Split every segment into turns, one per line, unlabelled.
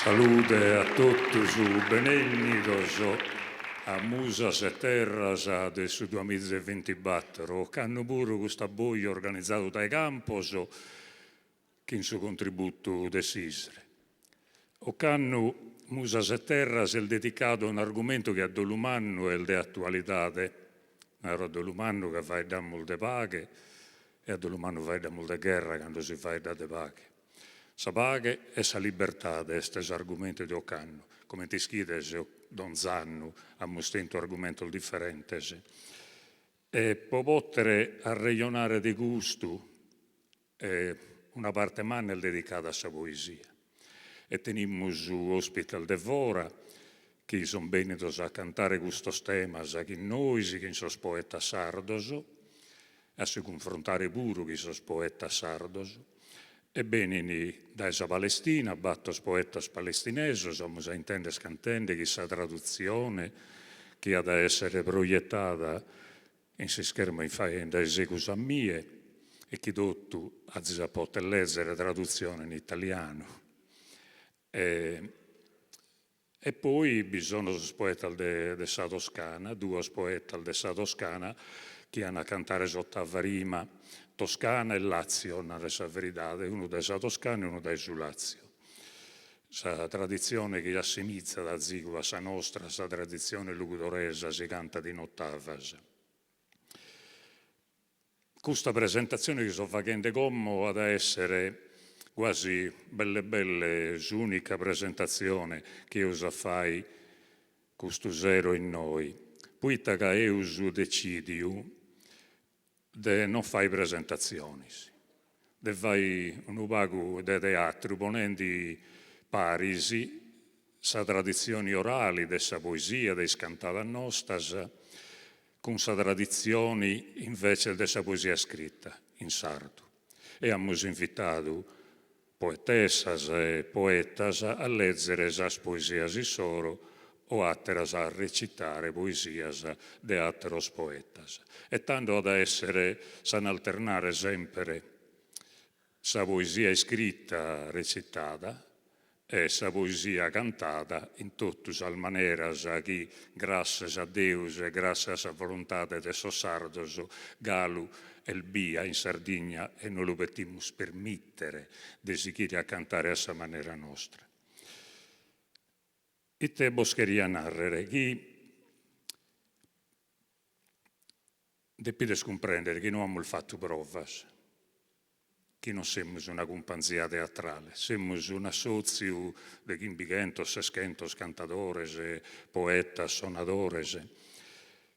Salude a totus, benennidos a Musas e Terras de su duamiza e bintibator. Ocannu puru custu abboju organizadu dae Campos chin su contributu de s'ISRE. Ocannu Musas e Terras est dedicadu a un'argumentu chi a dolu mannu est de atualidade, naro a dolu mannu ca faeddamus de paghe e a dolu mannu faeddamus de gherra cando si faeddat de paghe. Sa paghe e sa libertade est s'argumentu de ocannu. Comente ischides donz'annu amus tentu argumentos diferentes e pro pòtere arrejonare de custu Una parte manna est dedicada a sa poesia e tenimus òspites de fora chi sunt bènnidos a cantare custos temas chin nois, chin sos poetas sardos, a si cunfrontare puru chin sos poetas sardos e benint dae sa Palestina, bator poetas palestinesos, amus a intender cantende chin sa tradutzione chi at a èssere proietada in s'ischermu in dae segus a mie e chi totu azis a poter lèzere tradutzione in italianu. E e poi bi sono sos poetas de de sa Toscana, duos poetas de sa Toscana chi an a cantare s'ottava rima, Toscana e Lazio, a narrer sa veridade, unu dae sa Toscana e unu dae su Lazio. Sa traditzione chi assimizat azigu a sa nostra, sa traditzione lugudoresa, si cantat in otavas. Custa presentatzione chi so faghende como at a èssere guasi belle belle s'ùnica presentatzione chi eus a fai custu sero innoi, poita ca eus decìdiu de non fai presentatzionis, de fai unu pagu de teatru ponendi paris sa traditzioni orali de sa poesia, de is cantadas nostas, cun sa traditzioni inveces de sa poesia scrita in sardu. E amus invitadu poetessas e poetas a lèzere sas poesias issoro o àteras a recitare poesias de àteros poetas. E tando at a èssere s'an a alternare semper sa poesia iscrita recitada e sa poesia cantada in totu sas maneras chi, gràssias a Deus e gràssias a sa volontade de sos sardos, galu est bia in Sardigna e nos lu potimus permìtere de sighire a cantare a sa manera nostra. Ite bos cheria nàrrere? Chi depides cumprèndere chi no amus fatu provas, chi non semus una cumpanzia teatrale, semus un'assòtziu de chimbichentos, seschentos cantadores, poetas, sonadores,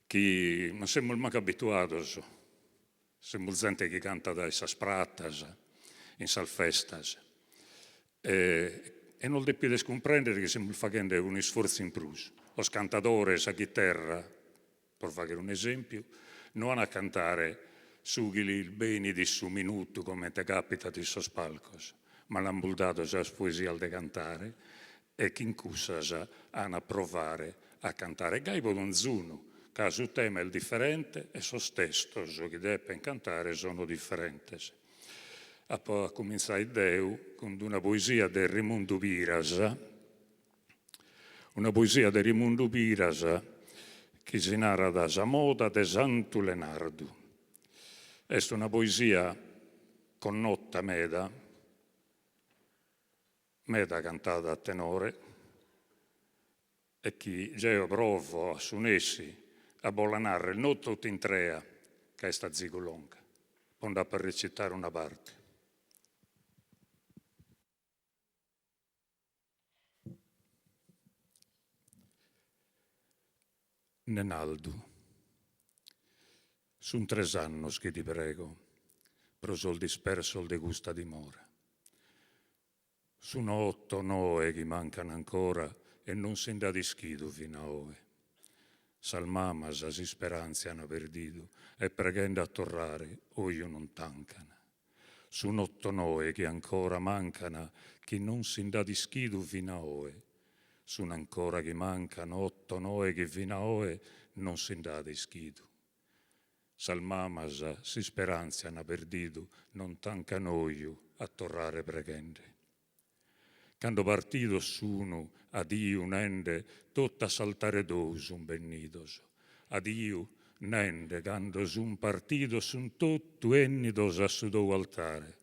chi non semus mancu abituados, semus zente chi cantat in sas pratas, in sas festas, e nos depides cumprèndere chi semus faghende un'isfortzu in prus, sos cantadores a chiterra Pro fàghere un'esèmpiu, no an a cantare su chi lis benit in su minutu comente càpitat in sos palcos, ma l'amus dadu sas poesias de cantare e chin cussas an a provare a cantare. Gai pro donzunu, ca su tema est diferente e sos testos chi depen cantare sono diferentes. Apo a cumintzare deu cun d'una poesia de Remundu Piras, Una poesia de Remundu Piras chi si narat Sa moda de Santu Lenardu. Est una poesia connota meda, meda cantada a tenore e chi jeo provo a su nessi a bos la narrer no totu intrea ca est azigu longa, po nd'apo a recitare una parte. Nenaldu, Sun tres annos chi ti prego pro sos dispersos de custa dimora. Sun otto noe chi mancan ancora e non si nd'at ischidu fin'a oe. Sas mamas s'isperantzia an perdidu e preghende a torrare oju non tancan. Sun otto noe chi ancora mancan chi non si nd'at ischidu fin'a oe. Sun ancora chi mancan otto noe chi fin'a oe non si nd'at ischidu. Sas mamas s'isperantzia an perdidu non tancan oju a torrare preghende. Cando partidos sunu adiu nende totu a s'altare tou sun bennidos. Adiu nende cando sun partidos sun totu 'ennidos a su tou altare,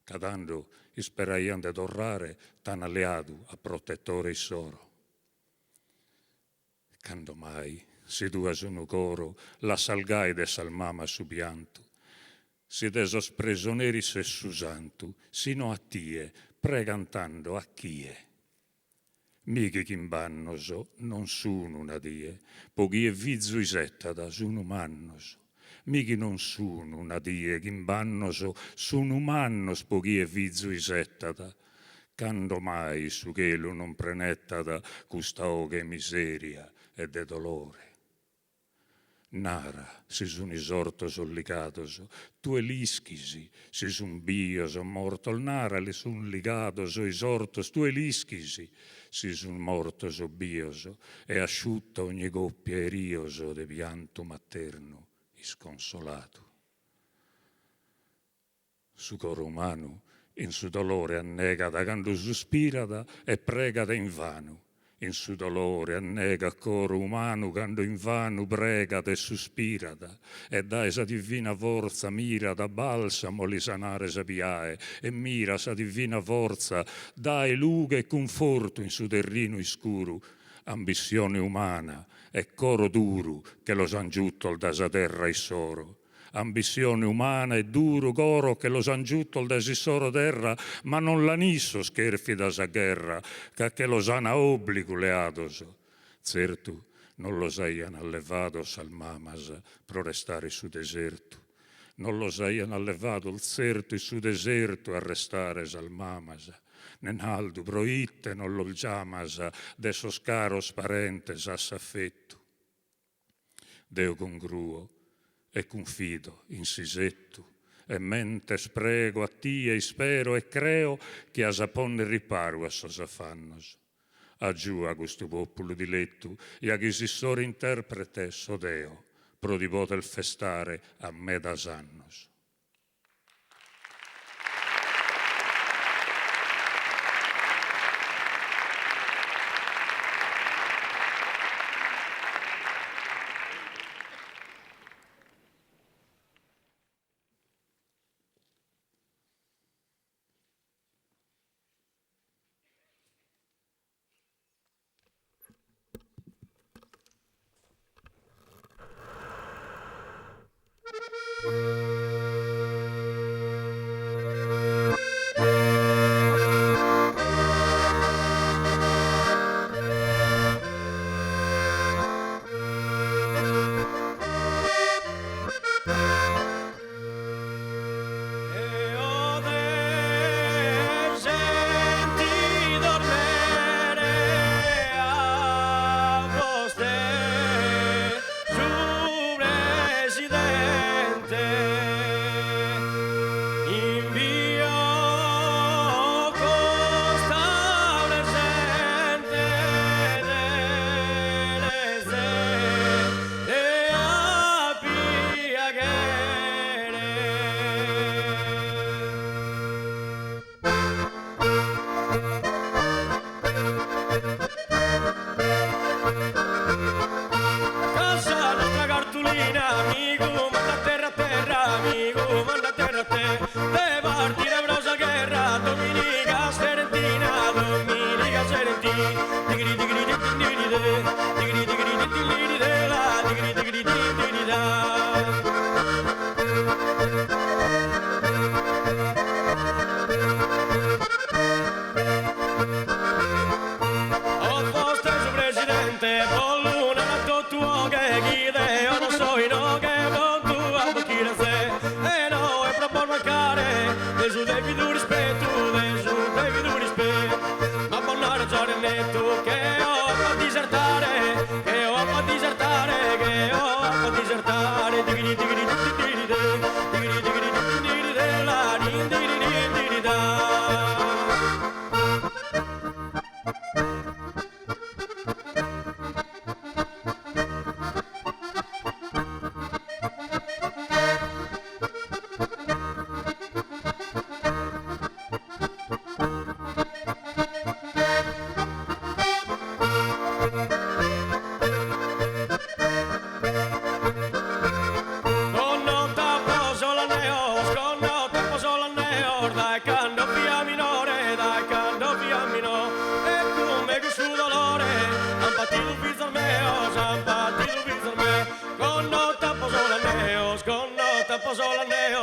ca tando isperaian de torrare t'an leadu a protettore issoro. Cando mai, si tue as unu coro, lassas gai de sas mamas su piantu? Si de sos presoneris ses su santu, si no a tie, pregan tando a chie? Mi chi chimb'annos non sun una die, po chie fizu isettat sunu mannos. Mi chi non sun una die chimb'annos, sunu mannos po chie fizu isettat. Cando mai su chelu non prenettat custa 'oghe 'e miseria e de dolore? Nara si sun isortos o ligados, tue l'ischis si sun bios o mortos, nara si sun ligados o isortos, tue l'ischis si sun mortos o bios, e asciutta ogni coppia 'e rios de piantu maternu isconsoladu. Su coro umanu in su dolore annegat cando suspirat e pregat invanu. In su dolore annegat coro umanu cando invanu pregat e suspirat e dae sa divina fortza mirat balsamu a li sanare sa piae e mirat sa divina fortza dae lughe e cunfortu in su terrinu iscuru ambissione umana e coro duru che los an giutos dae sa terra issoro. Ambissione umana e duru coro che los an giutos dae s'issoro terra ma non l'an issos cherfida sa gherra ca che los an a obbligu leados. Tzertu non los aian allevados sas mamas pro restare in su desertu. Non los aian allevados tzertu in su desertu a restare sas mamas. Nenaldu proite non los giamas de sos caros parentes a s'affettu. Deo congruo e cunfido in s'isettu e mentes prego a tie ispero e creo chi as a ponner riparu a sos afannos. Agiua custu populu dilettu ja chi s'issoro interprete so deo pro ti poder festare a medas annos.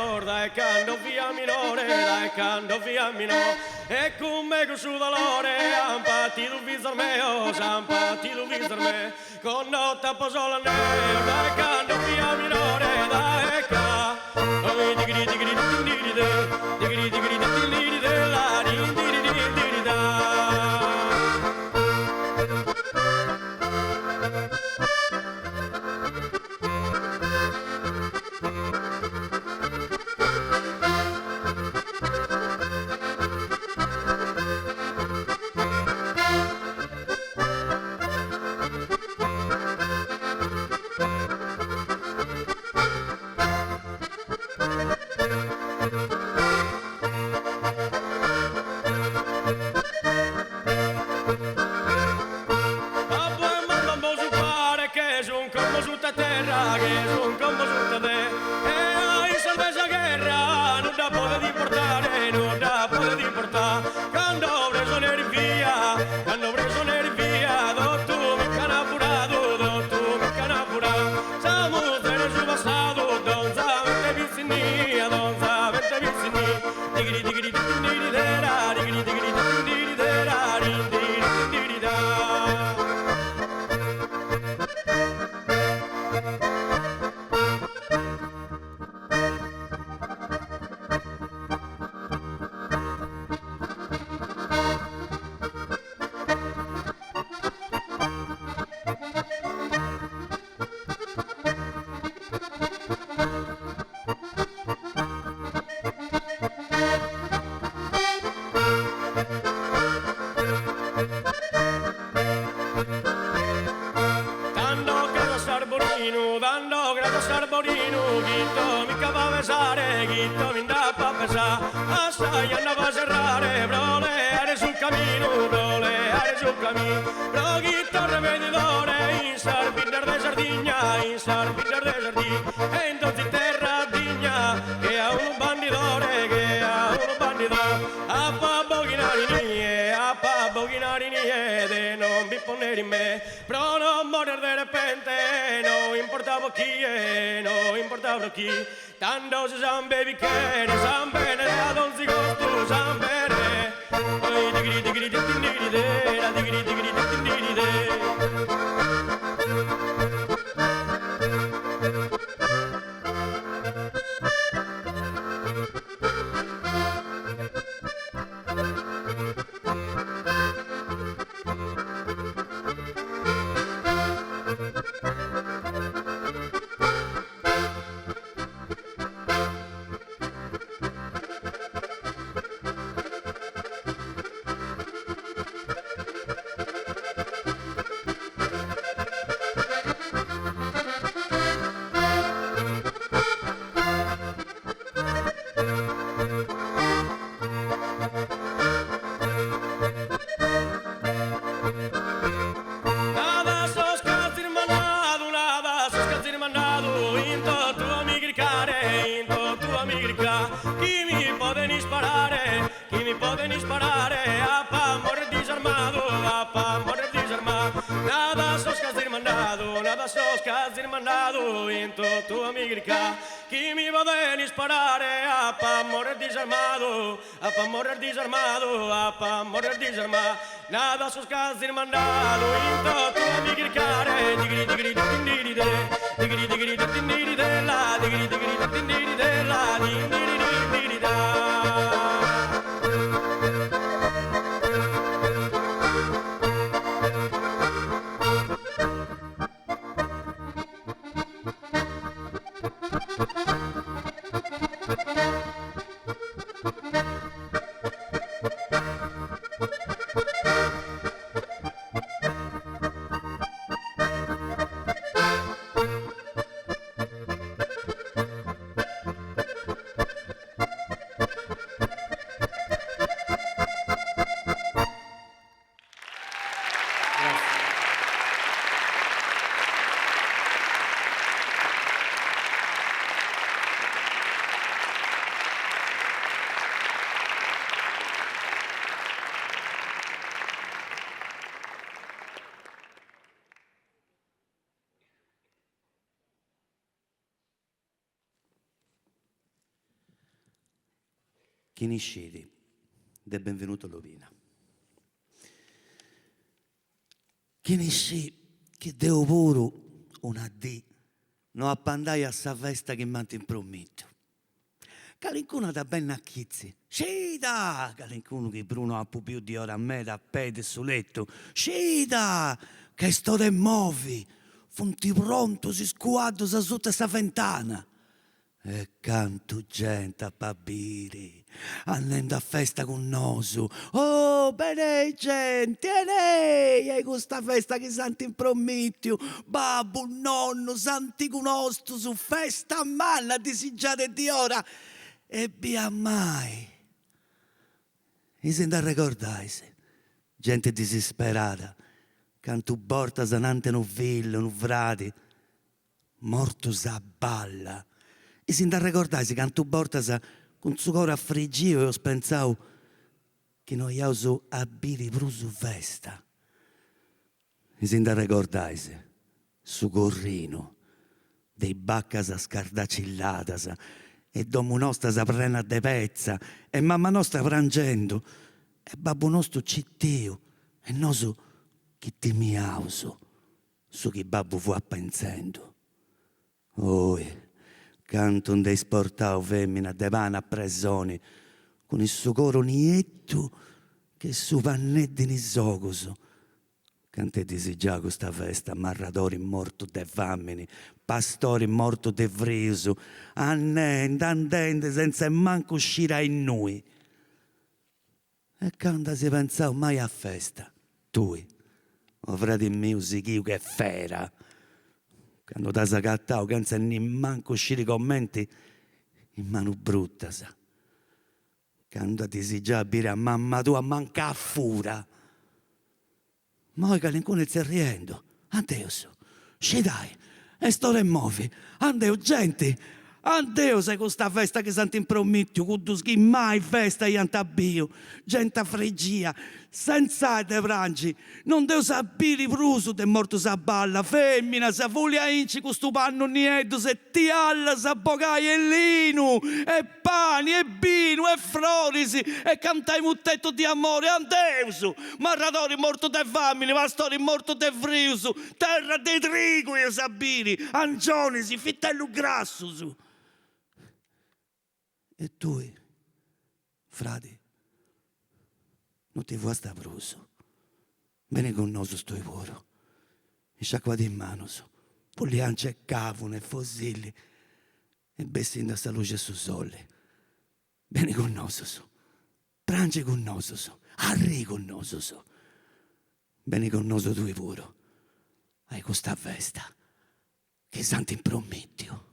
meos dae cando fia minore dae cando fia minore e cun megus su dolore an patidu fizos meos an patidu fizos meos Connotu apo sol'anneu dae cando fia minore dae ca Babbu e mama ambos umpare che sun como sutta terra che sun como sutta terra e a issos de sa gherra nudda podet importare nudda podet importare cando presoneri fia cando presoneri fia totu mi ch'ana furadu totu mi ch'ana furadu sa muzere su passadu donza mente pitzinnia donza mente pitzinnia digiri digiri digiri dera digiri digiri digiri dera digiri digiri da. Dando grado a s'arborinu, dando grado a s'arborinu, chito mi ch'apo a pesare, chito mi nd'apo a pesare, a sa janna apo a serrare pro leare su caminu, pro leare su caminu, pro chi torre pedidore in sas biddas de Sardigna, in sas biddas de Sardigna, e in donzi terra digna, che a unu bandidore, che a unu bandidore, apo a abboghinare inie, apo a abboghinare inie, de non bi ponner in me, pro non morrer de repente, no importa pro chie, no importa pro chie, tando su samben bi cheret, sambene a donzi costu, sambene, oi digiri digiri digiri de, la digiri digiri digiri de. Nada sos ch'azis mandadu, nada sos ch'azis mandadu in totu a mi chircare, in totu a mi chircare, chi mi poden isparare, chi mi poden isparare, ap'a morrer disarmadu, ap'a morrer disarmadu. Nada sos ch'azis mandadu, nada sos ch'azis mandadu in totu a mi chircare, chi mi poden isparare, ap'a morrer disarmadu, ap'a morrer disarmadu, ap'a morrer disarmadu. Nada sos ch'azis mandadu in totu a mi chircare, digiri digiri digiri de, digiri digiri digiri de la, digiri digiri digiri de la, digiri digiri da.
Chini scit de Benvenuto Lobina. Chini scit chi deu puru una dì no apu andai a sa festa chi m'ant impromitiu. Calincunu at a benni a chitzi, Scida! Calincunu chi prus no apu biu di ora meda a pei de su letu, Scida! Ca est ora 'e movi! Funt prontus is cuaddus asuta 'e sa fentana! E cantu genti apu a biri andendu a festa cun nosu! Oh, benei genti, 'enei a custa festa chi s'ant impromitiu babbu, nonnus, antigus nostus, festa manna disigiada di ora e bia mai. E si nd'arregordais, genti disisperada, cantu bortas ananti unu fillu, unu fradi, mortus a balla. E si nd'arregordais cantu bortas cun su coru afrigiu eus pentzau chi no iaus a biri prus festa. E si nd'arregordais su corrinu de is bacas scardacilladas e domu nostras prenas de petza e mama nostra prangendu e babbu nostu citiu e nosu chi timiaus su chi babbu fuat pentzendu. Oi, cantu nd'eis portau femina de pani a presoni, cun su coru nieddu che su panneddu in is ogus, cantu eis disigiau custa festa, marradori mortu de famini, pastori mortu de frius, andendi andendi senza mancu sciri a innui. E candu as pentzau mai a festa, tui, o fradi miu sighiu che fera, candu t'as agatau chentza nimancu sciri comenti in manus brutas, candu as disigiau a biri a mamma tua mancai a fura. Immoi calincunu est tzerriendu, Andeus, scidai, est ora 'e movi, andeus genti, andeus a custa festa chi s'ant impromitiu cuddus chi mai festa iant biu, genti afrigia, sentzai de prangi, non nd'eus a biri prus de mortus a balla, feminas, fuliainci custu pannu nieddus e tiallas a bogai e linu e pani e binu e froris e cantai mutetus di amori, andeus! Marradori mortu de famini, pastori mortu de frius, terra de trigu eus a biri, angionis, vitellus grassus. E tui, fradi, no ti fuasta prus, beni cun nosus tui puru, isciacuadì is manus, pullianci e cavunu e fosilli e bessindi a sa luxi 'e su soli, beni cun nosus, prangi cun nosus, arrii cun nosus, beni cun nosu tui puru a custa festa chi s'ant impromitiu.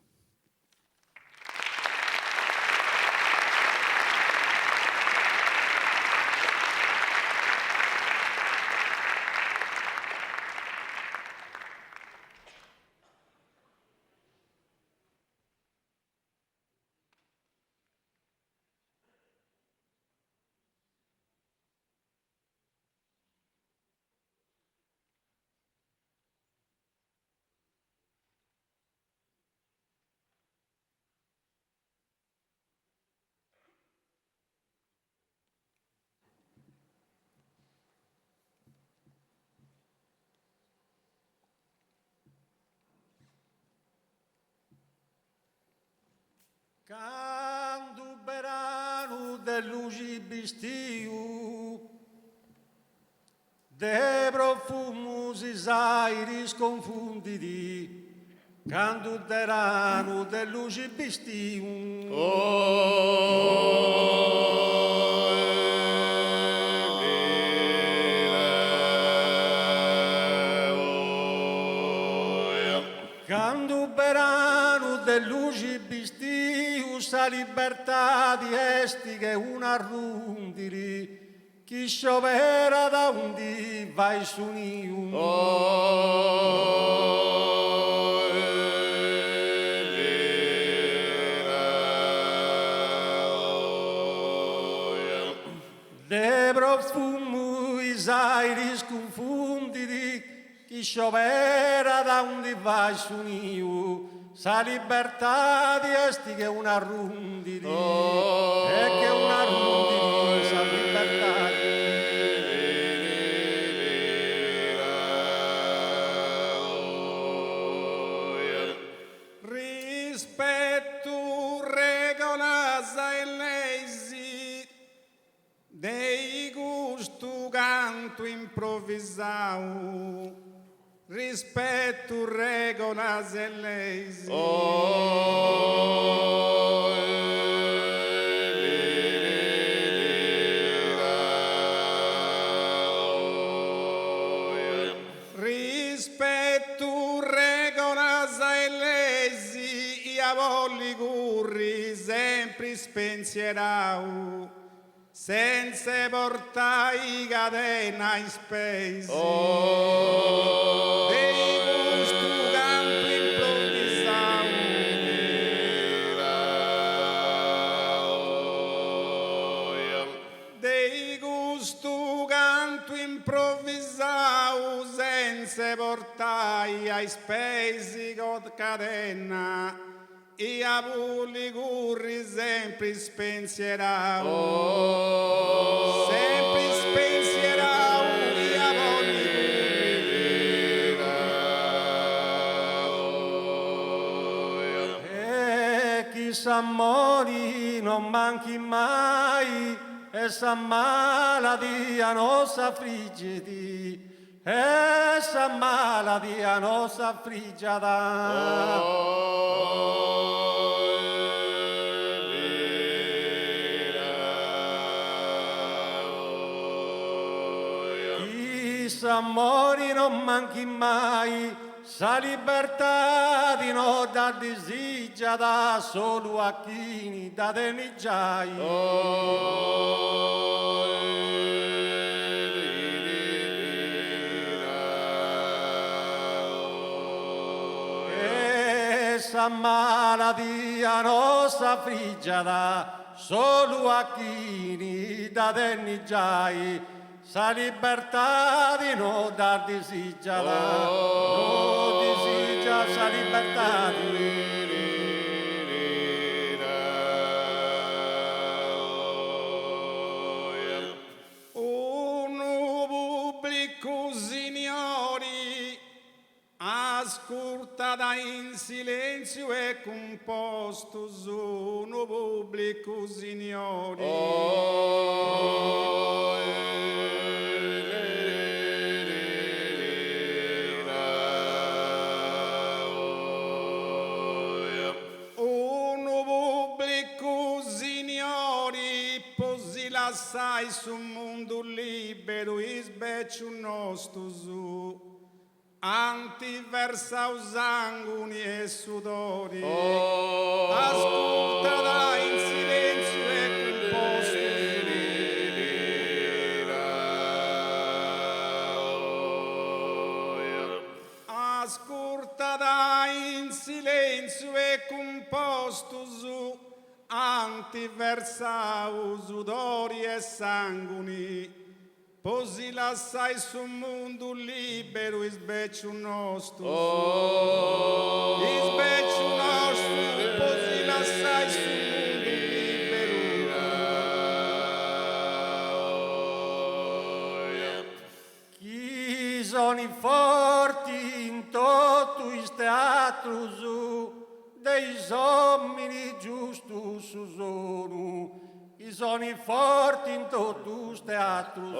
Candu beranu de luxi bistiu De profumus is airis confundit Candu beranu de luxi bistiu. Candu beranu de luxi bistiu sa libertadi est che una rundili chi scioberat aundi fait su niu. De profumu is airis cunfundit Chi scioberat aundi fait su niu, sa libertadi est che una rundili, est che una rundili. e leis De custu cantu improvisau Rispetu regolas e leis. Rispetu regolas e leis Ia bolli curri sempri spensierau Sentz'e portai cadena a is peis. De custu cantu improvisau. De custu cantu improvisau sentz'e portai a is peis cadena. Ia bolli curri sempri spensierau Sempri spensierau ia bolli curri.
E chi s'amori non manchi mai e sa maladia no s'afrigit E sa maladia no s'afrigiat. Chi s'amori non manchit mai, sa libertadi no dda disigiat solu a chini dda tenit giai. E sa maladia no s'afrigiat solu a chini dda tenit giai Sa libertadi no dda disigiat, no disigiat sa libertadi.
Unu pubblicu signori Ascurtat in silentziu e cumpostus unu pubblicu signori. Unu pubblicu signori po si lassai su mundu liberu is becius nostus. Ant versau sanguni e sudori. Ascurtat in silentziu e cumpostus. Ascurtat in silentziu e cumpostus. Ant versau sudori e sanguni. Po si lassai su mundu liberu is becius nostus is becius nostus po si lassai su mundu liberu.
Chi sonit forti in totu is teatrus de is ominis giustus su sonu Chi sonit forti in totu is teatrus.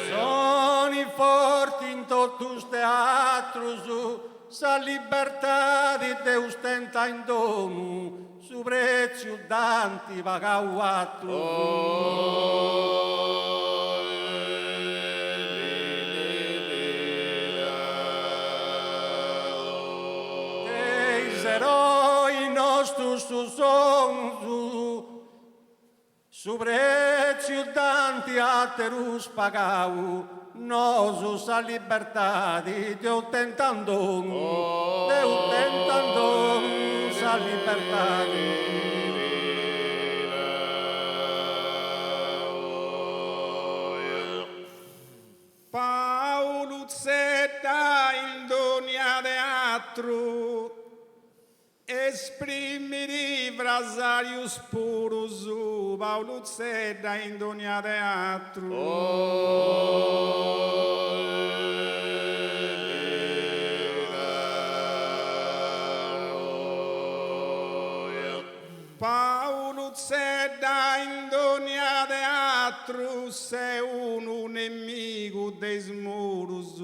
Sonit forti in totu is teatrus sa libertadi dd'eus tenta in donu Su pretziu dd'ant pagau atrus. De is erois nostus su sonu. Su pretziu dd'ant aterus pagau, nosu sa libertadi dd'eus tenta in donu, dd'eus tenta in donu sa libertadi.
Paulu Zedda in dogna teatru Esprimit frasarius purus Paulu Zedda in dogna teatru. Babutzedda in dònnia teatru seu unu nemigu de is murus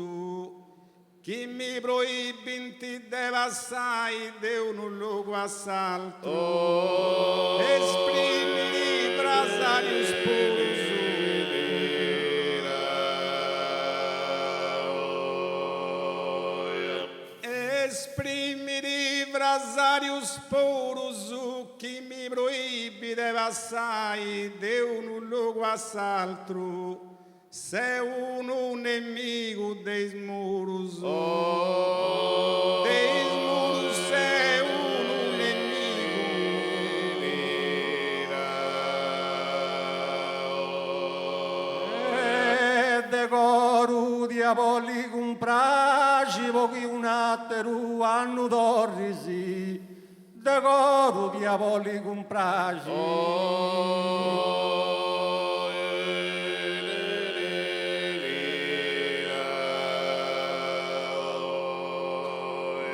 chi mi proibint de passai de unu logu a s'altru esprimiri frasarius purus. Esprimiri frasarius purus chi mi proibit de passai de unu logu a s'altru, seu unu nemigu de is murus, de is murus seu unu nemigu.
E de coru t'ia bolli cumpraxi po chi un'ateru annu torris, de coru t'ia bolli cumpraxi.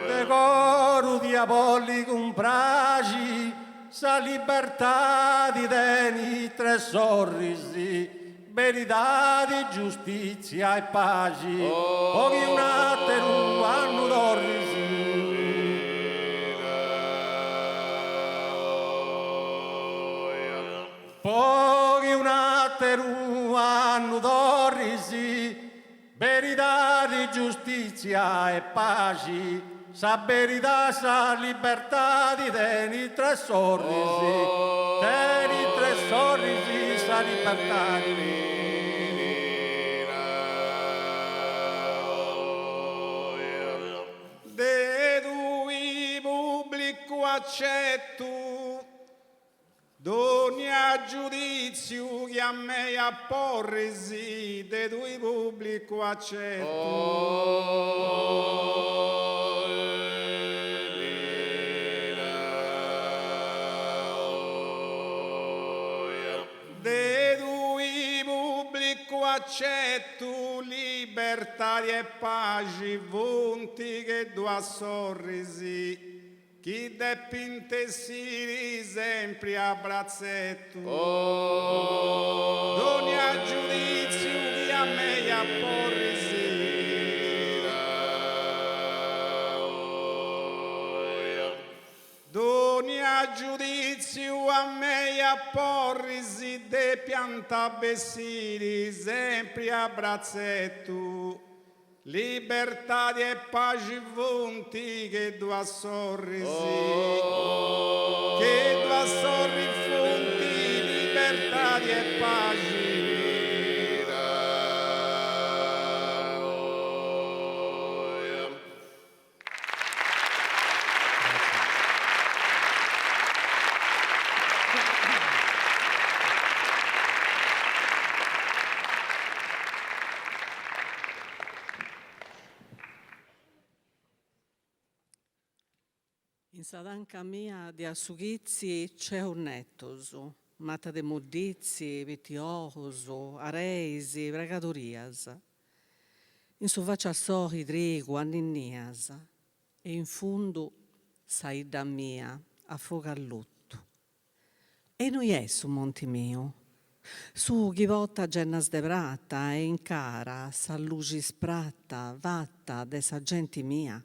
De coru t'ia bolli cumpraxi sa libertadi tenit tres sorris Beridadi, giustìtzia e paxi, po chi un'àteru annu torris. Po chi un'àteru annu torris, beridadi, giustìtzia e paxi, sa beridadi, sa libertadi tenit tres sorris, tenit tres sorris sa libertadi.
De tui pubblicu accettu Dogna giuditziu chi a mei aporris de tui pubblicu accettu. De tui pubblicu accettu libertadi e paxi funt che duas sorris. Chi depint essiri sempri a bratzetu. Dogna giuditziu chi a mei aporris. Dogna giuditziu a mei aporris depiant bessiri sempri a bratzetu. Libertadi e paxi funt che duas sorris, che duas sorris funt libertadi e paxi.
In sa tanca mia de a su chitzi ceus netus, mata de modditzi, pitiojus, areis, pregadorias. In su facci a sobi trigu, anninnias, e in fundu sa 'idda mia a fogu alluttu. E innui est su monti miu? Su chi portat gennas de prata e in cara sa luxi sprata fata de sa genti mia?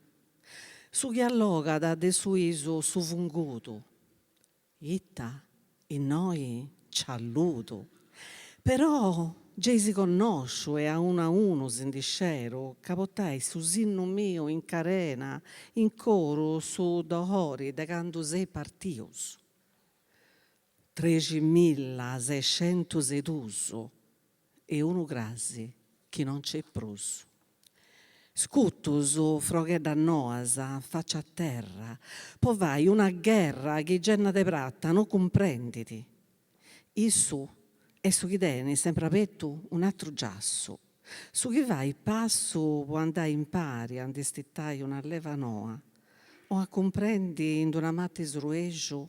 Su chi allogat de su 'isu su fungudu? Ita? Innoi nc'at ludu. Però gei si connosciu e a unu a unu si ndi sceru ca portais su sinnu miu in carena, in coru su dohori de candu seis partius. Treximillaseiscentuseduus e unu crasi chi non nc'est prus. Scutus, frogheddas noas, facci a terra, po fai una gherra chi Genna de Prata no cumprendit. Issu est su chi tenit sempri abertu un'atru giassu, su chi fait passu po andai impari a ndi stitai una leva noa o a cumprendi in d'una mata 'e sruexu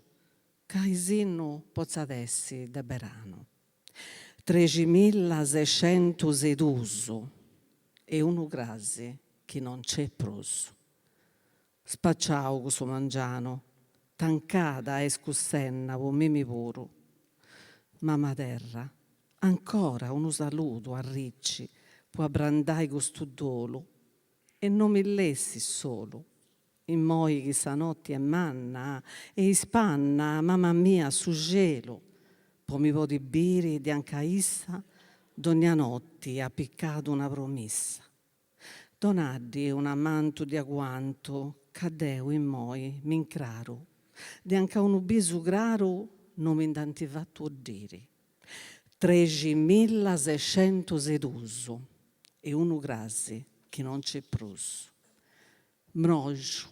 ca sinnu potzat essi de beranu. Treximillaseiscentuseduus e unu crasi chi non nc'est prus. Spaciau cussu mangianu. Tancada est cuss'enna po mimi puru. Mama terra, ancora unu saludu arrici po abrandai custu dolu e no mi lessis solu, immoi chi sa notti est manna e ispanna mama mia su xelu po mi podi biri de anca issa dogna notti apicada una promissa. Donaddi un'ammantu de aguantu ca deu immoi m'incraru de anca unu bisu craru no mi nd'ant fatu 'oddiri. Treximilasescentusedus e unu crasi chi no nc'est prus. Mroxu,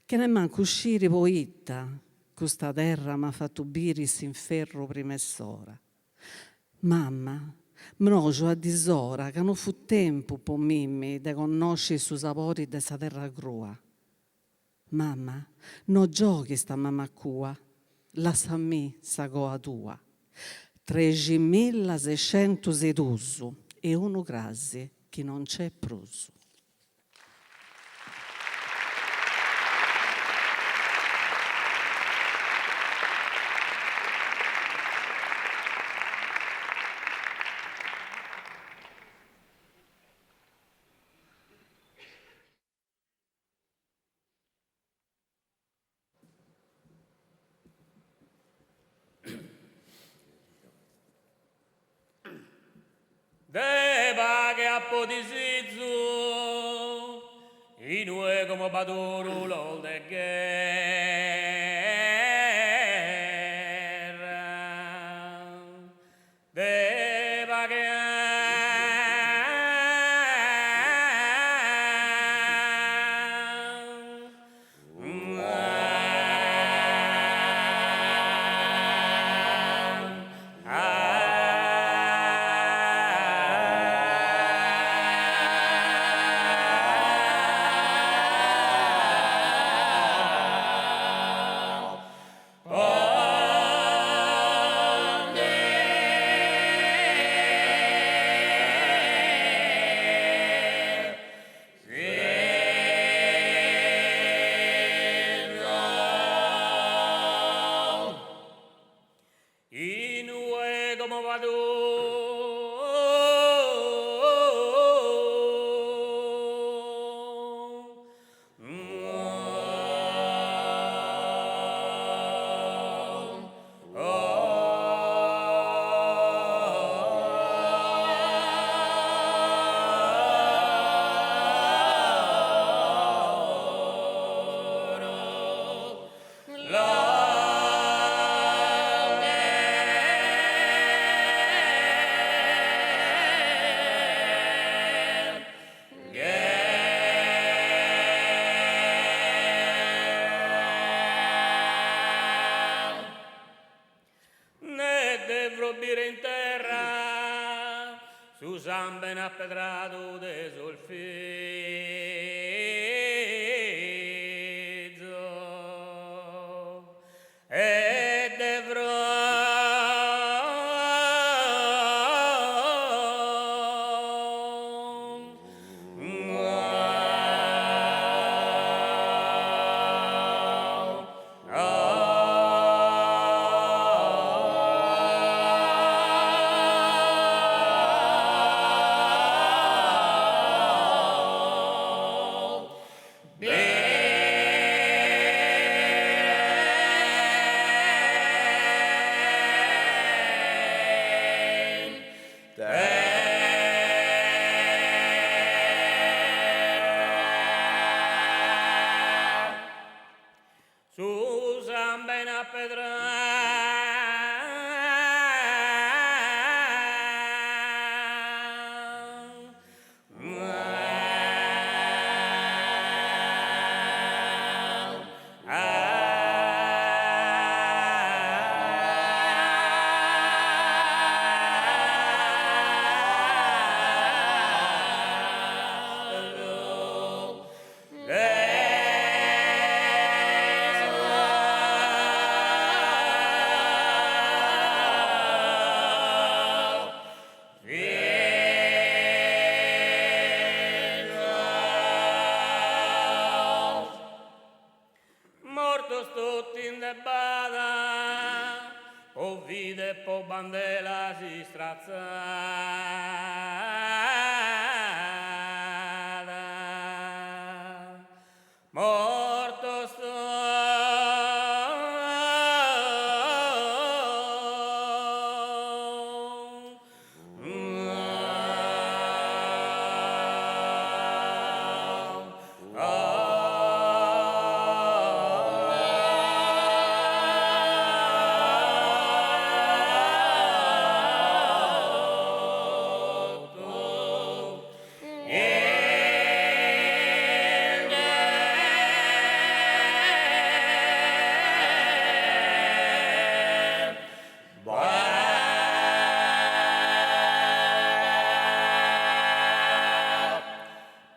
chene mancu sciri poita custa terra m'at fatu biri s'inferru prima 'e s'ora. Mama, mroxu a disora ca no fut tempu po mimi de connosci su sabori de sa terra crua. Mama, no gioghist a mamacua, lassamì sa coa tua. Treximilasescentusedus e unu crasi chi no nc'est prus.
De paghe apo disizu inue como b'at urulos de gherra. De paghe Inue como b'at Ne de frobbire in terra su sambene appedradu de sos fizos e de Su sambene apedradu. nde b'at po fide e po bandelas istratzada. Mortos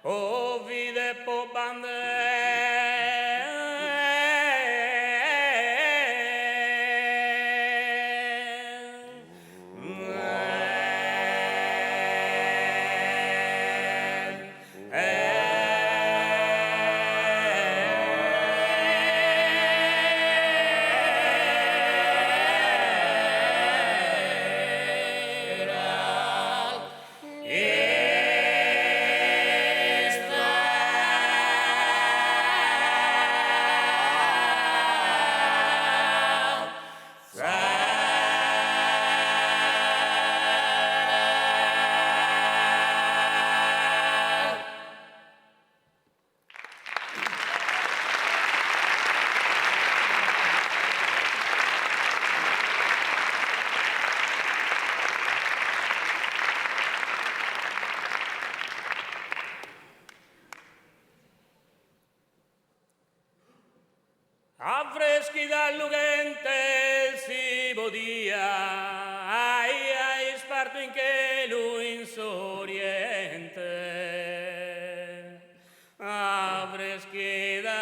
Po fide e po bandera. Avreschida lughente si podia aia ispartu in chelu in s'oriente Avreschida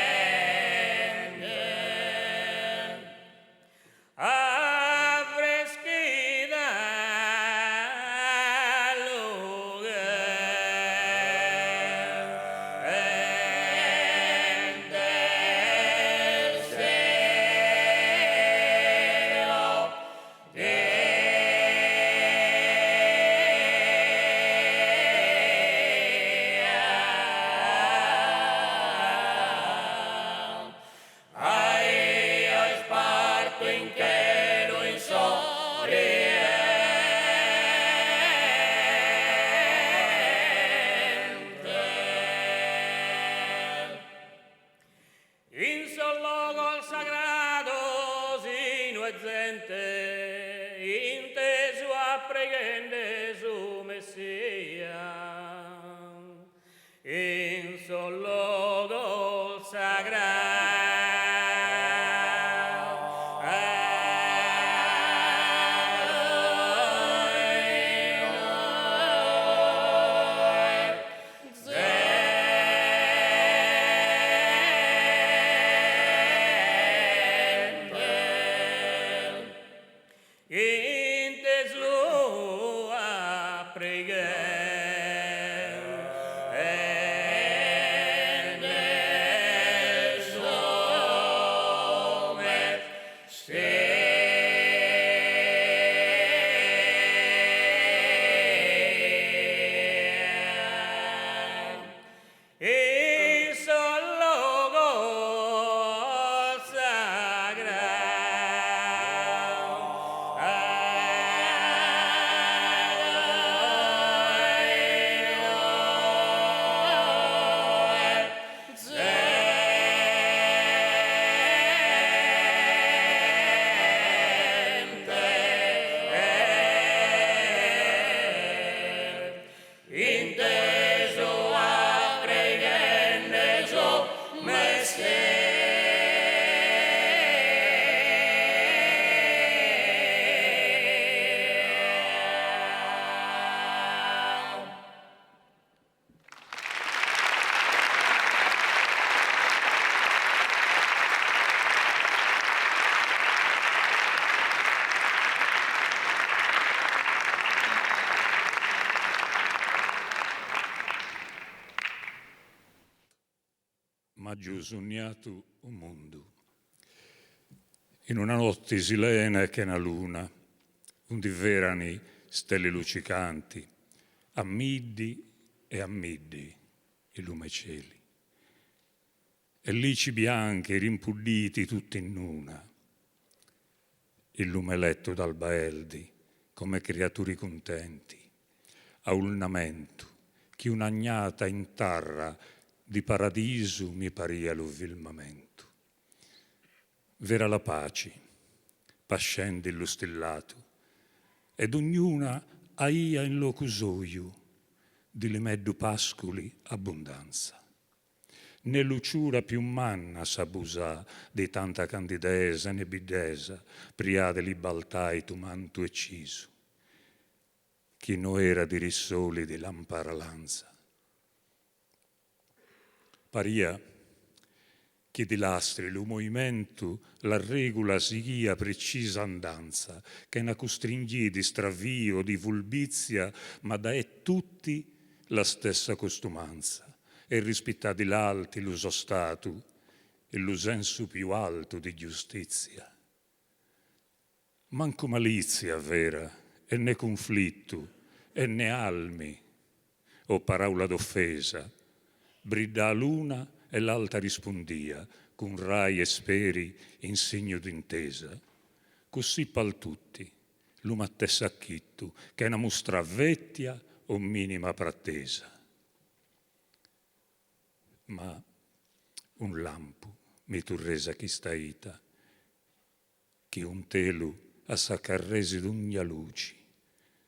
lughente si podia. Aio ispartu in chelu in s'oriente. Avreschida lughente si podia. Aia ispartu in chelu in s'oriente. In sos logos sagrados inue zente intesu at preghende su Messia. In sos logos sagrados. Intesu at preghende su.
M'agiu sonniatu un mundu. In una notti silena e chena luna, undi v'erani stelli luccicanti, a middi e a middi in lu me celi. E lici bianchi rimpudditi tutti in una. In lu me lettu d'alba 'eldi, come criaturi cuntenti, a ulnamentu chi un'agnata in tarra di paradisu mi paria lu firmamentu. V'era la paci, pascendi in lu stillatu, ed ognuna aia in locu soju di li meddu pasculi abbundanza. Ne luciura più manna s'abusà di tanta candidesa ne biddesa, prià de libaltai tumantu e cisu, chi no era di rissoli di lampara lanza. Paria chi di l'astri lu moimentu la regula sighia precisa andanza, chena custringì di straviu o di fulbizia, ma dae tutti la stessa costumanza e rispittà di l'alti lu so statu e lu sensu più altu di giustizia. Mancu malizia v'era e ne cunflittu e ne almi o paraula d'offesa, briddà l'una e l'alta rispundia cun rai e speri in signu d'intesa. Cussì pal tutti lu matessi acchittu chena mustrà vettia o minima pratesa. Ma un lampu mi turresi a chista 'ita chi un telu a s'accarresi dugna luci,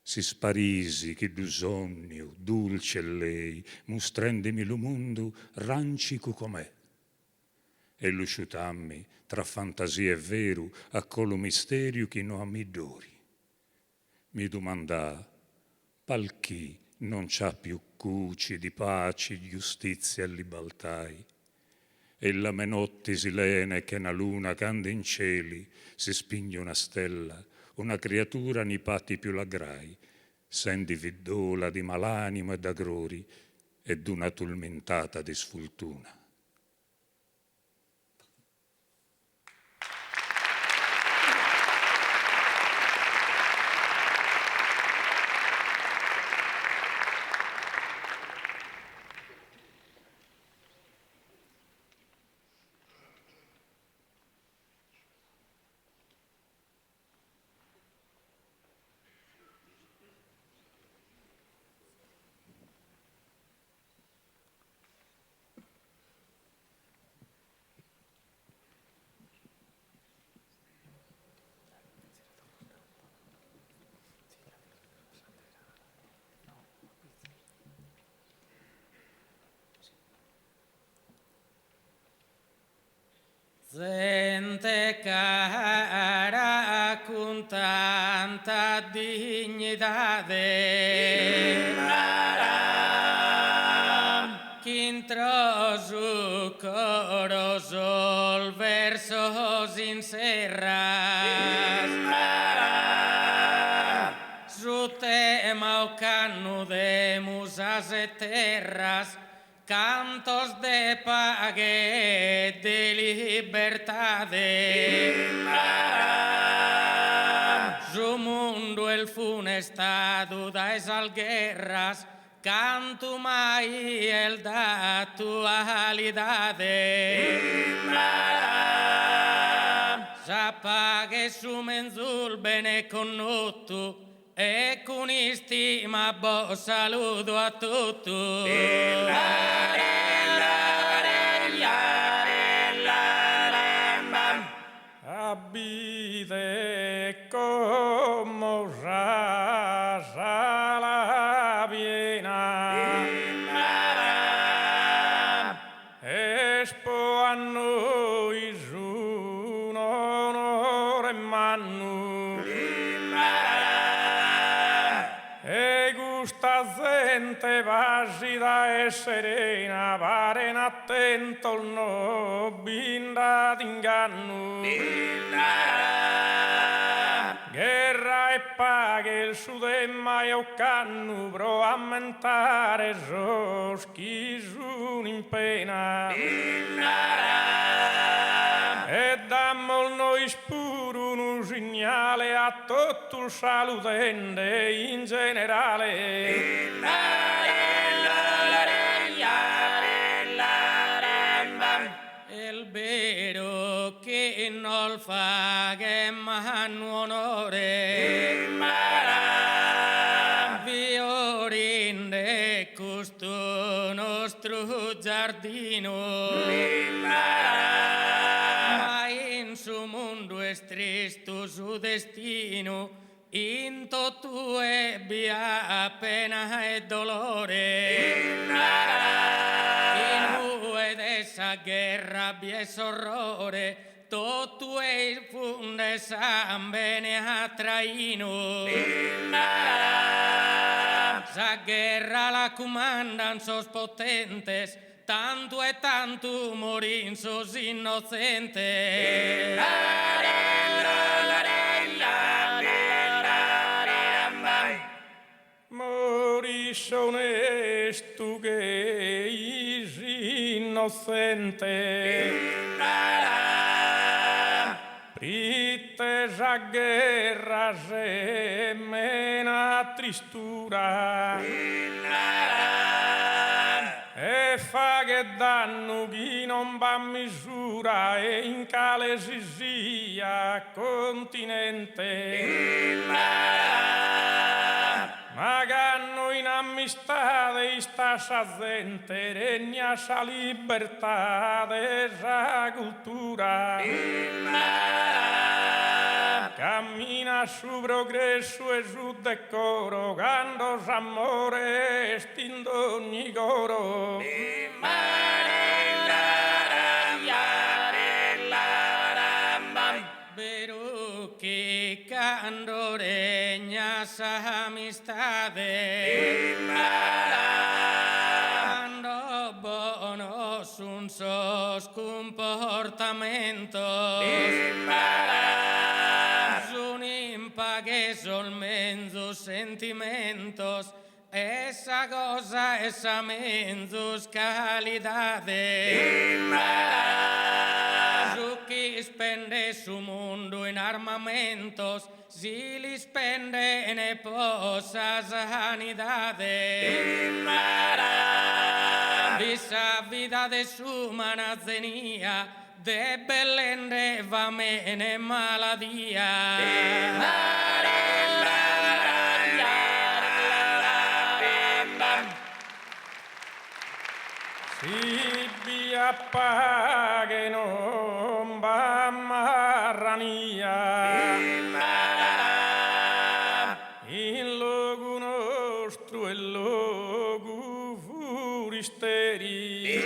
si sparisi chiddu sonniu dulci e lei, mustrendimi lu mundu rancicu com'è. E lu sciutammi tra fantasia e veru a colu misteriu chi no a middori. Mi dumandà, palchì non c'ha più cuci di paci, giustizia e libaltai? E la me notti silena e chena luna cando in celi si spingi una stella, una criatura ni pati più l'aggrai, sendi viddola di malanimu e d'agrori e d'una tulmintata disfultuna.
Zente cara cun tanta dignidade Ch'intro su coro sos versos inserras Su tema ocannu de musas e terras Cantos de paghe e de libertade. Su mundu est funestadu dae sas gherras, cantu mai est d'atualidade. Sa paghe est su menzus bene connotu E cun istima bos saludo a totu.
A bider como sa sala piena Est po a nois un'onore mannu. E custa zente pasida e serena paren atentos no bi nd'at ingannu. Gherra e paghe. pragher su tema 'e ocannu pro ammentare sos chi sun in pena. E damos nois puru unu signale a totus saludende in generale.
Est beru chi nos faghet mannu onore fiorinde custu nostru giardinu ma in su mundu est tristu su destinu In totue bi at pena e dolore. Inue de sa gherra bi est s'orrore, totue isfundet sambene a trainu. Sa gherra la cumandan sos potentes, tantu e tantu morin sos innotzentes.
Morit s'onestu che-i s'innotzente. Prite sa gherra semenat tristura. E faghet dannu chi non b'at misura e in cale si siat continente. Ma cando in amistade istat sa zente regnat sa libertade e sa cultura. Caminat su progressu e su decoro cando s'amore est in dogni coro.
Beru chi cando regnat s'amistade Cando bonos sun sos cumportamentos Sun in paghe sos menzus sentimentos E sa cosa 'e sa menzus calidade. Su chi ispendet su mundu in armamentos si l'ispenden po sa sanidade. Fit sa vida de s'umana zenia debellende famene e maladia.
Si bi at paghe non b'at marrania. In logu nostru e logu furisteri.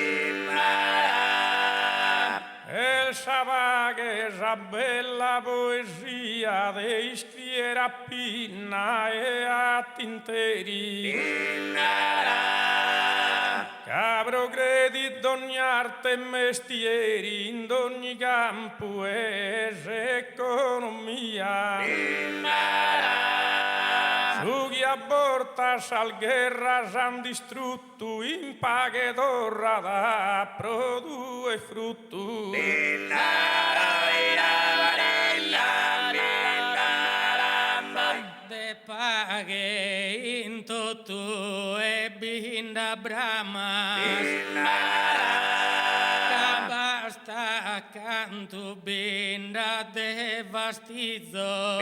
Est sa paghe sa bella poesia de iscrier a pinna e a tinteri. Ca progredit dogni arte e mestieri in dogni campu 'e s'economia. Su chi a bortas sas gherras an distruttu in paghe torrat a produer fruttu.
De paghe in totue bi nd'at bramas Ca bastat cantu bi nd'at de fastizos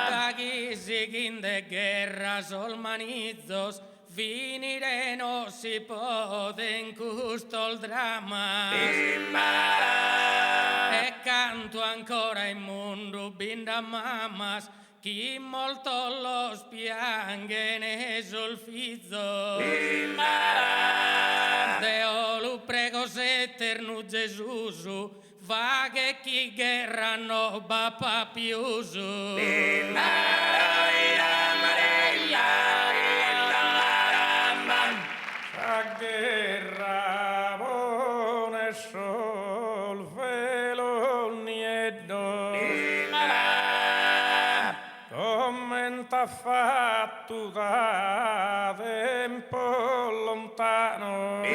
Daghi sighin de gherra sos manizos Finire no si poden custos dramas E cantu ancora in mundu bi nd'at mamas Chi mortos los pianghen sos fizos Deo lu prego s'eternu Gesusu Faghe chi gherra no b'apat piusu.
Sa gherra ponet sos velos nieddos. L'ant fattu da tempos lontanos.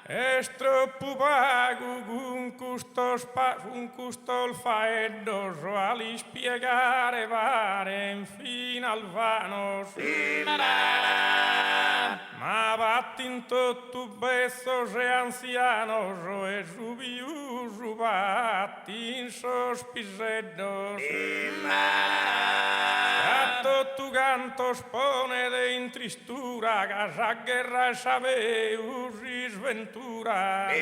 Est troppu pagu cun custos cun custos faeddos a l'ispiegare paren finas vanos. Ma patin totu betzos e antzianos e su pius patin sos piseddos. A totu cantos ponet in tristura ca sa gherra est sa peus isventura.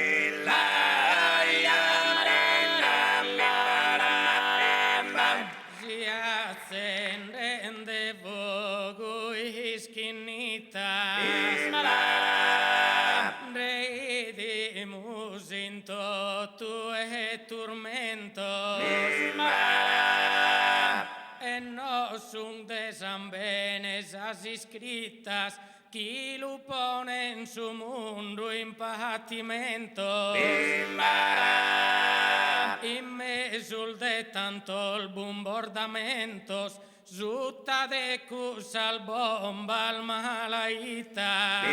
Si atzenden de fogu is chinnitas Nde 'idimus in totue turmentos E no sun de sambene sas iscritas Chi lu ponen su mundu in patimentos. In mesus de tantos bumbordamentos Sutta de cussas bombas malaitas.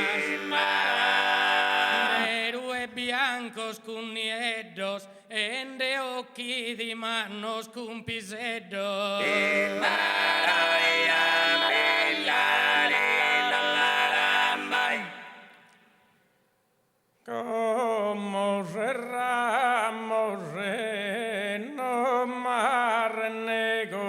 Nde ruet biancos cun nieddos E nde ochit mannos cun piseddos.
Como serramos e no m'arrennego.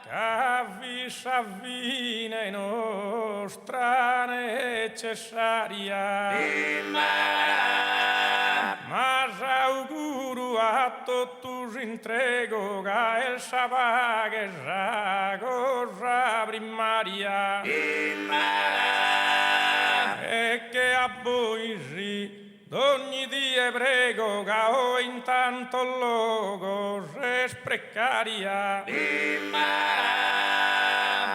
Ca fit sa fine nostra necessaria. Ma s'auguru a totus intrego ca est sa paghe sa cosa primaria. E che a bois Dogni die prego ca oe in tantos logos est precaria.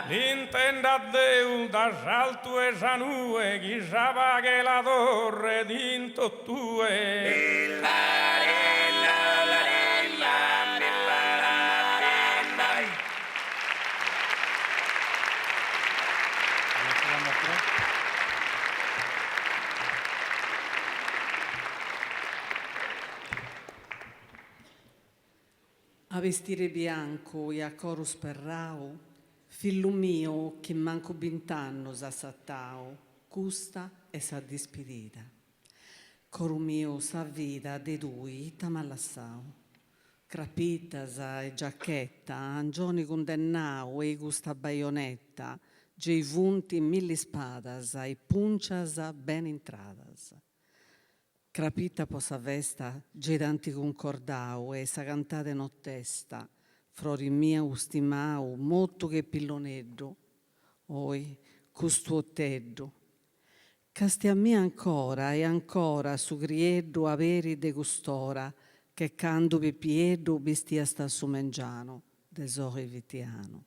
L'intendat Deus da s'altu 'e sa nue chi sa paghe la torret in totue.
A bestire biancu e a coru sperrau, fillu miu chi mancu bint'annus as satau, custa est sa dispidida. Coru miu sa vida de tui ita m'at lassau? Crapitas e giachetta, angioni cundennau e i custa baionetta, gei funt milli spadas e puncias beni intradas. Crapita po sa festa gei t'ant cuncordau e sa cantada 'e nottesta, frori miu stimau, motu che pilloneddu, oi custu 'oteddu. Castiamì ancora e ancora su crieddu aberit de cust'ora che candu pipieddu bistiast su mengianu de soli fitianu.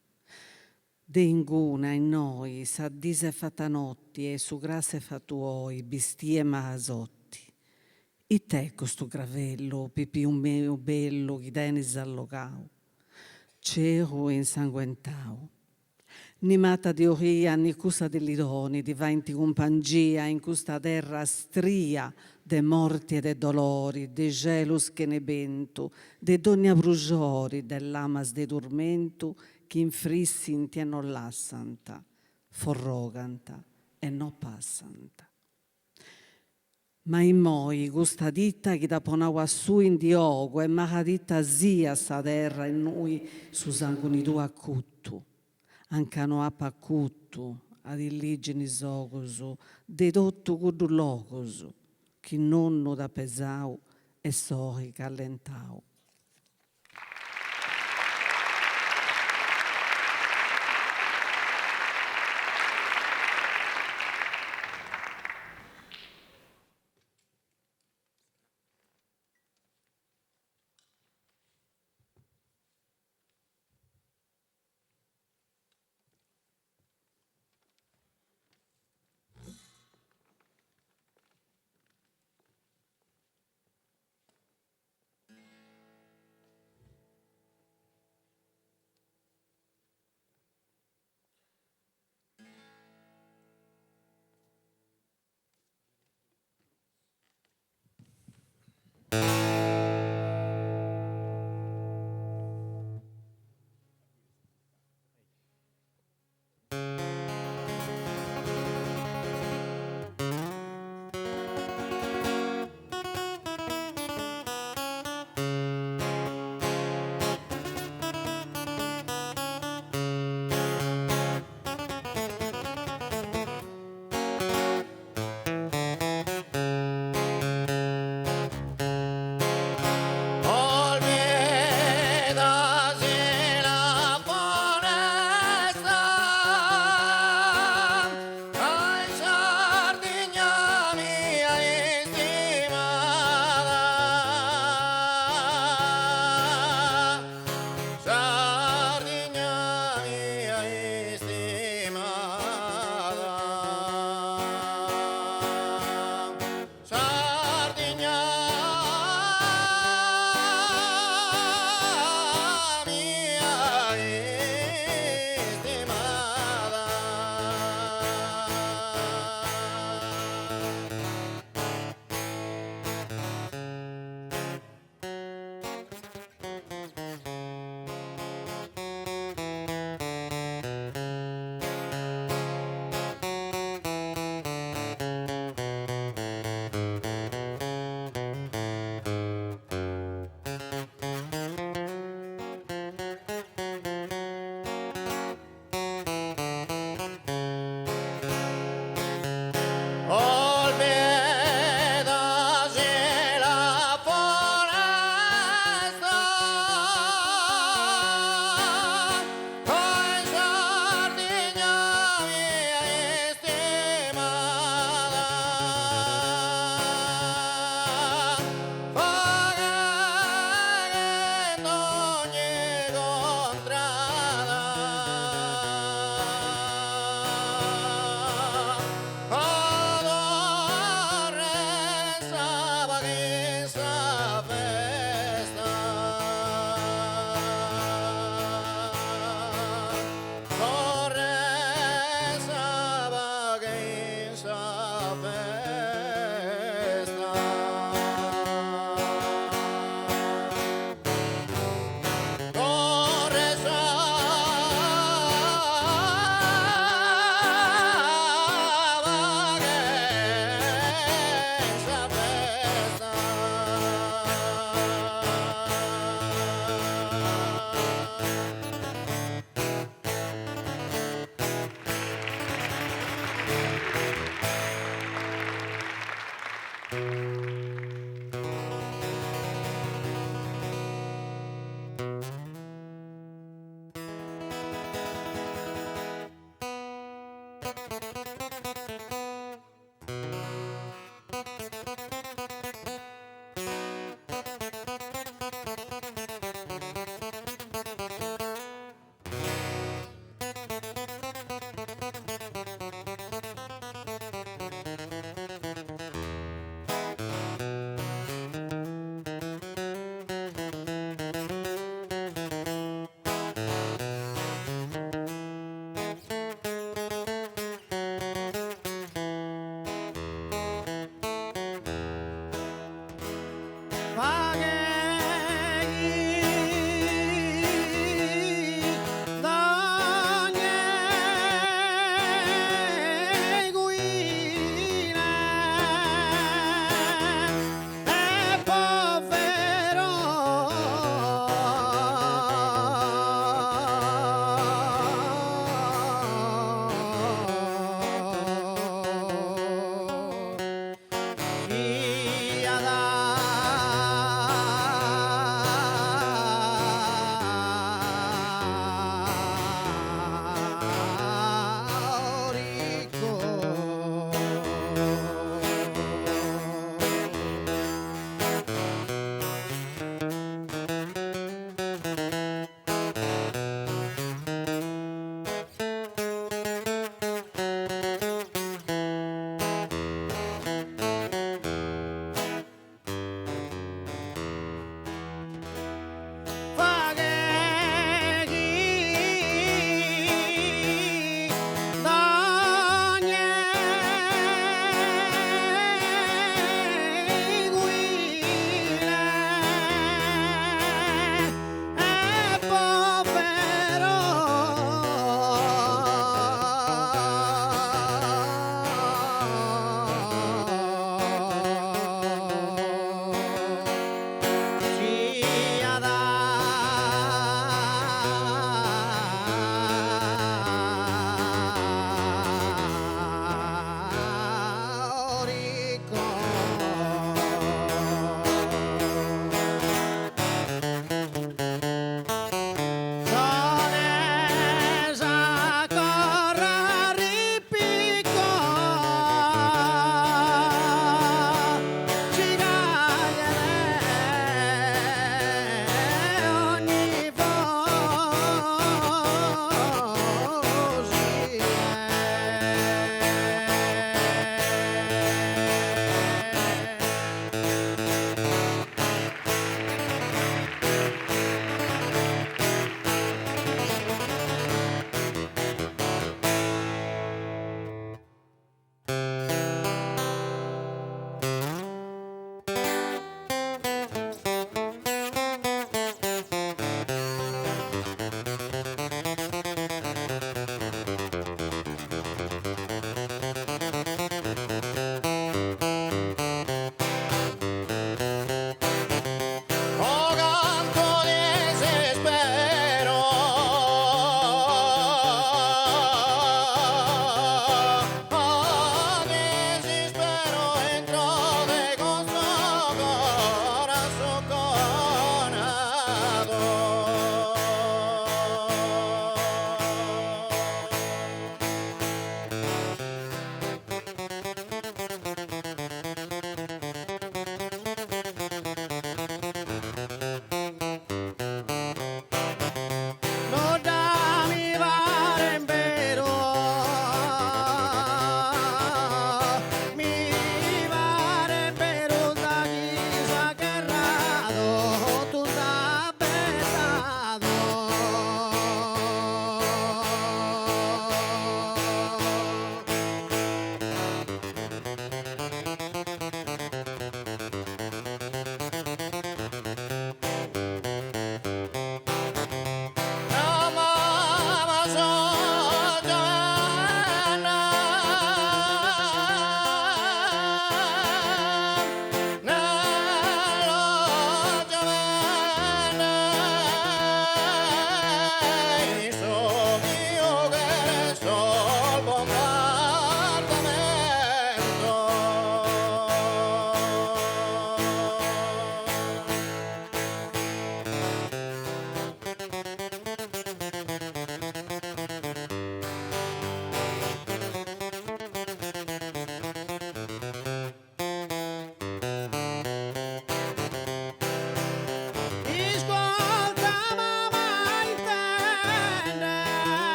De inguni a innoi sa dì s'est fata noti e su cras s'est fatu oi bistia 'e malasoti. It'est custu gravellu pipiu meu bellu chi tenis allogau? Cegu e insanguentau. Ni mata de olia ni cussa de lidoni ti faint cumpangia in custa terra stria de morti e de dolori, de celus chene bentu, de dogna bruxori, de lamas de turmentu chi infrissint e no lassant, forrogant e no passant. Ma immoi custa tita chi t'apo nau a sui ndi 'ogu e maladita siat sa terra innui su sanguni tuu at cutu, anca no apo acutu a ti ligi in is ogus de totu cuddus logus chi nonnu t'at pesau e soli callentau.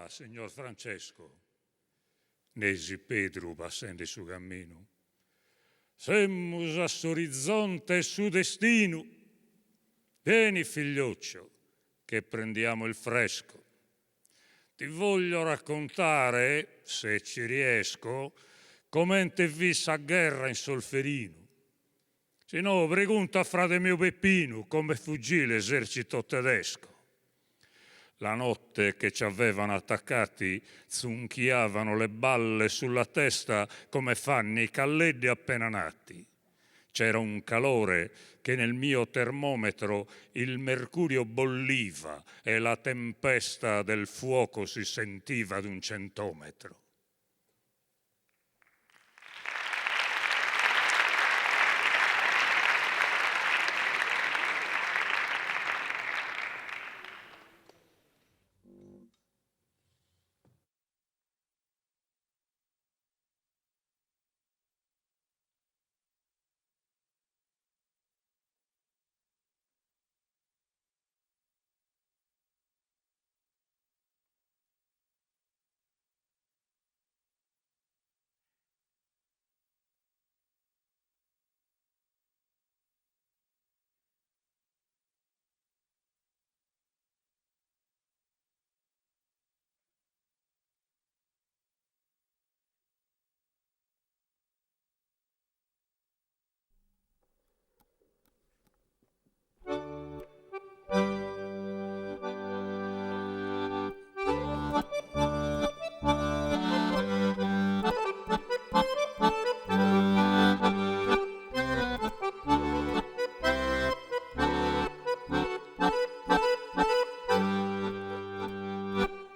va, signor Francesco? Nesit Pedru passende su camminu. Semus a s'orizonte 'e su destinu. Vieni figlioccio, che prendiamo il fresco. Ti voglio raccontare, se ci riesco, comente fit sa gherra in Solferinu. Si no, pregunta a frade meu Peppinu come fuggì l'esercito tedesco. La notte che ci avevano attaccati zunchiavano le balle sulla testa come fanno i calleddi appena nati. C'era un calore che nel mio termometro il mercurio bolliva e la tempesta del fuoco si sentiva ad un centometro.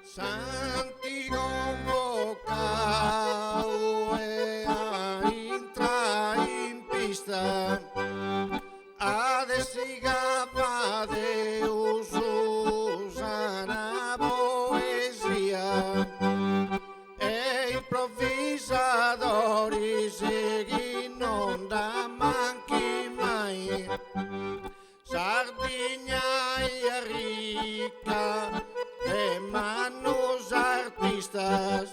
S'anti convocau e a intrai in pista At essi ca fadeus sana poesia E improvisadoris chi non nd'ammanchint mai Sardigna est ricca de mannus artistas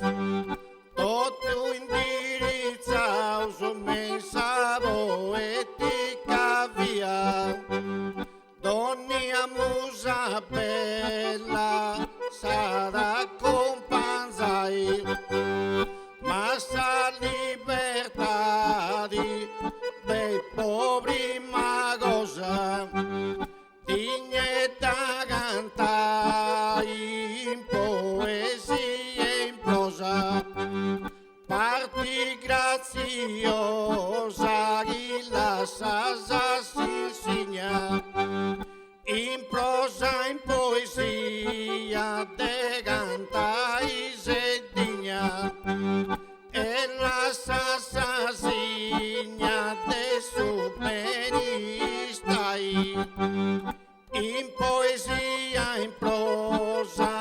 Totu indiritzaus me in sa poetica via Dònnia musa bella s'at a acumpanzai Ma sa libertadi benit po prima cosa Digna 'e dda cantai in poesia e in prosa, parti gratziosa chi lassas s'insigna, in prosa e in poesia de cantai ses digna E lassas sa signa de su beni istai In poesia in prosa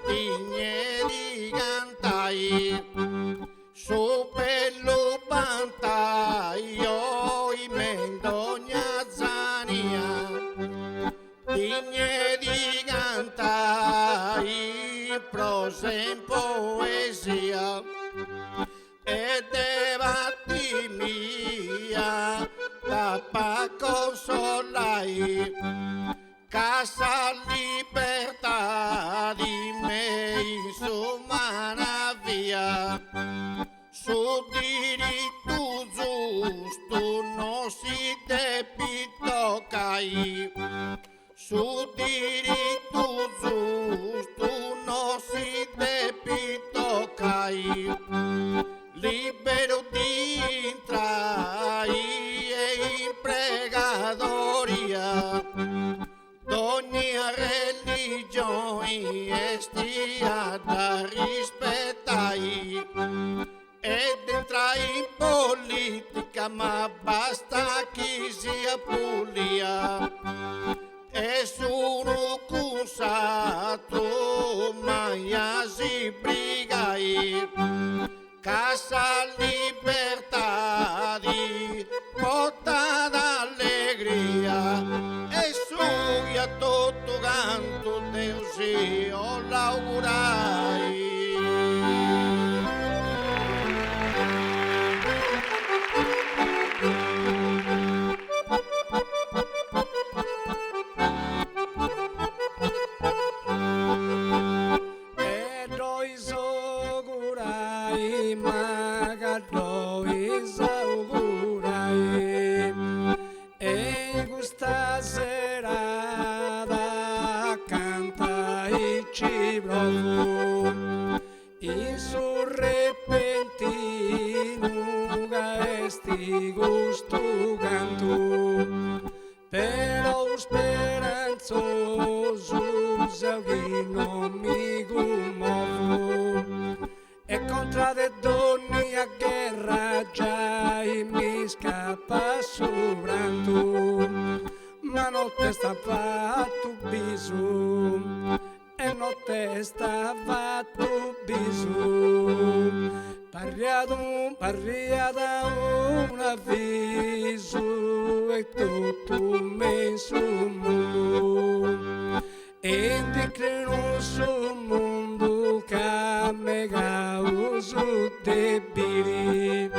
digna de cantai Su bellu bantai oi me in dogna zania Digna de cantai in prosa e in poesia E de parti mia t'ap'a consolai Ca sa libertadi me in s'umana via Su diritu giustu no si depit tocai Su diritu giustu no si depit tocai Liberu de intrai in pregadoria Dogna religioni est a dda rispetai E de intrai in politica ma basta chi sia pulia E s'unu cun s'atru mai a si brigai Ca sa libertadi portat allegria E su chi a totu cantu Deus si. 'oll'augurai.
E dd'ois augurai, ma ca dd'ois augurai E in custa serada canta aici provu In su repentinu ca est custu cantu Però sperantzosu seu chi non mi cummovu E contra de dònnia gherra giai mi scapat su prantu Ma notesta fatu bisu E notesta fatu bisu Parriat parriat un'avisu e totu me in su mundu E in declinu su mundu ca megaus de biri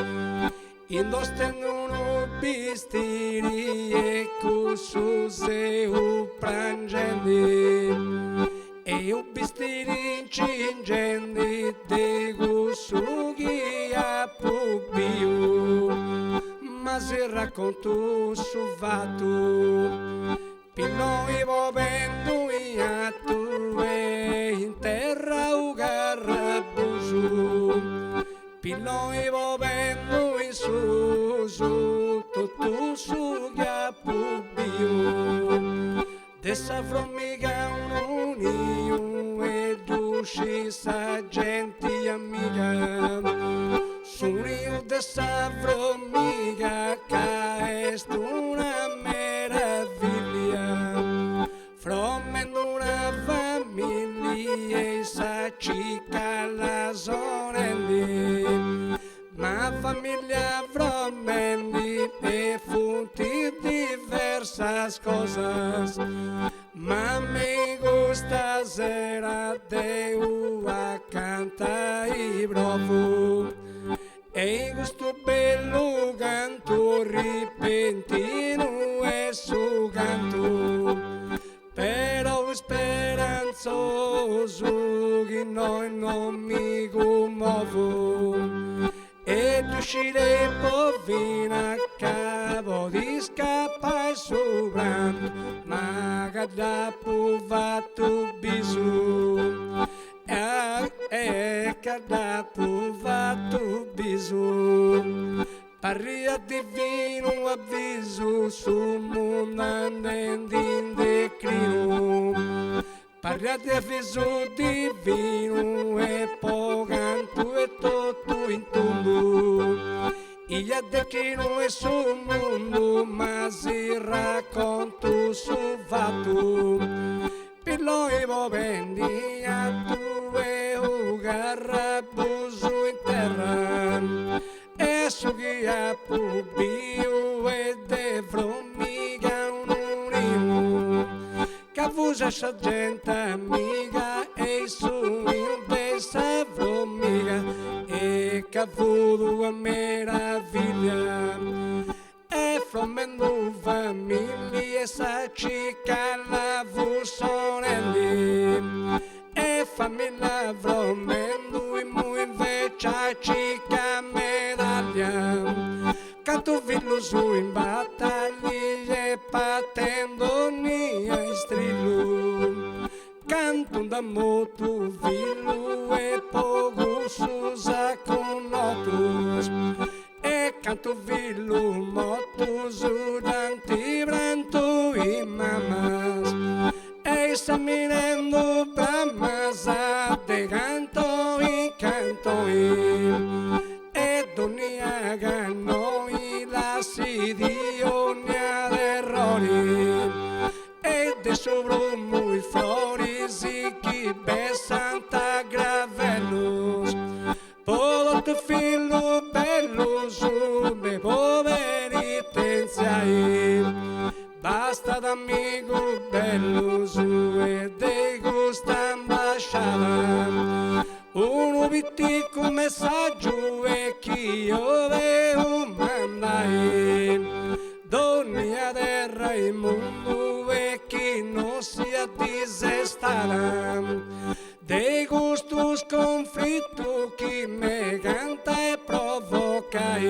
Indossendi unu bistiri e cussu seu prangendi E u bistiri incingendi de cussu chi apu biu Ma si raccontu su fatu Pilloi bobendu in atu e in terra u carrabusu Pilloi bobendu in susu totu su chi apu biu De sa fromiga unu niu e ddu scit sa genti amiga Su niu de sa fromiga ca est una meravillia Fromendu una familia e sa cicala sonendi Ma familia fromendi e funt diversas cosas Ma me in custa sera deu a cantai provu E in custu bellu cantu ripentinu est su cantu Però speranzosu chi innoi non mi cummovu E ddu scirei po fina ca podit scapai su prantu Ma ca dd'apu fatu bisu E ca dd'apu fatu bisu Parriat divinu avvisu su mundu andendi in declinu Parriat avvisu divinu e po cantu e totu in tundu Ia declinu est su mundu ma si raccontu su fatu Pilloi bobendi in atu e u carrabusu in terra E su chi apu biu e de fromiga unu niu Ca fut sa genti amiga e su niu de sa fromiga E ca fut una meraviglia E fromendu familia e sa cicala fut sonendi E familia fromendu immoi invece cica medaglia Cantu fillus in batallia e patendu 'onnia istrillu Cantu nd'at motu fillu e po cussus aconnotus E cantu fillus motus dd'ant prantu is mamas E issa mirendu bramas de cantoi in cantoi E donnia cannoi lassit 'onnia terrori E de su prumu is froris chi bessant a.
Unu piticu messaggiu e chi 'oleus mandai Dònnia terra in mundu e chi no siat disestada De custus conflitu chi megant 'e provocai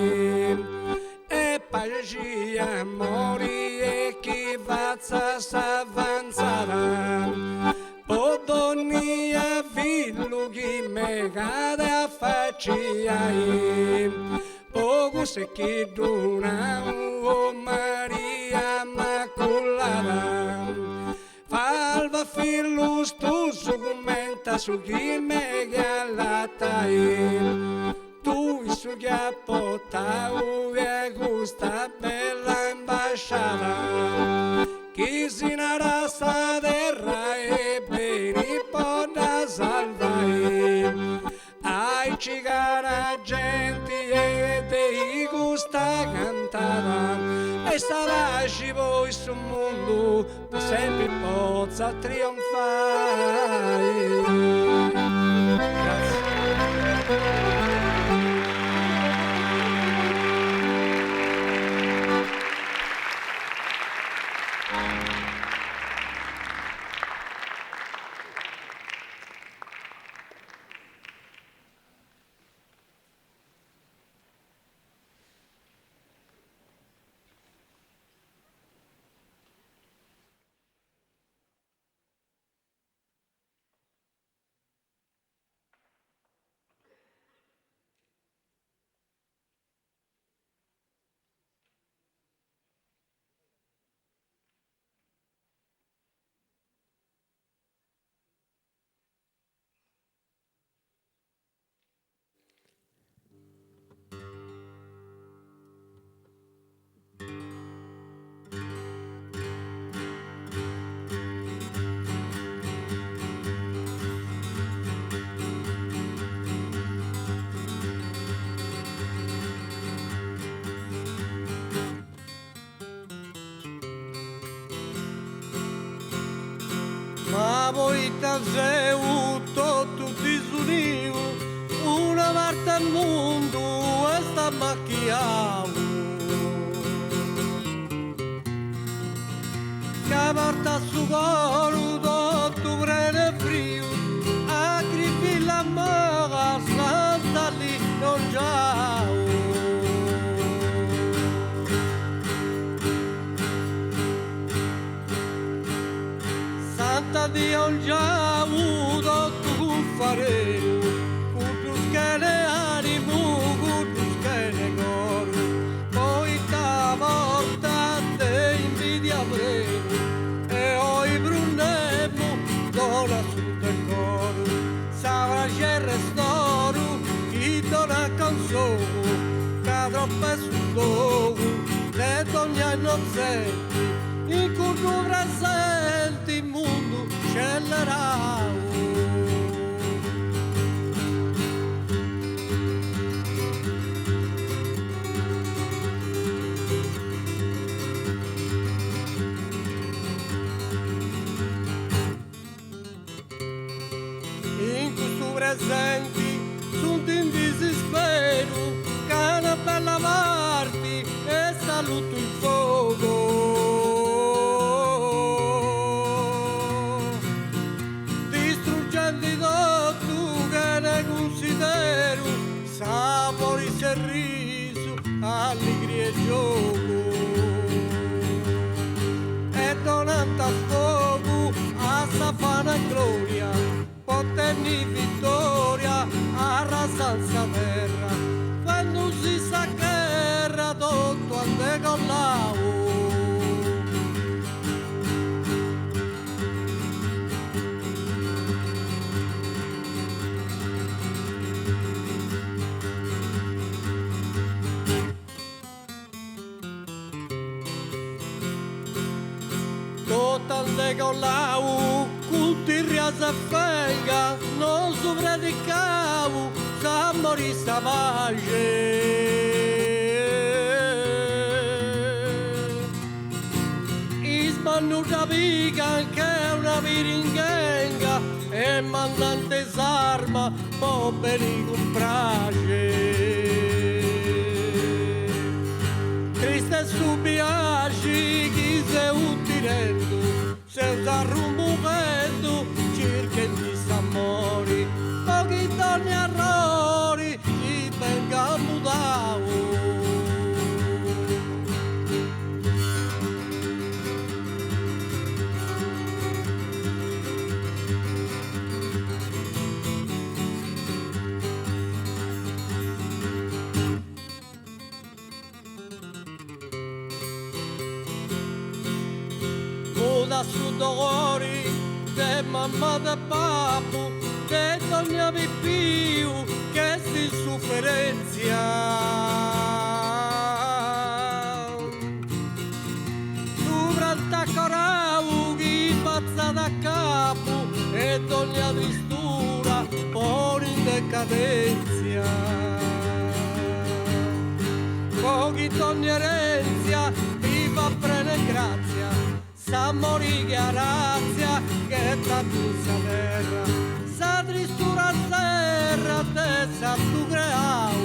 E paxi amori e chi fatzat s'avantzada Po dònnia fillu chi megat 'e afaciai Po cussu est chi ddu nau o Maria Immaculada Salva fillus tuus cumenti a su chi meghi a allatai Tui su chi as portau e custa bella imbasciada Chi si narat sa terra e beni po dda salvai Aici cara genti e de custa cantada E sa paxi po in su mundu po sempri potzat trionfai. Ma poita seu totu disuniu, una parti 'e mundu est amachiau. Ca portat su coru totu prenu 'e friu, acribilla mala Santa Liongiau. Santa Liongiau totu cun farenu, cuddus chene animu, cuddus chene coru, poita portat de invidia prenu e oi prus nemu donat su decoru, sa brax'e restoru chi donat consolu, ca tropp'est su dolu de dogna innotzenti in cuddu presenti mundu scellerau. In custu presenti sunt in disisperu ca una bella parti est allutu in fogu. Distrugendi totu chene cunsideru, saboris e risu, alligria e giogu. E donant fogu a sa vana gloria po tenni vittoria arrasant sa terra fendusi sa gherra totu ant degollau. Totu ant degollau cun tirrias e fenga, nosu predicaus s'amori e sa paxi. Is mannus dda pigant che una piringhenga e E mandant s'arma po beni cumpraxi. Tristu est su biaxi chi seu tirendu, seus arrumbughendu circhendi s'amori, po chi dogna arrori si bengat mudau. Mudat su dolori de mamma de babbu de dogna pipiu ch'est in suferentzia. Su prantu acorau chi fatzat acabu e dogna tristura poni in decadenzia. Po chi dogna erenzia bivat prena 'e grazia, s'amori che arazia ghetat in sa terra, sa tristura serra de s'artu creau.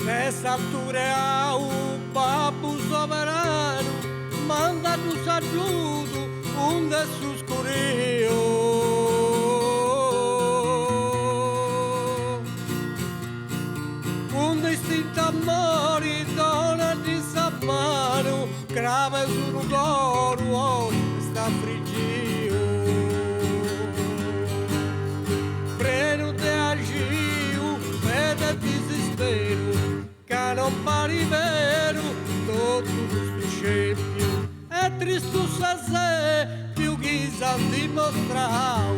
De s'altu creau Babbu soberanu manda-ddu s'agiudu und'est su scuriu. Cun distintu amori dona-ddi sa manu crabeus unu coru oi est afrigiu. Prenu de axiu e de disisperu ca non parit beru totu custu scempiu est tristu s'esempiu chi s'ant dimostrau.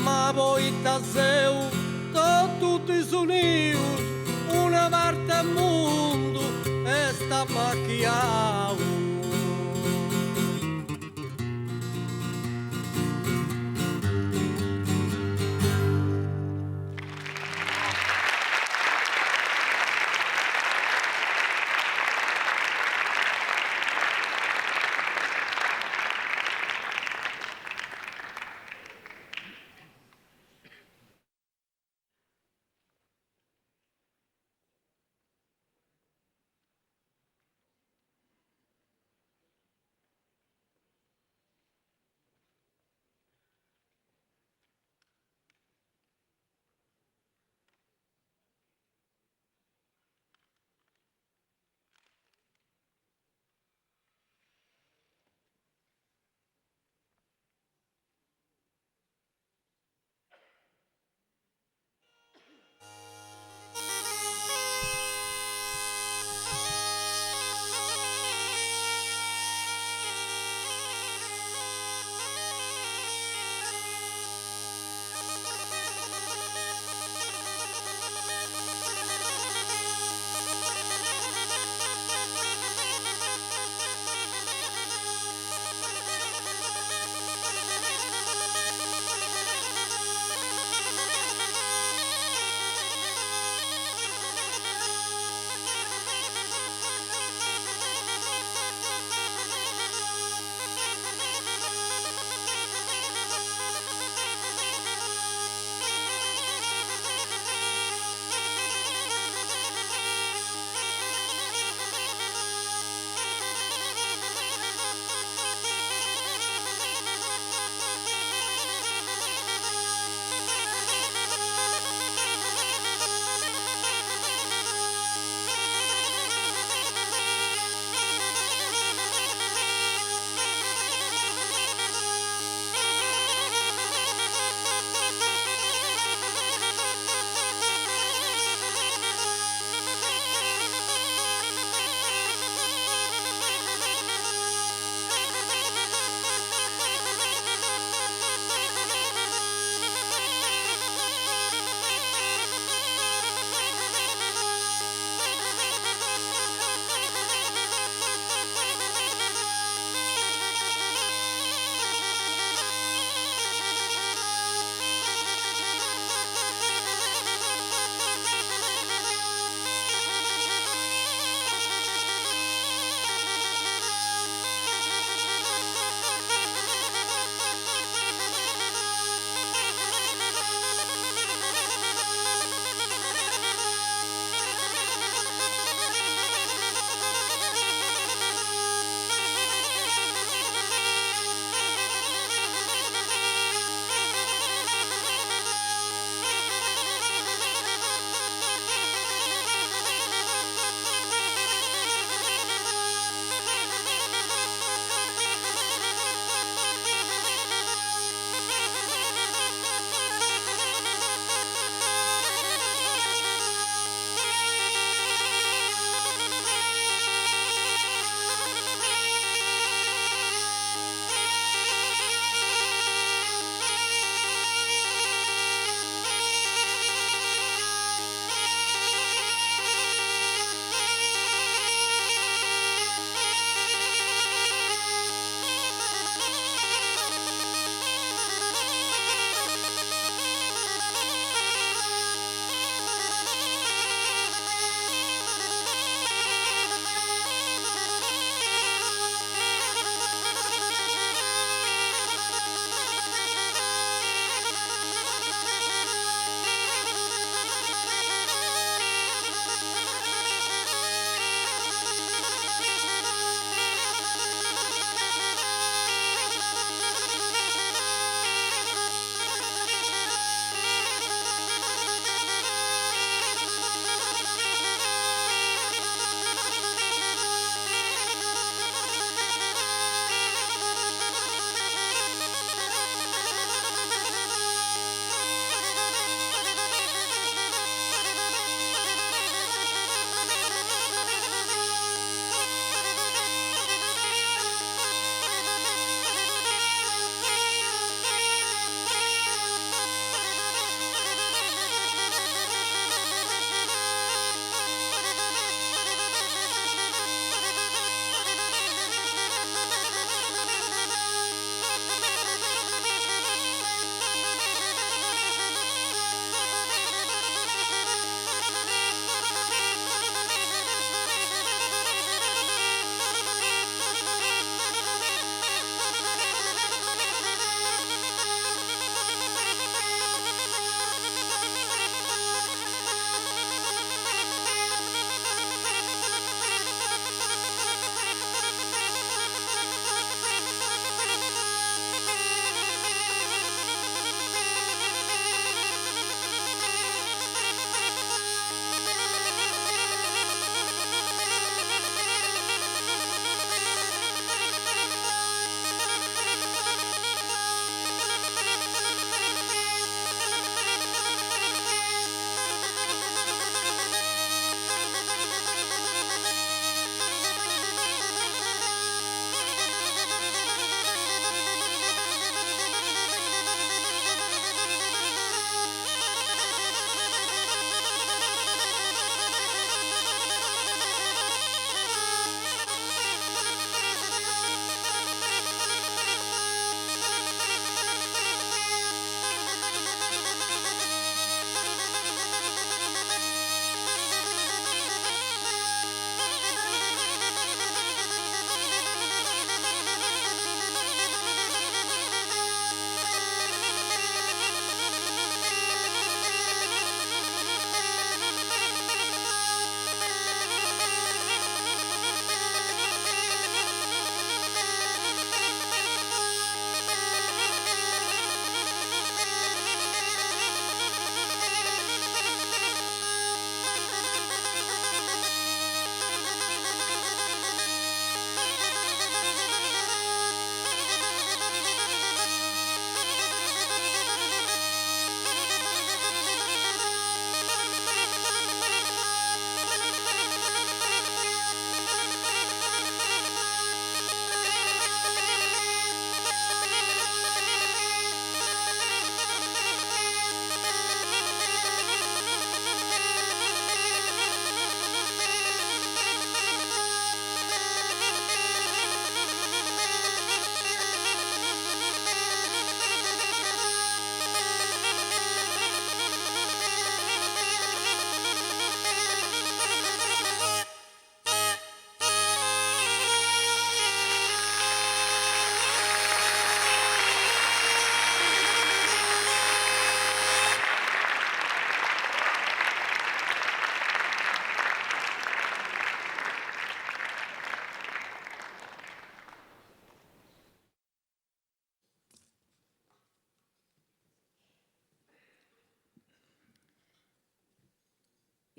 Ma poita seus totus disunius una parti 'e mundu est amachiau.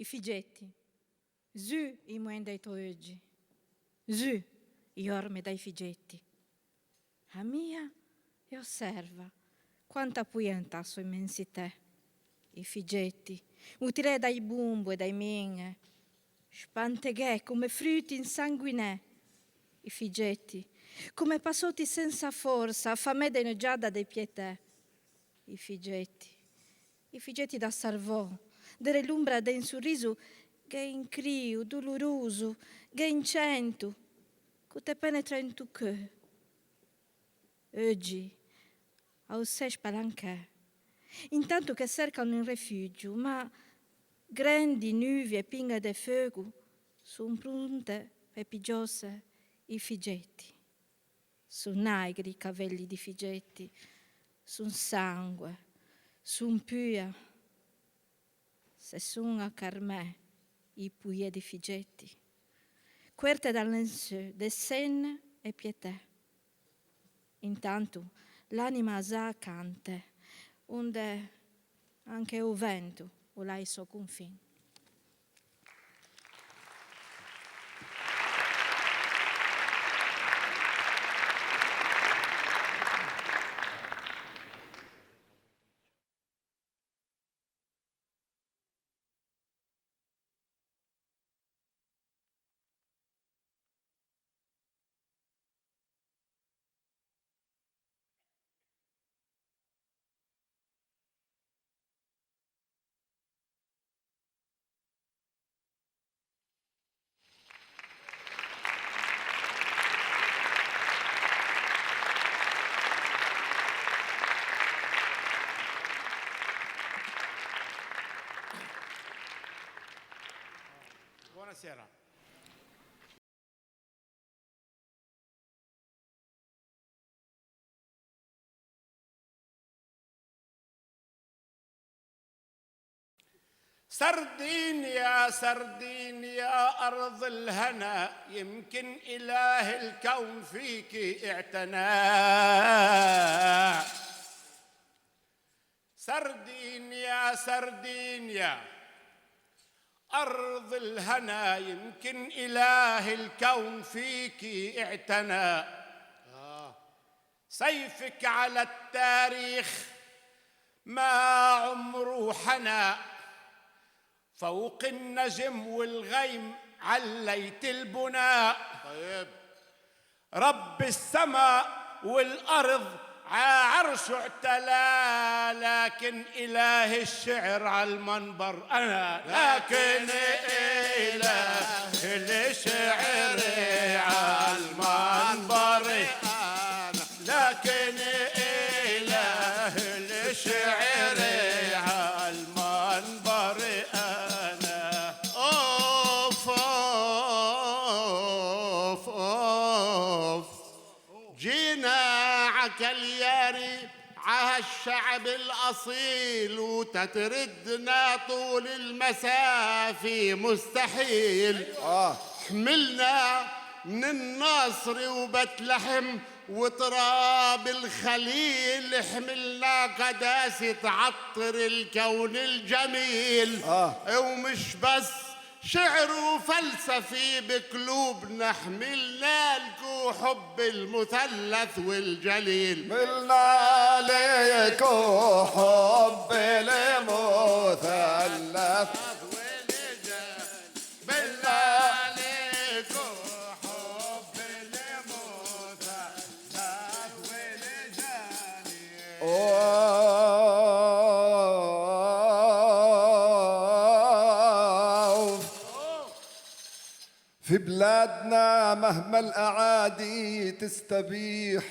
I figetti, su i muen dai to oggi, su i orme dai figetti. Ammia e osserva quanta puia 'nta so immensitè. I figetti, mutilè dai bumbu e dai min, spanteghè come frutti insanguinè. I figetti, come passotti senza forza, affamè de un'oggiada de pietè. I figetti, i figetti da sarvò, de l'umbra de un sorrisu che in criu dulurusu, che in centu, che te penetra in tu cheu. Oggi, a sé spalanchè, intanto che cercano un rifugio, ma grandi nuvi e pinga de fuoco son pronte per pigiose i figetti. Sun nigri i cavelli di figetti, sun sangue, sun pua. Se sun a carmè i puie di figetti, querte dal lensù de sen e pietà. Intanto l'anima sa cante, onde anche o vento o lai so confin.
Buonasera.
Sardinia, Sardinia, أرض الهنا يمكن إله الكون فيك اعتنى Sardinia, Sardinia أرض الهنا يمكن إله الكون فيك اعتنى سيفك على التاريخ ما عمره حنى فوق النجم والغيم عليت البناء
طيب
رب السماء والأرض عرش اعتلى لكن إله الشعر على المنبر أنا لكن إله الشعر على المنبر أنا لكن إله الشعر على المنبر أنا
أوف أوف أوف جينا عكالياري عهالشعب الأصيل وتتردنا طول المسافة مستحيل حملنا من الناصر وبت لحم وتراب الخليل حملنا قداسة عطر الكون الجميل ومش بس شعر وفلسفي بقلوبنا حملنا لكو حب المثلث والجليل
حملنا لكو حب المثلث
حملنا لكو حب المثلث والجليل
أوف. في بلادنا مهما الأعادي تستبيح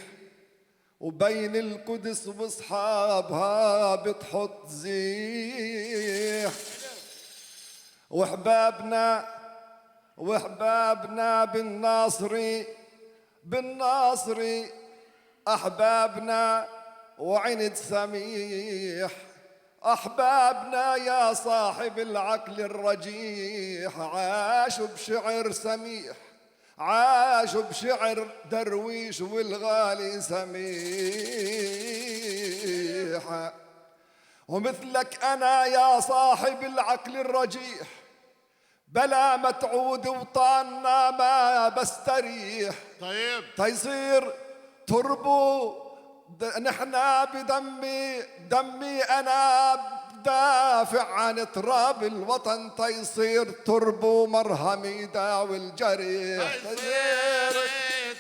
وبين القدس واصحابها بتحط زيح وحبابنا وحبابنا بالناصري بالناصري أحبابنا وعند سميح أحبابنا يا صاحب العقل الرجيح عاشوا بشعر سميح عاشوا بشعر درويش والغالي سميح ومثلك أنا يا صاحب العقل الرجيح بلا ما تعود وطننا ما بستريح.
طيب.
تيصير تربو نحنا بدمي، دمي أنا بدافع عن تراب الوطن. تيصير تربو مرهم يداوي الجريح.
تيصير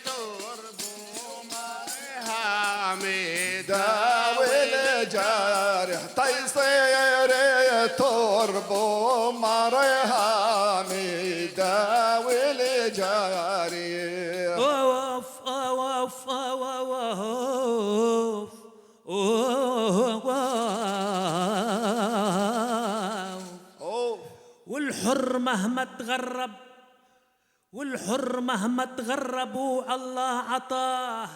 تربو مرهم
يداوي الجريح. تيصير تربو مرهم يداوي الجريح.
أوف أوف أوف أوف أوف. والحر مهما تغرب، والحر مهما تغرب والله عطاه،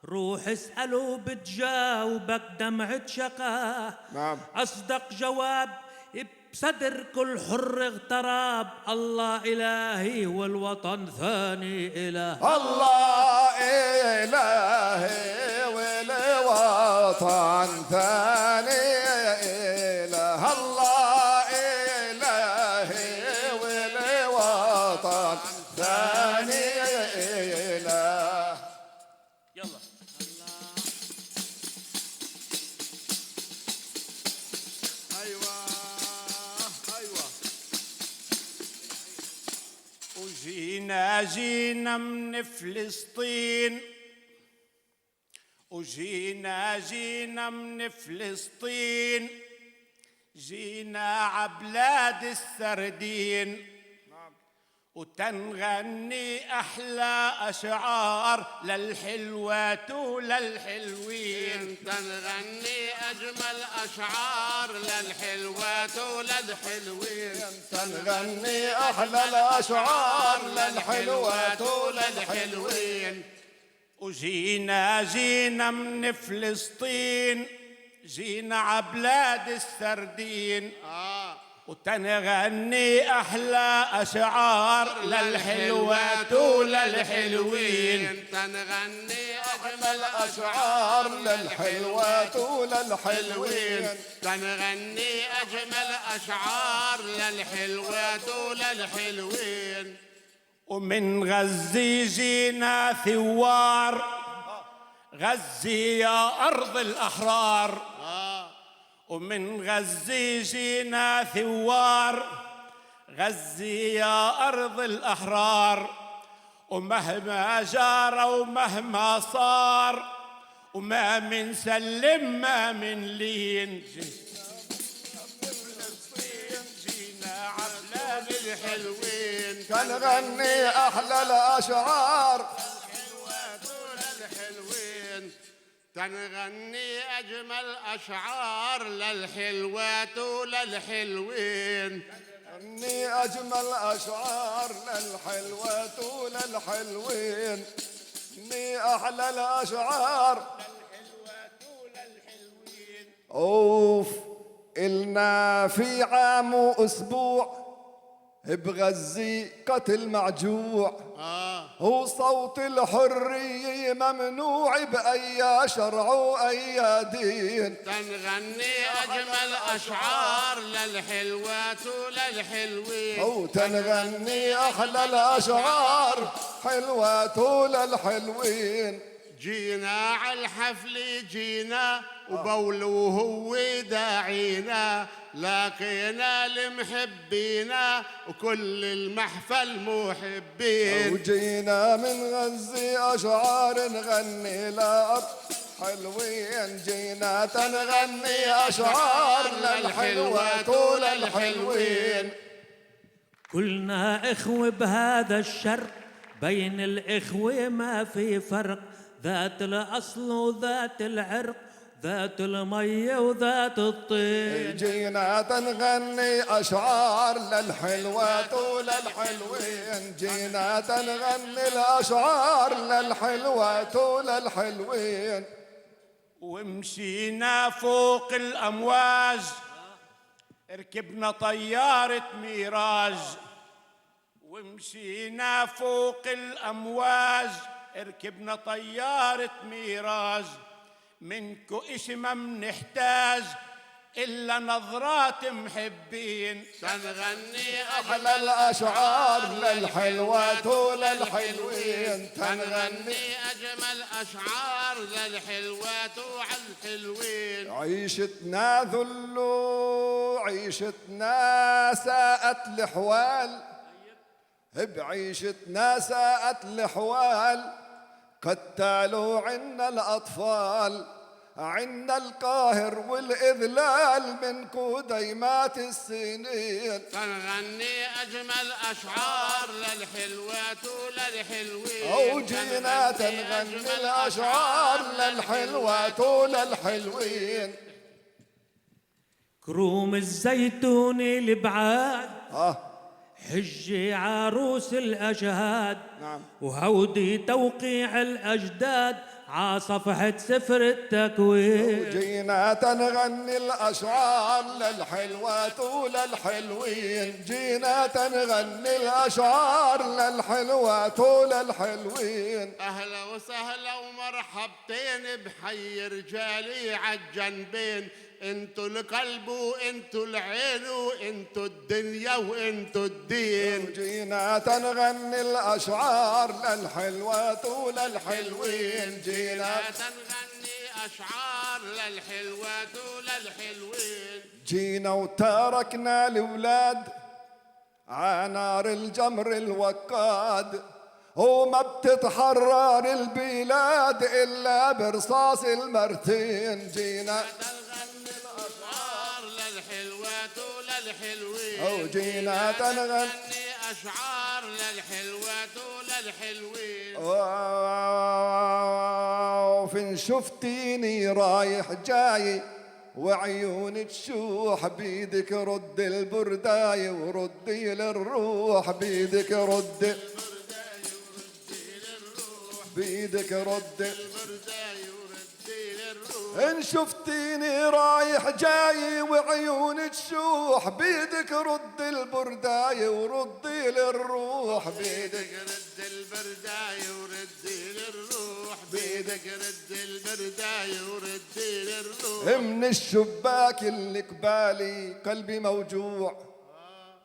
روح اسأله بتجاوبك دمعة شقاه.
نعم.
أصدق جواب بصدر كل حر اغتراب، الله إلهي والوطن ثاني إله.
الله إلهي والوطن ثاني إله. الله إلهي والوطن ثاني إله.
يلا.
أيوة، أيوة.
وجينا جينا من فلسطين، وجينا جينا من فلسطين، جينا عبلاد السردين، وتنغني أحلى أشعار للحلوات وللحلوين.
تنغني أجمل أشعار للحلوات وللحلوين.
تنغني أحلى الأشعار للحلوات وللحلوين.
وجينا جينا من فلسطين، جينا عبلاد السردين، وتنغني أحلى أشعار للحلوات وللحلوين.
تنغني
أجمل أشعار للحلوات وللحلوين.
تنغني أجمل أشعار للحلوات وللحلوين.
ومن غزة جينا ثوار، غزة يا أرض الأحرار. ومن غزة جينا ثوار، غزة يا أرض الأحرار. ومهما جار ومهما صار، وما من سلم ما من لين. جينا عبلاد
الحلوين،
تنغني أحلى الأشعار
الحلوين. تنغني أجمل أشعار للحلوات وللحلوين.
تنغني أجمل أشعار للحلوات وللحلوين. تنغني أحلى الأشعار
للحلوات وللحلوين.
أوف إلنا في عام وأسبوع بغزي قتل معجوع. هو صوت الحرية ممنوع بأي شرع وأي دين.
تنغني أجمل أشعار للحلوات وللحلوين.
أو تنغني أحلى الأشعار حلوات وللحلوين.
جينا على الحفل جينا، وبولو هو داعينا، لاقينا المحبينا وكل المحفل محبين.
وجينا من غزة أشعار نغني لأرض حلوين. جينا تنغني أشعار للحلوات وللحلوين.
كلنا إخوة بهذا الشرق، بين الإخوة ما في فرق، ذات الأصل وذات العرق، ذات المية وذات الطين.
جينا تنغني أشعار للحلوات وللحلوين. جينا تنغني الأشعار للحلوات وللحلوين.
ومشينا فوق الأمواج، ركبنا طيارة ميراج. ومشينا فوق الأمواج، ركبنا طيارة ميراج. منكو إشي ما منحتاج، إلا نظرات محبين.
تنغني
أحلى الأشعار للحلوات وللحلوين.
تنغني أجمل أشعار للحلوات وعالحلوين.
عيشتنا ذل عيشتنا ساءت الحوال، بعيشتنا ساءت الحوال، قتلوا عنا الأطفال، عنا القاهر والإذلال من قديمات السنين.
تنغني أجمل أشعار للحلوات وللحلوين.
أو جينا تنغني الأشعار للحلوات وللحلوين.
كروم الزيتون البعاد حجي عروس الأجهاد،
نعم.
وهودي توقيع الأجداد ع صفحة سفر التكوين.
وجينا تنغني الأشعار للحلوات وللحلوين. جينا تنغني الأشعار للحلوات وللحلوين.
أهلا وسهلا ومرحبتين بحي رجالي عالجنبين، انتو القلب وانتو العين وانتو الدنيا وانتو الدين.
جينا تنغني الأشعار للحلوات وللحلوين. جينا
تنغني أشعار للحلوات وللحلوين.
جينا وتركنا الأولاد عنار الجمر الوقاد، وما بتتحرر البلاد إلا برصاص المرتين. جينا
تنغني الأشعار للحلوات وللحلوين.
أو جينا تنغني
أشعار للحلوات وللحلوين.
وفين شفتيني رايح جاي وعيوني تشوح، بيدك رد البرداي وردي للروح، بيدك رد بيدك رد. إن شفتيني رايح جاي وعيوني تشوح، بيدك رد البرداي وردي للروح،
بيدك رد البرداي وردي للروح، بيدك رد البرداي وردي للروح.
من الشباك اللي قبالي قلبي موجوع،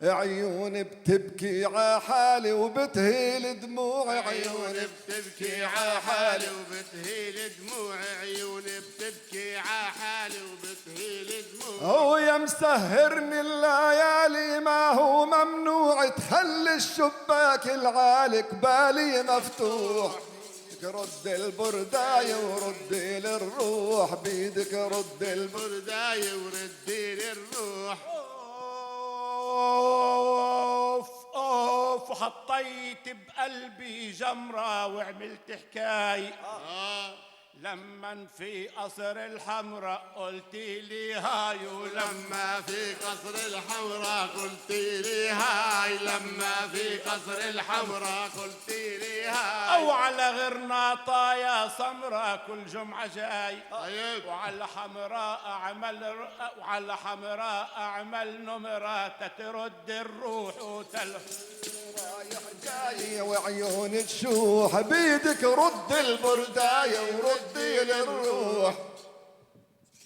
عيوني بتبكي ع حالي وبتهيل دموعي،
عيوني بتبكي ع حالي وبتهيل دموعي، عيوني بتبكي ع حالي وبتهيل دموعي.
هو يا مسهرني الليالي ما هو ممنوع، تخلي الشباك العالي قبالي مفتوح. رد البرداي وردي للروح، بيدك رد
البرداي وردي للروح.
أوف أوف وحطيت بقلبي جمرة وعملت حكاية، لما في قصر الحمراء قلتي لي هاي،
ولما في قصر الحمراء قلتي لي هاي، لما في قصر الحمراء قلتي لي هاي.
أو على غرناطة يا سمراء كل جمعة جاي،
طيب.
وعلى حمراء أعمل، وعلى حمراء أعمل نمرة تترد الروح وتل.
رايح جاي وعيوني تشوح، بيدك رد البرداية وردي للروح.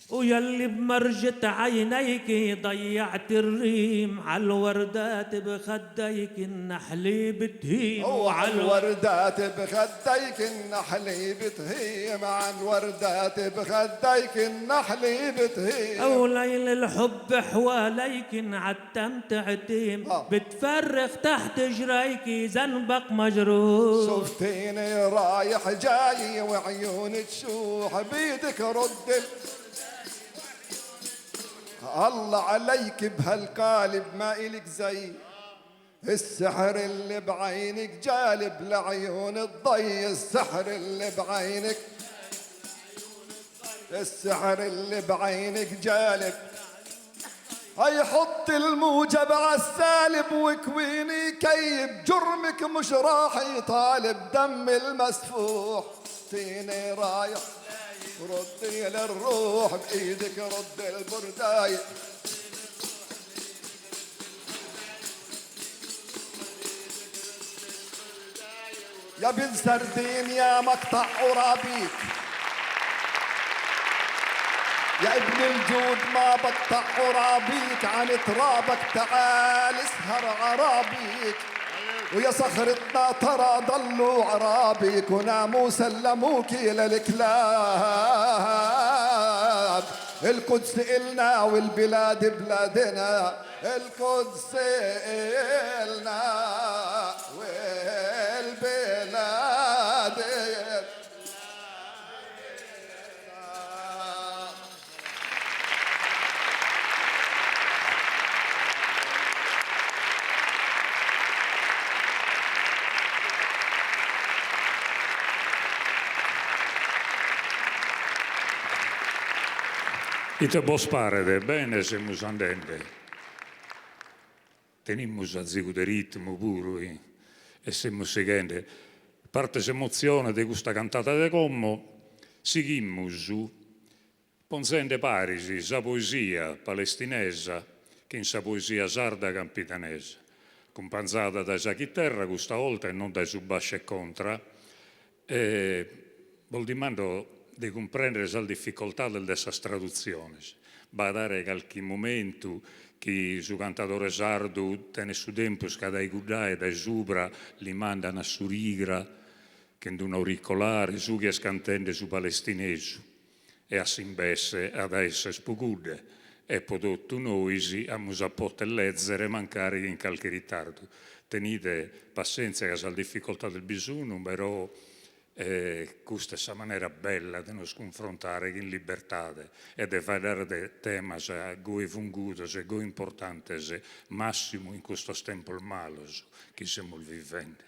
ويلي بمرجة عينيك ضيعت الريم، عالوردات بخديك النحلة بتهيم،
وعالوردات بخديك النحلة بتهيم، عالوردات بخديك النحلة بتهيم.
أو ليل الحب حواليك عتمت عتيم، بتفرخ تحت جريك ذنبك مجروح.
شفتيني رايح جاي وعيوني تشوح، بيدك رد الله عليك بهالقالب ما إلك زي، السحر اللي بعينك جالب لعيون الضي، السحر اللي بعينك، السحر اللي بعينك جالب. هي حط الموجب عالسالب وكويني كيب، جرمك مش راح يطالب دم المسفوح. تيني رايح ردي للروح، بإيدك رد البرداي. يا بن سردين يا مقطع عرابيك. يا ابن الجود ما بقطع عرابيك عن ترابك تعال اسهر عرابيك ويا صخرتنا ترى ضلوا عرابيك وناموا سلموكي للكلاب القدس إلنا والبلاد بلادنا القدس إلنا والبلاد.
Ite bos paret? Bene semus andende. Tenimus azigu de ritmu puru e semus sighende. A parte s'emotzione de custa cantada de como, sighimus ponzende paris sa poesia palestinesa chin sa poesia sarda campidanesa, acumpanzada dae sa chiterra custa 'olta e non dae su basciu e contra, E bos dimando de cumprèndere sas dificoltades de sas tradutziones. B'at àere calchi momentu chi su cantadore sardu tenet su tempus ca dae cuddae, dae subra, li mandan a s'urigra, chin d'un'auricolare, su chi est cantende su palestinesu. E a s'imbesse at a esser po cudde e po totu nois amus a poter lezere mancari chin calchi ritardu. Tenide passentzia ca sas dificoltades bi sun, però custa est sa manera bella de nos cunfrontare chin libertade e de faeddare de temas goi fungudos e goi importantes, massimu in custos tempos malos chi semus vivende.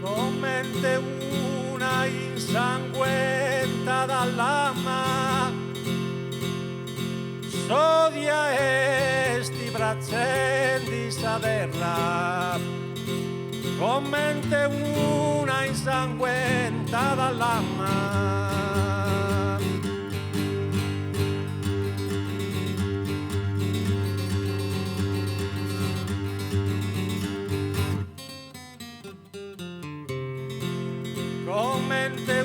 Comente una insanguentada lama S'odia est bratzendi sa terra Comente una insanguentada lama. Comente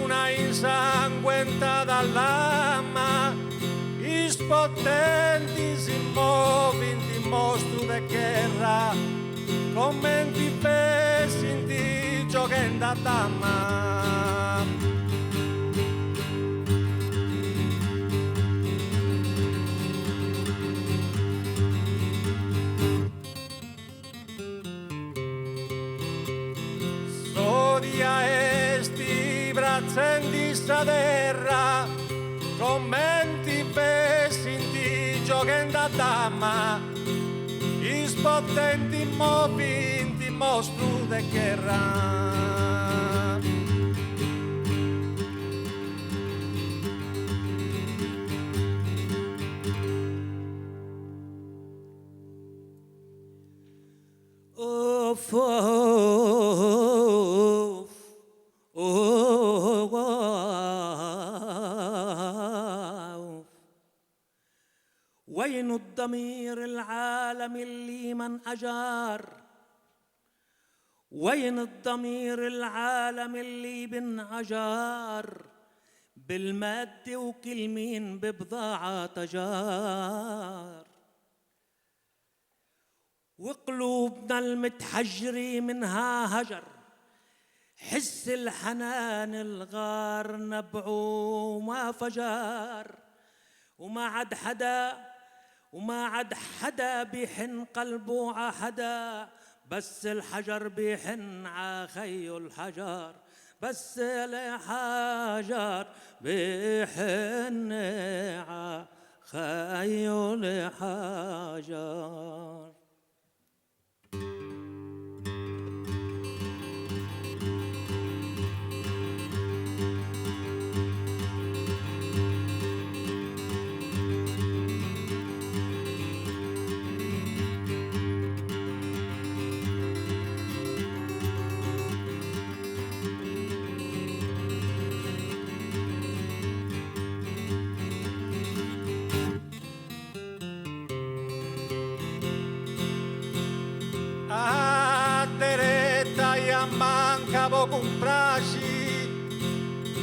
una insanguentada lama Is potentis si movint in mostru de gherra Comenti fessint gioghendi a dama. S'odia est bratzendi sa terra Comenti fessint gioghendi a dama Is potentis movint mostru de gherra.
Of of of وين الضمير العالمي اللي من أجار وين الضمير العالمي اللي بنعجار بالمادة وكل مين ببضاعة تجار وقلوبنا المتحجرة منها هجر حس الحنان الغار نبعو ما فجر وما عاد حدا وما عاد حدا بيحن قلبه ع حدا بس الحجر بيحن ع خيو الحجر بس الحجر بيحن ع خيو الحجر.
po cumpraxi,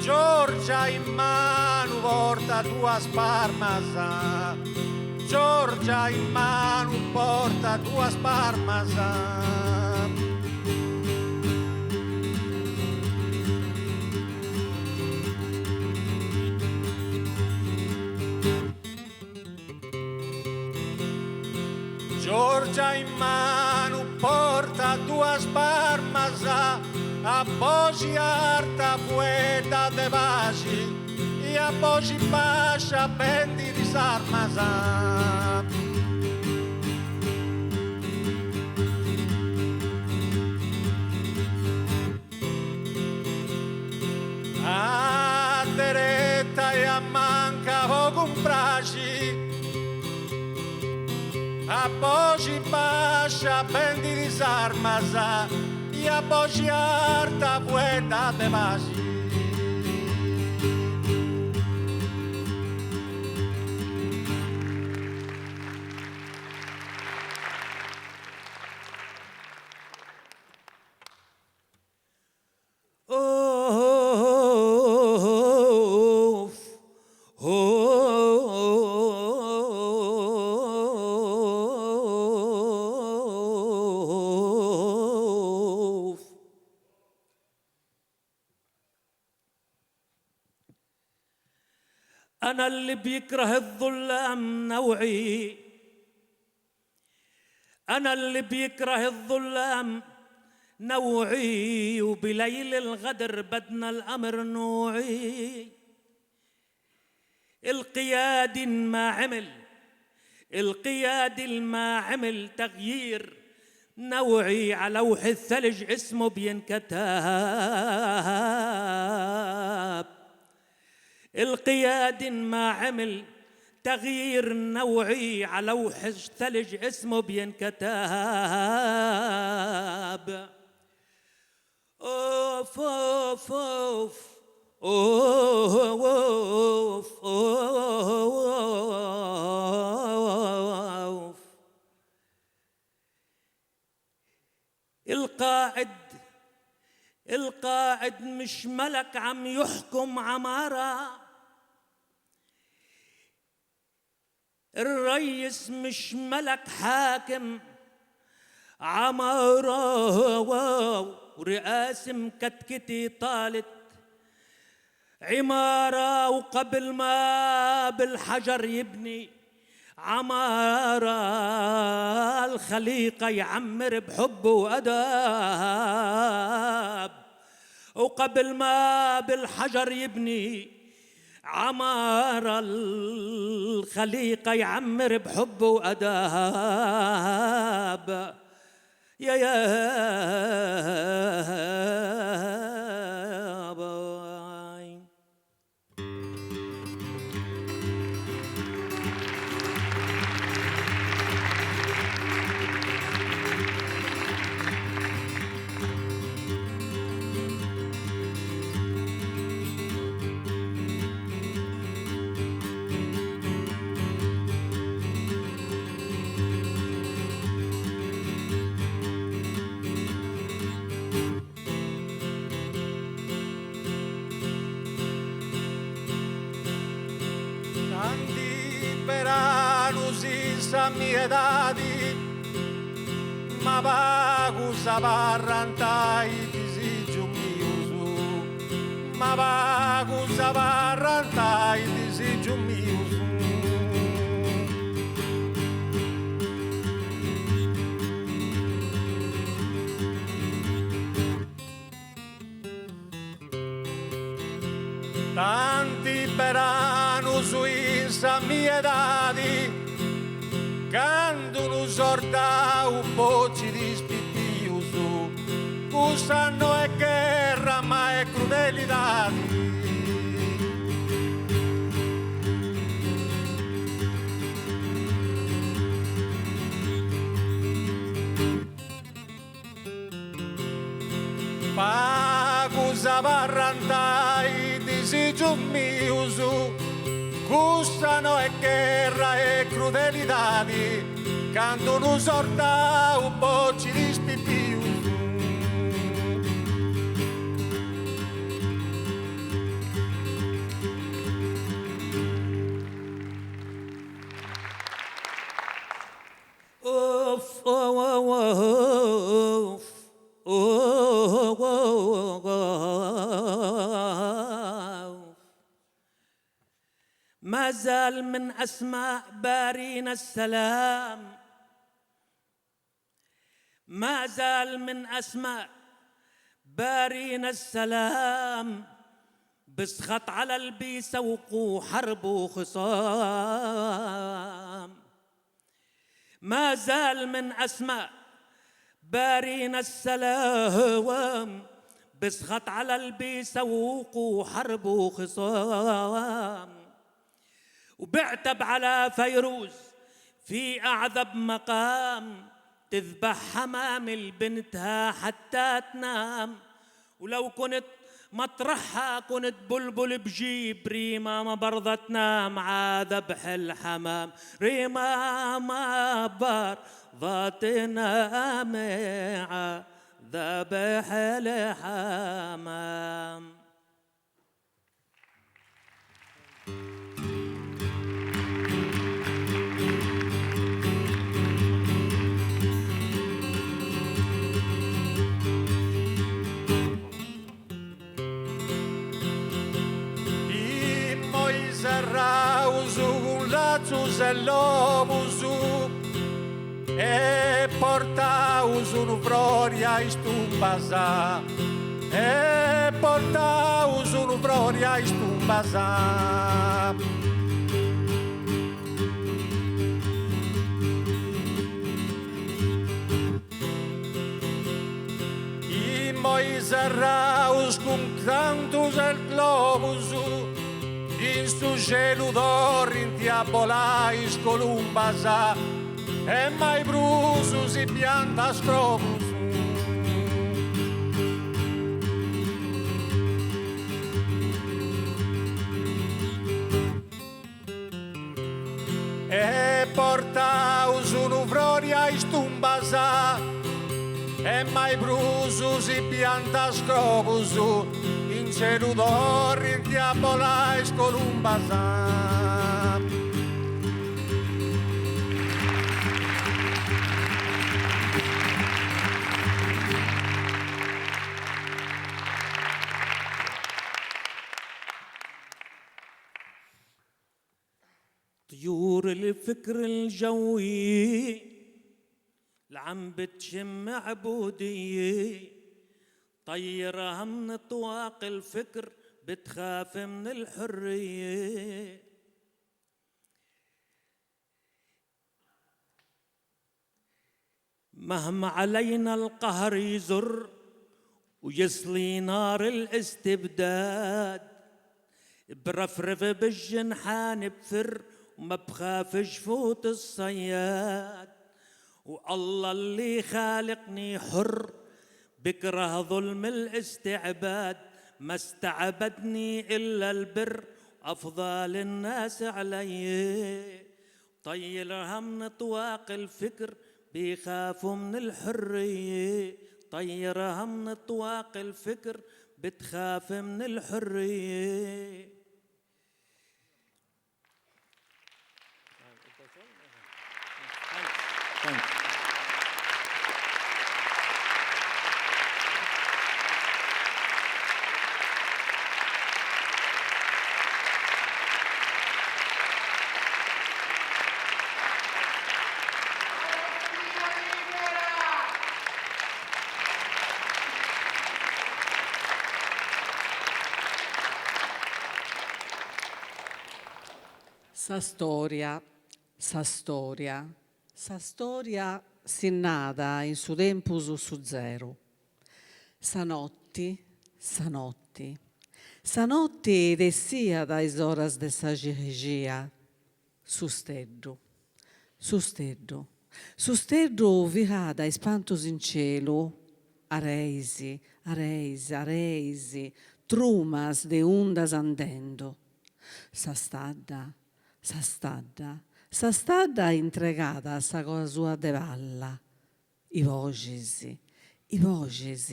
Giorgia in manu porta duas parmas, Giorgia in manu porta duas parmas. Giorgia in manu porta duas parmas, a boxi arta fueddat de paxi e a boxi bascia bendit is armas. A deretta e a manca po cumpraxi, a boxi bascia bendit is armas e a boxi arta fueddat de paxi.
أوف أوف أنا اللي بيكره الظلام نوعي أنا اللي بيكره الظلام نوعي وبليل الغدر بدنا الأمر نوعي القيادي ما عمل القيادي ما عمل تغيير نوعي على لوح الثلج اسمه بينكتب القيادي ما عمل تغيير نوعي على لوح الثلج اسمه بينكتب اوف اوف اوف اوف اوف القائد القائد مش ملك عم يحكم عمارة الريس مش ملك حاكم عمارة ورئاسة مكتكتي طالت عمارة وقبل ما بالحجر يبني عمارة الخليقة يعمر بحب وأداب وقبل ما بالحجر يبني عمارة الخليقة يعمر بحب وأداب يا يا باي
Tanti beranus in sa mia edadi, ma pagus abarrant is disigius mius, ma pagus abarrant is disigius mius. Tanti beranus in sa mia edadi, candu unu sordau bocit is pipius, cussa no est gherra ma est crudelidadi. Pagus abarrant is disigius mius, cussa no est gherra est crudelidadi, candu unu sordau bocit is pipius.
ما زال من أسماء بارينا السلام ما زال من أسماء بارينا السلام بسخط على اللي بيسوقوا حرب وخصام ما زال من أسماء بارينا السلام بسخط على اللي بيسوقوا حرب وخصام وبعتب على فيروز في أعذب مقام تذبح حمام لبنتها حتى تنام ولو كنت مطرحها كنت بلبل بجيب ريما ما برضى تنام عذبح الحمام ريما ما برضى تنام ذبح الحمام
Immoi serraus cun latzus e lobus e portaus unu frori a is tumbas e portaus unu frori a is tumbas. Immoi serraus cun cantus e globus in su celu torrint a bolai is columbas e mai prus si biant strobus. E portaus unu frori a is tumbas e mai prus si biant strobus in celu torrint a bolai is columbas.
طيور الفكر الجوي العم بتشم عبودية طيرها من طواق الفكر بتخاف من الحرية مهما علينا القهر يزر ويصلي نار الاستبداد برفرف بالجنحان بفر وما بخاف جفوت الصياد والله اللي خالقني حر بكره ظلم الاستعباد ما استعبدني إلا البر أفضل الناس علي طيرها من طواق الفكر بيخافوا من الحرية طيرها من طواق الفكر بتخاف من الحرية Thank you.
Sa storia, sa storia, sa storia sinnada in su tempus su zeru. Sa notti, sa notti, sa notti tessiat is oras de sa cixia, su steddu, su steddu, su steddu ficat ispantus in celu, areis, areis, areis, trumas de undas andendu. Sa stadda, sa stadda, sa stadda intregada a sa coa sua de palla. I boxis, i boxis,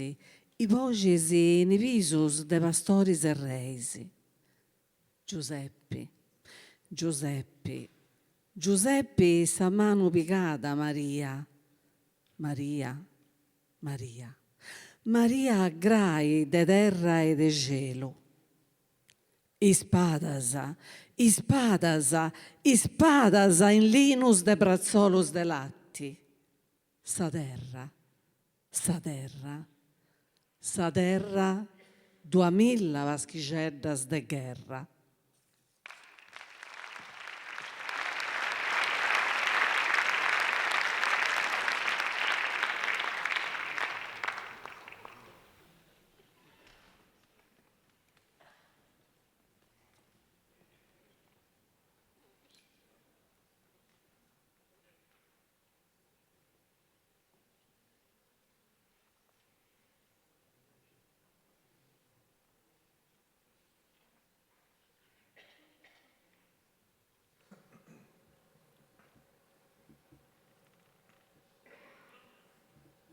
i boxis in i bisus de pastoris e reis. Giuseppi, Giuseppi, Giuseppi sa manu pigada Maria, Maria, Maria, Maria grai de terra e de celu. Ispadas, ispadas, ispadas in linus de bratzolus de latti. Sa terra, sa terra, sa terra duamilla paschixeddas de gherra.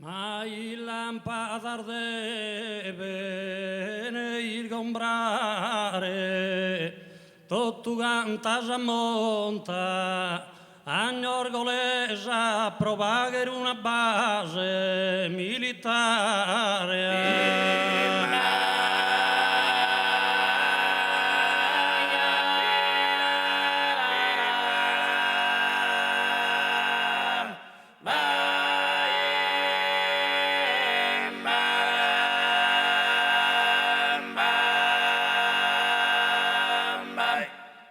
Ma is lampadas deven isgombrare totu canta sa montagna orgolesa pro fagher una base militare.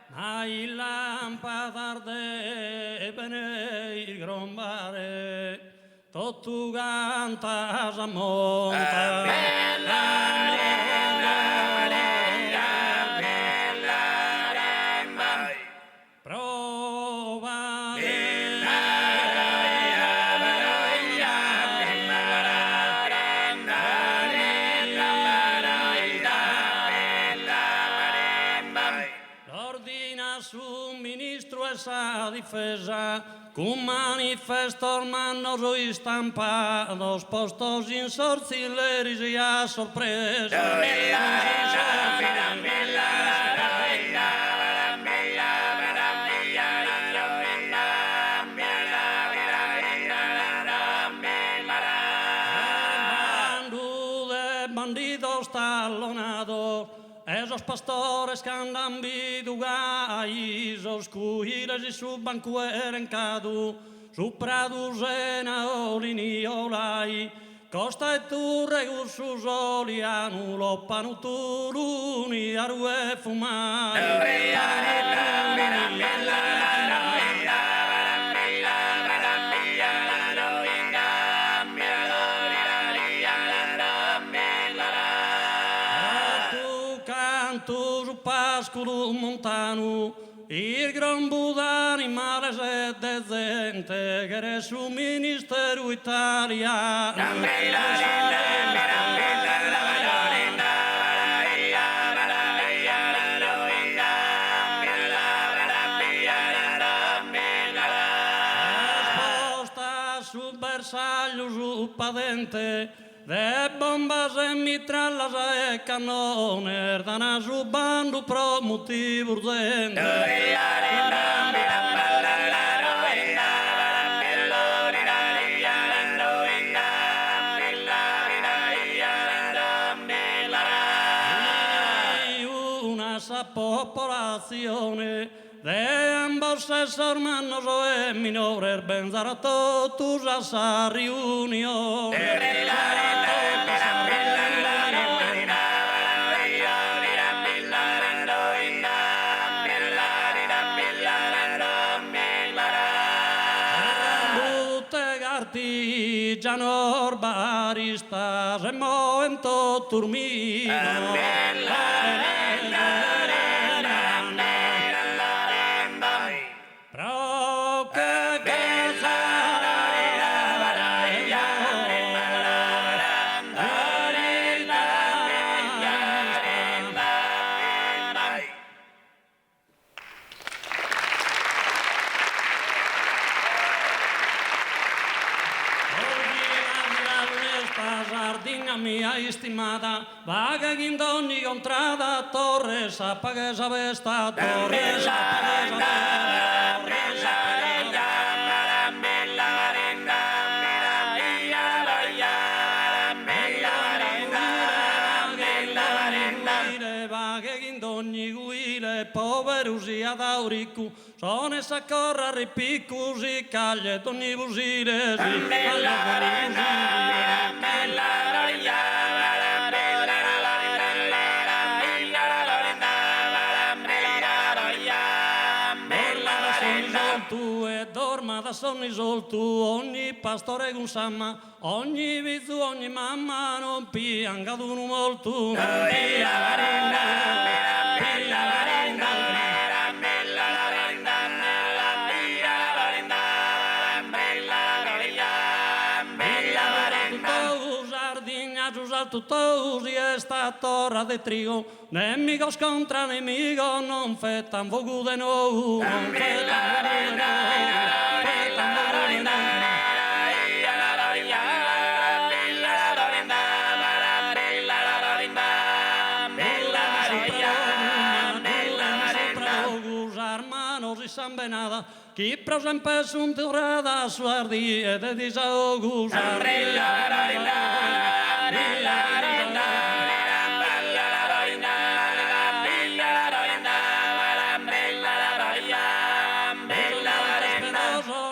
Ma is lampadas deven isgrombare totu canta sa montagna. L'ordinat su ministru 'e sa difesa cun manifestos mannos istampados postos in sos tzilleris a sorpresa. Bandu de bandidos tallonados e sos pastores cando an bidu gai sos cuiles in su bancu erencadu su pradu sena oliniolai Costa 'e turre cussu solianu lopanu tuluni aru e fumai. Totu cantu su pasculu montanu Isgrombu d'animales e de zente cheret su ministeru italianu. Est posta su bersagliu su padente De bombas e mitrallas e cannones dana su bandu pro motivu urgente. Una sa popolatzione de ambos sessos mannos e minores benzan totus a sa riunione. Artigianos baristas e moen totus minores. Pro che Sardigna mia istimada, faghe chi in dogni contrada torret sa paghe sa festa, torret sa paghe sa festa. Dogni cuile, poberu siat o riccu, sonet sa corra a repiccu, si cagliet dogni fusile, si cagliet dogni fusile. E dormat a sonnu isoltu ogni pastore cun s'ama, ogni fizu, ogni mama, non piangat unu mortu, non piangat unu Sardigna su saltu tou si est a torra de trigu Nemigos contra nemigos non fetan fogu de nou non fetan fogu de nou fetan fogu de nou. Sas manos insambenadas chi pro semper sunt torradas sas dies de disaogu sas dies de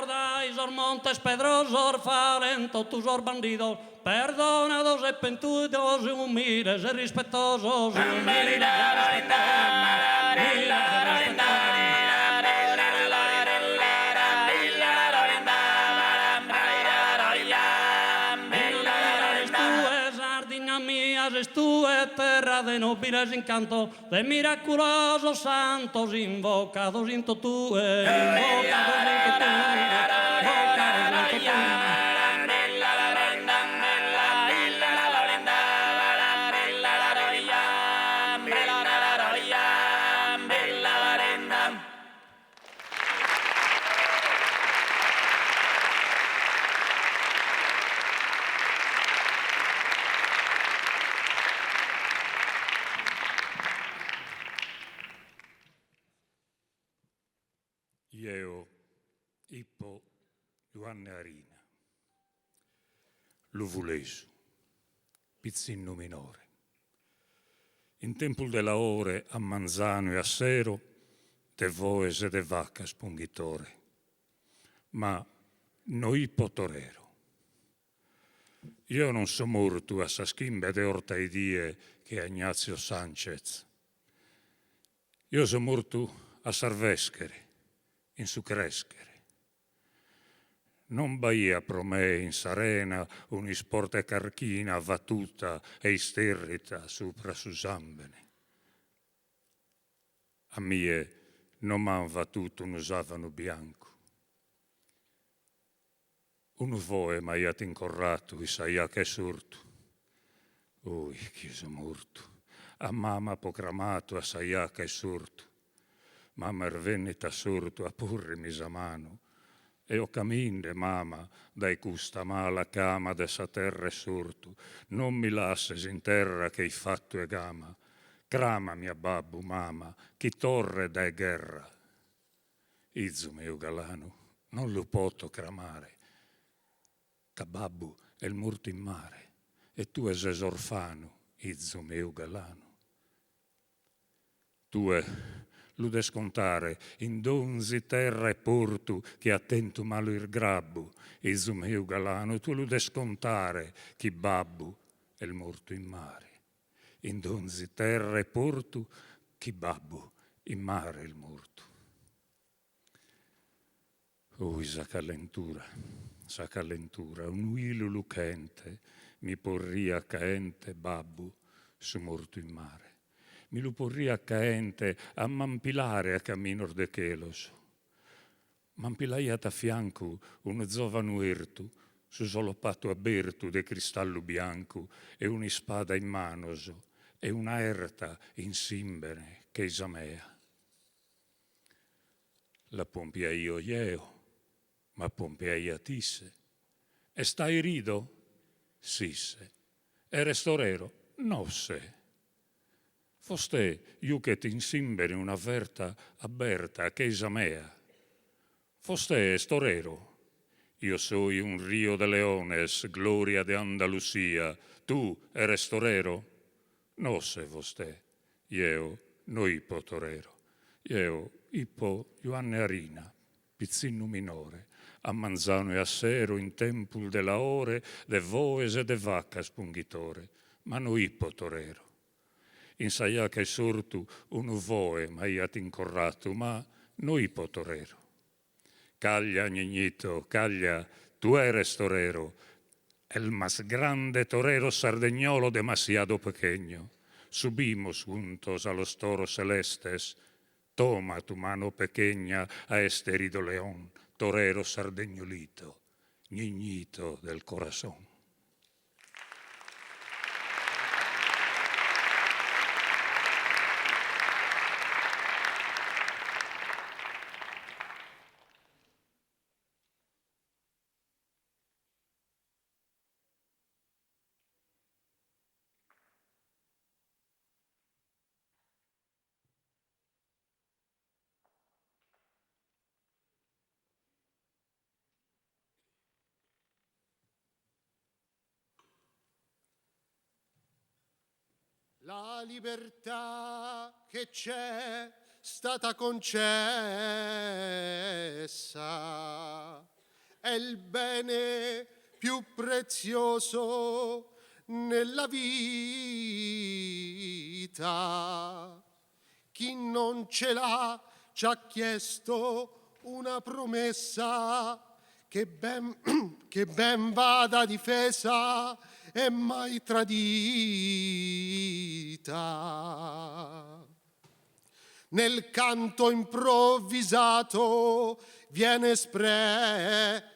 Dae sos montes pedrosos falen totu sos bandidos, perdonados e pentidos, umiles e rispettosos, umiles e Tue, Sardigna mia, ses tue terra de nobiles incantos, de miraculosos santos invocados in totue, invocados in totue, invocados in totue.
Jeo 'ippo Juanne Arina, Luvulesu, pitzinnu minore. In tempus de laore a manzanu e a sero, de voes e de vacas punghitore. Ma no 'ippo torero. Jeo non so mortu a sas chimbe de 'ortaedie che a Ignazio Sanchez. Jeo so mortu a s'arveschere, in su creschere. Non b'aiat pro me in s'arena un'isporta 'e carchina fatuta e isterrita supra su sambene. A mie non m'an fatutu unu sàvanu biancu. Unu voe m'aiat incorratu in sa jaca 'e s'ortu. Ohi, chi so mortu! A mama apo cramatu a sa jaca 'e s'ortu. Mama est vennita a s'ortu a porrimi sa manu. E 'ocaminde, mama, dae custa mala cama de sa terra 'e s'ortu. Non mi lasses in terra che iffattu 'e cama. Cramami a babbu, mama, chi torret dae gherra. Izu meu galanu, non lu poto cramare, ca babbu est mortu in mare e tue ses orfanu, izu meu galanu. Tue lu des contare in donzi terra e portu chi at tentu malu irgrabbu, izu meu galanu, tue lu des contare chi babbu est mortu in mare. In donzi terra e portu chi babbu in mare est mortu. Ohi sa callentura, sa callentura, unu 'ilu luchente mi porriat caente babbu su mortu in mare. Mi lu porriat caente a m'ampilare a caminos de chelos. M'ampilaiat a fiancu unu zovanu 'ertu, su solopatu abertu de cristallu biancu e un'ispada in manos e una 'erta in s'imbene chei sa mea. L'apompiaio jeo, m'apompiaiat isse. Está herido? Sisse. Eres torero? Nosse. Vostè juchet in s'imbene una ferta aberta chei sa mea. Vostè est torero? Io soy un rio de leones, gloria de Andalusia, tu eres torero? Nosse, vostè. Jeo. no ipo torero. Jeo ipo Juanne Arina, pitzinnu minore, a manzanu e a sero in tempus de laore, de voes e de vacas punghitore, ma no ipo torero. In sa jaca 'e s'ortu unu voe m'aiat incorratu, ma no ipo torero. Caglia, Niñito, caglia, tu eres torero, el más grande torero sardeñolo demasiado pequeño. Subimos juntos a los toros celestes, toma tu mano pequeña a este herido león, torero sardeñolito, Niñito del corazón.
La libertà che c'è stata concessa è il bene più prezioso nella vita. Chi non ce l'ha ci ha chiesto una promessa che ben, che ben vada difesa e mai tradita. Nel canto improvvisato viene espressa,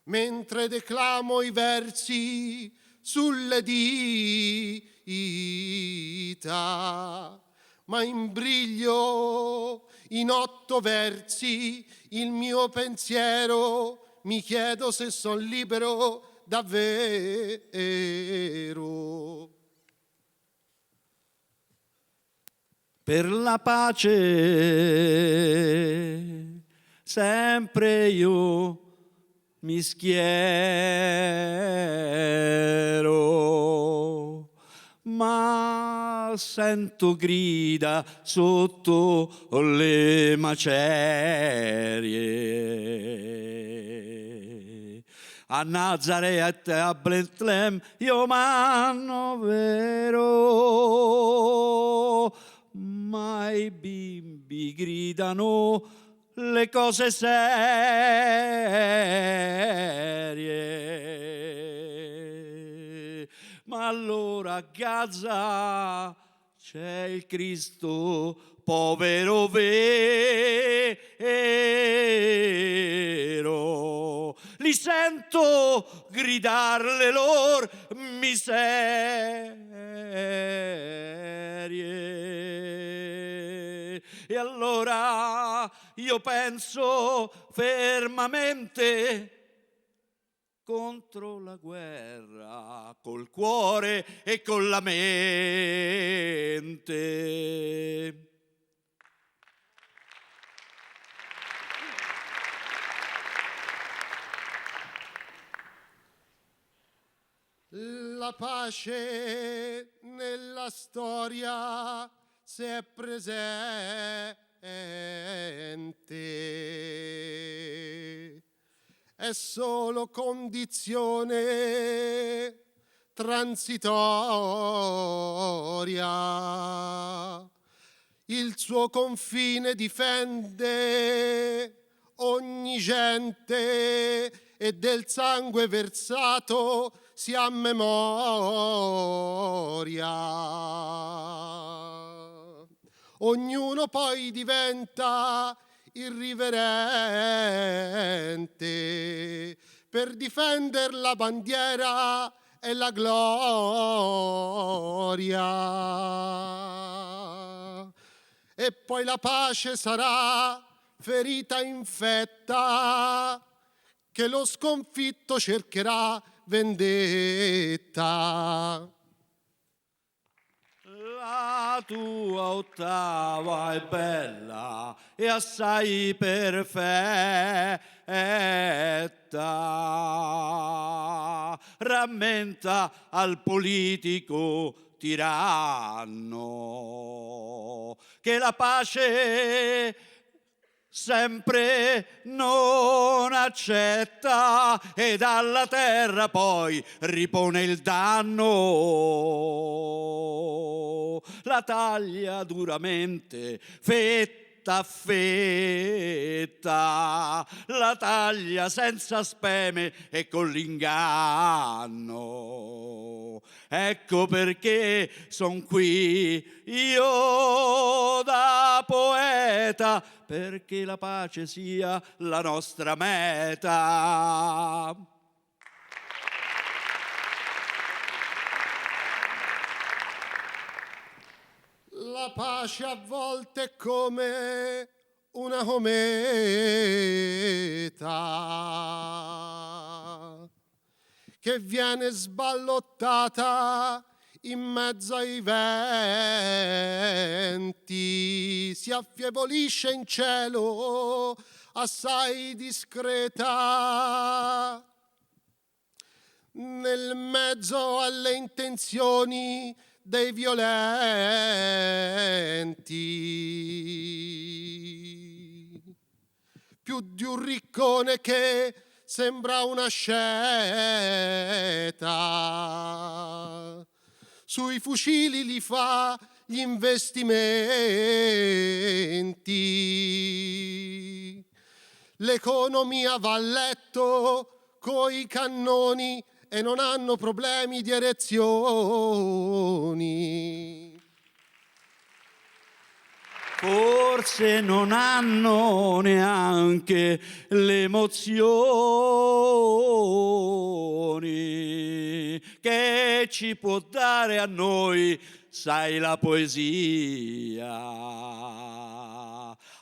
mentre declamo i versi sulle dita, ma imbriglio in otto versi il mio pensiero, mi chiedo se son libero davvero.
Per la pace sempre io mi schiero, ma sento grida sotto le macerie. A Nazaret e a Betlem io m'annovero, ma i bimbi gridano le cose serie. Ma allora a Gaza c'è il Cristo povero vero. Li sento gridar le lor miserie. E allora io penso fermamente contro la guerra col cuore e con la mente.
La pace nella storia se è presente è solo condizione transitoria. Il suo confine difende ogni gente e del sangue versato si ha memoria. Ognuno poi diventa irriverente per difender la bandiera e la gloria. E poi la pace sarà ferita infetta che lo sconfitto cercherà vendetta.
La tua ottava è bella e assai perfetta. Rammenta al politico tiranno che la pace sempre non accetta ed alla terra poi ripone il danno, la taglia duramente fetta a fetta, la taglia senza speme e con l'inganno. Ecco perché son qui io da poeta, perché la pace sia la nostra meta.
La pace a volte è come una cometa che viene sballottata in mezzo ai venti, si affievolisce in cielo assai discreta. Nel mezzo alle intenzioni dei violenti. Più di un riccone che sembra un asceta, sui fucili li fa gli investimenti. L'economia va a letto coi cannoni e non hanno problemi di erezioni.
Forse non hanno neanche le emozioni che ci può dare a noi, sai, la poesia.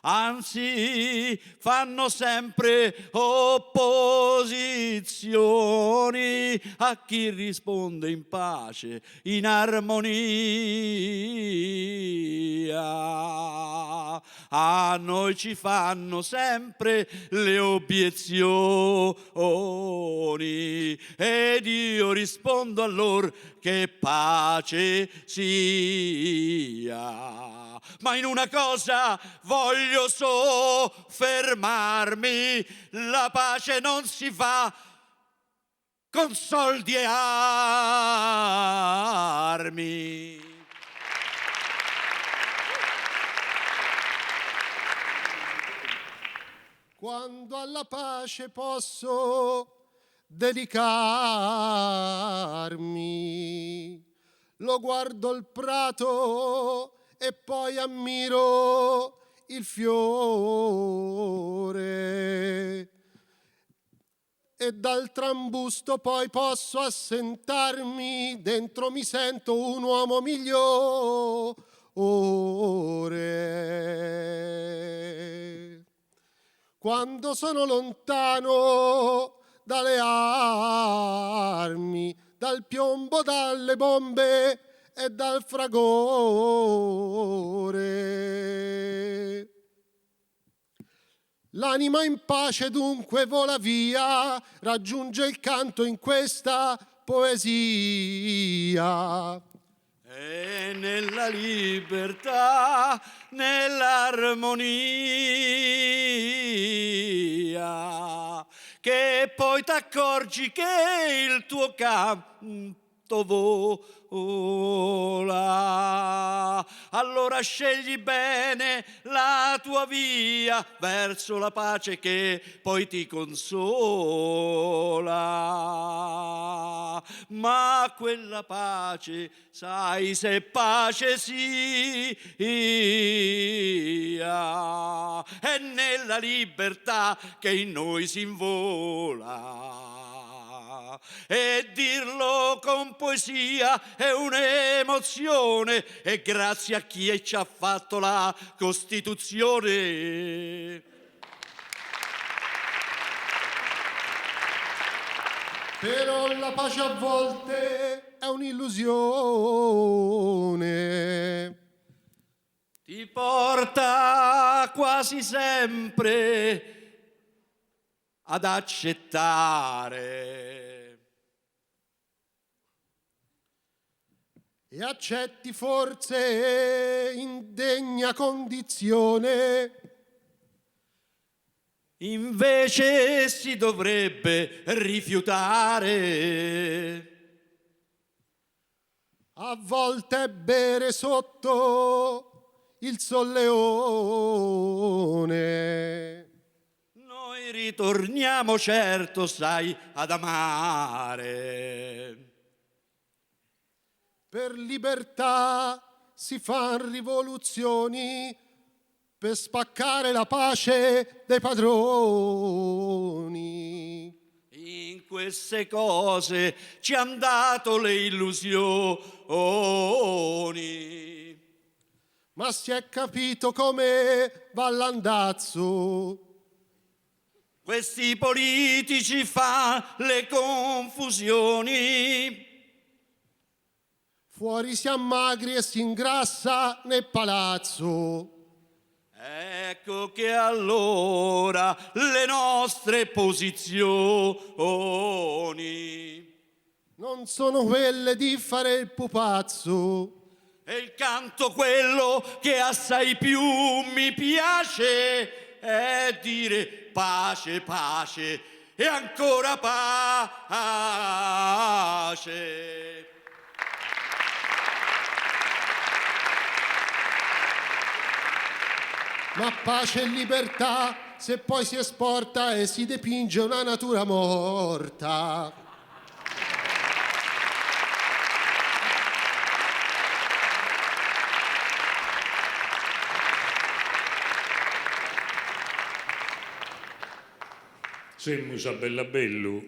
Anzi, fanno sempre opposizioni a chi risponde in pace, in armonia. A noi ci fanno sempre le obiezioni ed io rispondo allor che pace sia. Ma in una cosa voglio soffermarmi, la pace non si fa con soldi e armi.
Quando alla pace posso dedicarmi, lo guardo il prato e poi ammiro il fiore e dal trambusto poi posso assentarmi, dentro mi sento un uomo migliore. Quando sono lontano dalle armi, dal piombo, dalle bombe e dal fragore. L'anima in pace dunque vola via, raggiunge il canto in questa poesia.
E nella libertà, nell'armonia, che poi t'accorgi che il tuo canto vola. Allora scegli bene la tua via verso la pace che poi ti consola. Ma quella pace, sai se pace sia, è nella libertà che in noi si invola. E dirlo con poesia è un'emozione, e grazie a chi ci ha fatto la Costituzione.
Però la pace a volte è un'illusione.
Ti porta quasi sempre ad accettare.
E accetti forse in degna condizione.
Invece si dovrebbe rifiutare.
A volte bere sotto il solleone.
Noi ritorniamo certo, sai, ad amare.
Per libertà si fan rivoluzioni per spaccare la pace dei padroni.
In queste cose ci han dato le illusioni.
Ma si è capito come va l'andazzo.
Questi politici fan le confusioni.
Fuori siamo magri e si ingrassa nel palazzo.
Ecco che allora le nostre posizioni
non sono quelle di fare il pupazzo.
E il canto quello che assai più mi piace è dire pace, pace e ancora pace.
Ma pace e libertà se poi si esporta e si dipinge una natura morta.
Semus a bellu a bellu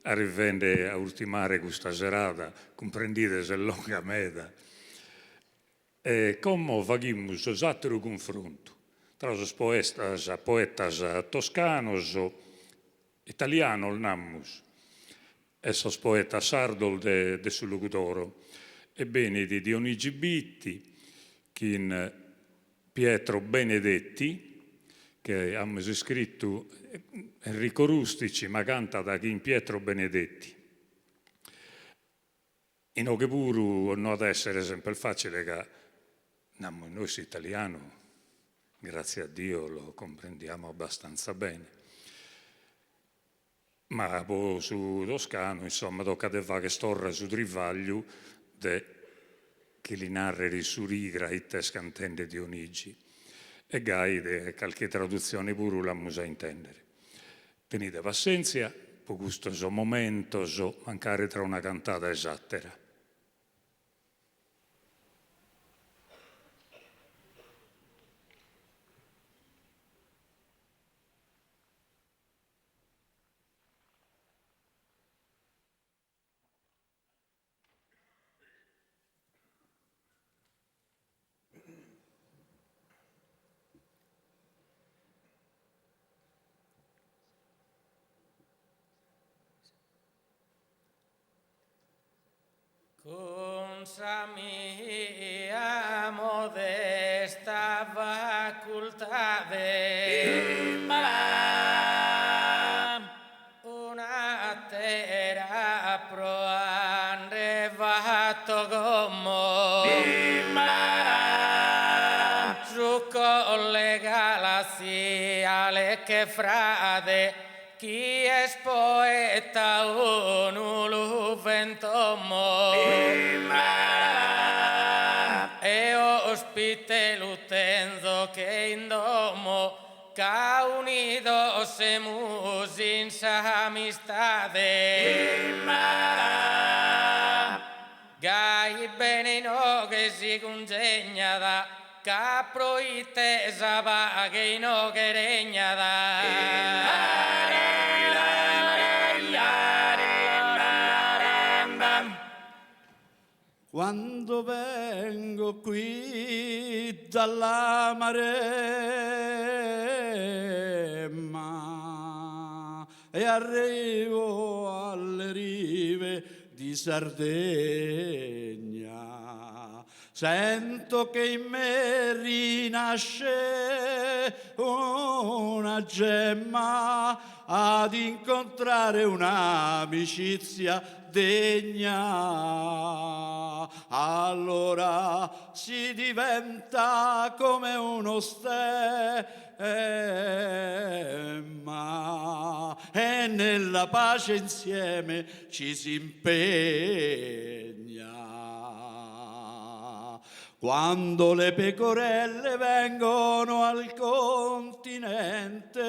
arrivende a urtimare custa serada, cumprendides est longa meda. E como faghimus s'àteru cunfrontu tra sos poetas poetas toscanos, italianos namus, e sos poetas sardos de de su Logudoro. E benit Dionigi Bitti chin Pietro Benedetti, che amus iscritu Enrico Rustici, ma cantat chin Pietro Benedetti. Inoghe puru no at a èssere semper fàcile ca, namus nois s'italianu, gràtzie a Dio, lo comprendiamo abbastanza bene. Ma po su toscanu, insomma, tocat de fagher torra su trivagliu de chi li narrer in s'urigra ite est cantende Dionigi. E gai de calchi tradutzione puru l'amus a intendere. Tenide passèntzia po custos momentos, mancari tra una cantada e s'àtera.
Cun sa mia modesta facultade Un'atera proa nde fatto como Su collega laziale che frade Chi est poeta 'onu lu fentomo E ospite lu tenzo che in domo Ca unidos semus in s'amistade. Gai bene inoghe si cungegnat ca proite sa paghe inoghe regnat.
Quando vengo qui dalla Maremma e arrivo alle rive di Sardegna. Sento che in me rinasce una gemma ad incontrare un'amicizia degna. Allora si diventa come uno stemma e nella pace insieme ci si impegna. Quando le pecorelle vengono al continente,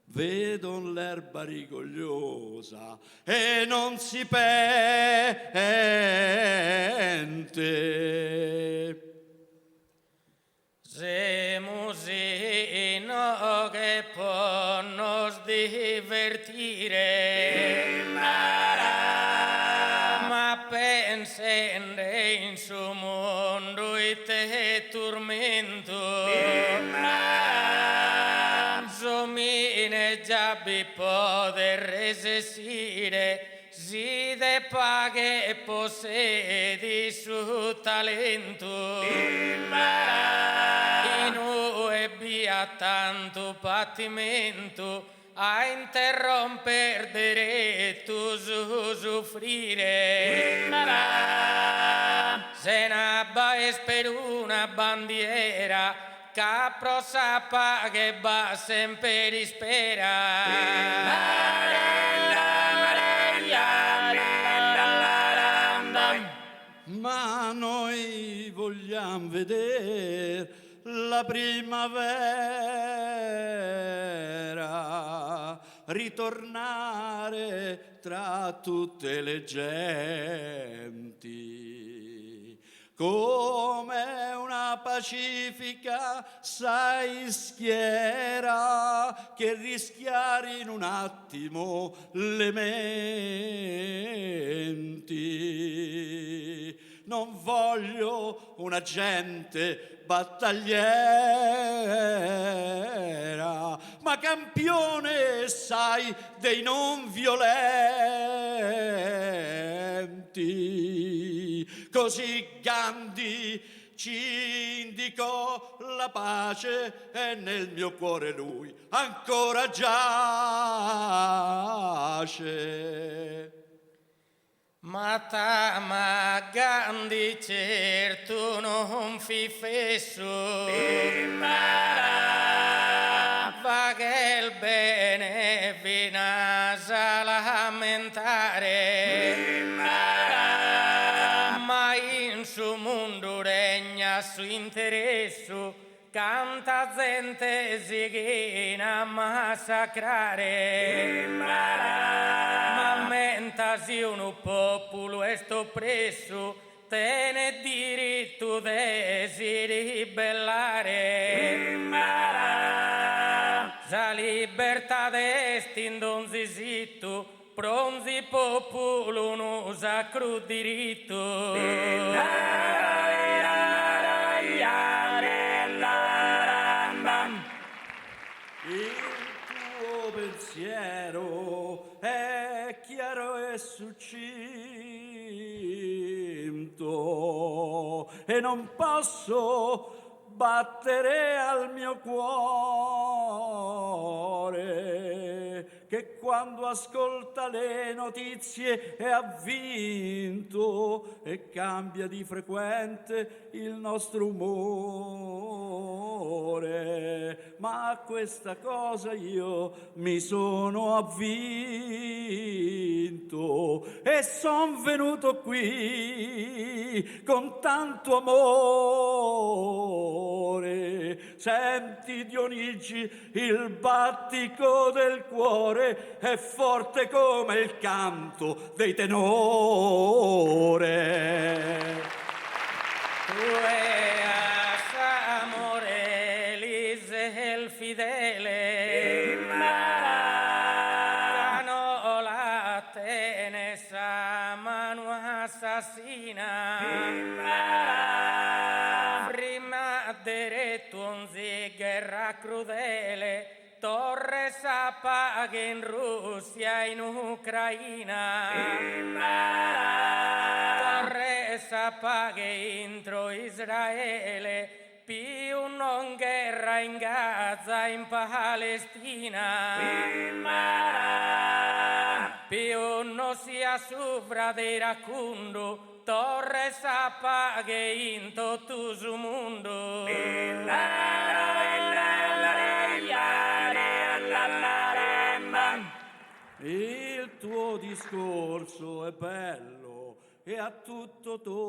vedon l'erba rigogliosa e non si pente.
Semus inoghe po nos divertire Ma pensende in su mundu ite turmentu S'omine già bi podet resessire Si de paghe possedit su talentu Inue bi at tantu patimentu A interromper deretu su sufrire Sena b'aer peruna bandiera Ca pro sa paghe b'at semper ispera.
Ma noi vogliam veder la primavera ritornare tra tutte le genti Come una pacifica sai schiera che rischiari in un attimo le menti. Non voglio una gente battagliera, ma campione, sai, dei non violenti. Così Gandhi ci indicò la pace e nel mio cuore lui ancora giace.
Mahatma Gandhi certu non fit fessu Fagher bene finas a l'ammentare Ma in su mundu regnat su interessu Canta zente sighin a massacrare Ma ammenta si unu populu est oppressu Tenet dirittu de si ribellare Sa libertade est in donzi situ Pro onzi populu unu sacru dirittu.
Il tuo pensiero è chiaro e succinto e non posso battere al mio cuore che quando ascolta le notizie è avvinto e cambia di frequente il nostro umore. Ma a questa cosa io mi sono avvinto e son venuto qui con tanto amore. Senti Dionigi il battito del cuore è forte come il canto dei tenore.
Tue a s'amore li ses fidele Ca no la tenes sa manu assassina Frimma derettu onzi gherra crudele Torret sa paghe in Russia e in Ucraina. sa paghe intro Israele, pius non gherra in Gaza in Palestina. Pius no siat su frade iracundu, torret sa paghe in totu su mundu.
Il tuo discorso è bello e a tutto tondo,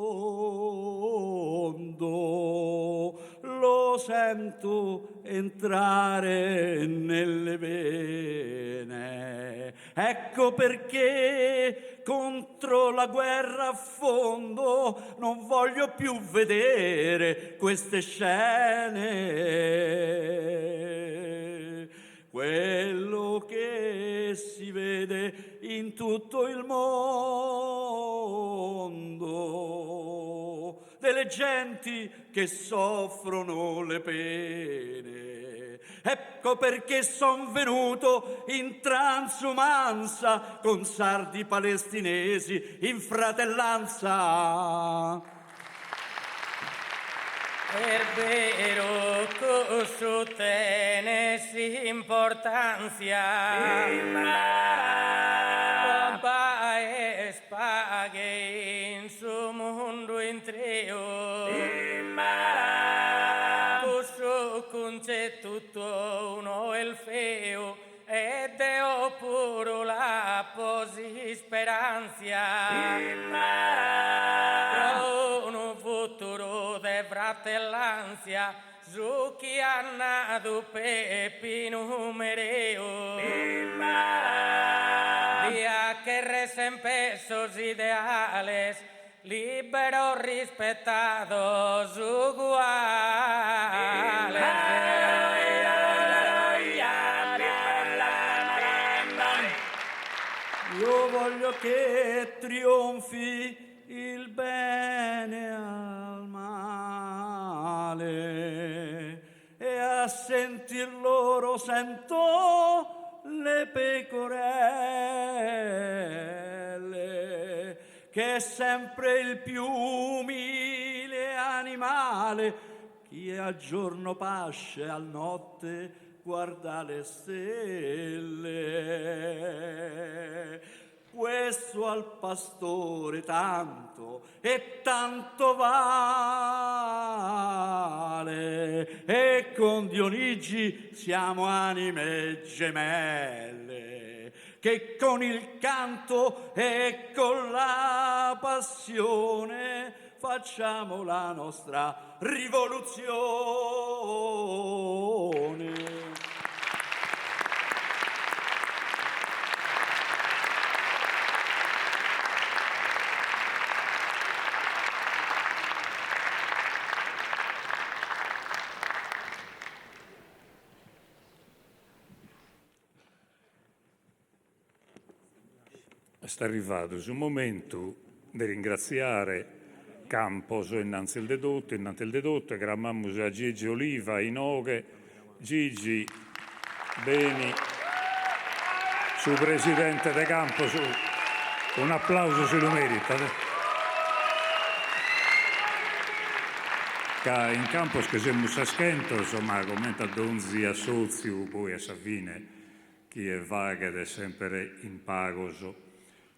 lo sento entrare nelle vene. Ecco perché contro la guerra affondo, non voglio più vedere queste scene. Quello che si vede in tutto il mondo delle genti che soffrono le pene. Ecco perché son venuto in transumanza con sardi palestinesi in fratellanza.
Est beru cussu tenet s'importàntzia Po b'aer paghe in su mundu intreu Cussu cuncettu tou no est feu E deo puru l'apo s'isperàntzia pro unu futuru de fratellàntzia, su chi at nadu Peppinu Mereu. Dia cherrer semper sos ideales Liberos rispetados uguales.
Io voglio che trionfi il bene al male e a sentir loro sento le pecorelle che è sempre il più umile animale chi al giorno pasce al notte guarda le stelle. Questo al pastore tanto e tanto vale e con Dionigi siamo anime gemelle che con il canto e con la passione facciamo la nostra rivoluzione.
Est arrivadu su momentu de ringratziare Campos innantis de totu, innantis de totu e cramamus a Gigi Oliva inoghe. Gigi, beni, su presidente de Campos, un'aplausu si lu meritat. Ca in Campos che semus seschentos, ma comente a donzi assòtziu poi a sa fine Chie faghet est semper in pagos,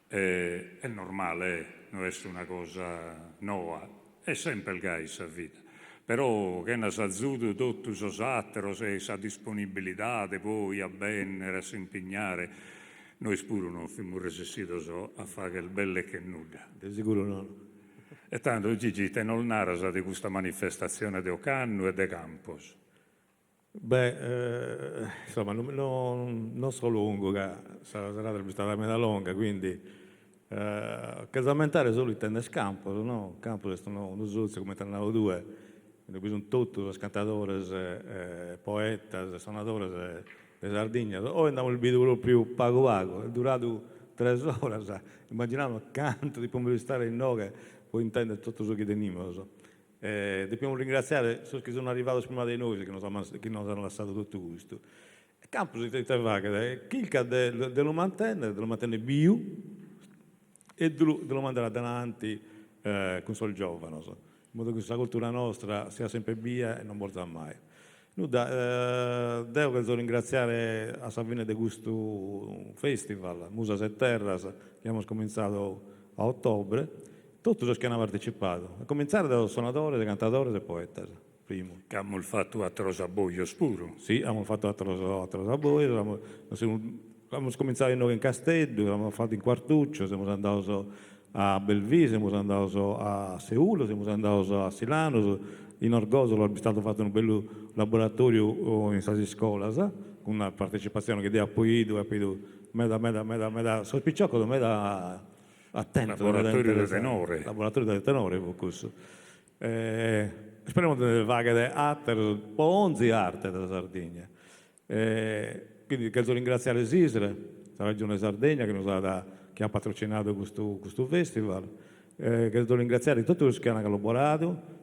est normale, no est una cosa noa, est semper gai sa vida, però chena s'azudu 'e totu sos àteros e sa disponibilidade poi a bènnere, a s'impignare, nois puru non fimus resessidos a fagher belle che nudda.
De seguru nono.
E tando, Gigi, ite nos naras de custa manifestatzione de ocannu e de Campos?
Beh, insomma, non so longu ca sa serada est bistada meda longa, quindi cherzo ammentare solu ite est Campos, no? Campos est unu sotziu, comente as nadu tue, inue bi sunt totu sos cantadores, poetas e sonadores de Sardigna. Oe nd'amus bidu propriu pagu pagu, est duradu tres oras, immaginamus cantu depimus istare inoghe pro intender totu su chi tenimus. Depimus ringratziare sos chi sun arrivados prima de nois chi nos an chi nos an lassadu totu custu. E Campos ite ite faghet, chircat de de lu mantennere, de lu mantennere biu e de lu de lu mandare a dainanti. cun sos giòvanos, in modu chi sa cultura nostra siat sempre bia e non morzat mai. Nudda, deo cherzo ringratziare a sa fine de custu festival, Musas e Terras, chi amus comintzadu a ottobre, totu sos chi an partecipadu, a comintzare dae sos sonadores, cantadores e poetas, primu.
Ca amus fatu ateros abbojos puru.
Si, amus fatu ateros ateros abbojos, amus nos semus amus comintzadu inoghe in Casteddu, amus fatu in Quartucciu, semus andados a Belvì, semus andados a Seulo, semus andados a Silanus, in Orgosolo est bistadu fatu unu bellu laboratoriu in sas iscolas, cun una partecipatzione chi deo apo 'idu e apo 'idu meda meda meda meda sos piciocos meda atentos, meda
Laboratoriu de tenore.
Laboratoriu de tenore fut cussu. Isperemus de nde fagher ateros po onzi arte de sa Sardigna. Quindi cherzo ringratziare s'ISRE, sa Regione Sardegna chi nos at chi at patrocinadu custu custu festival, cherzo ringratziare totu sos chi an collaboradu,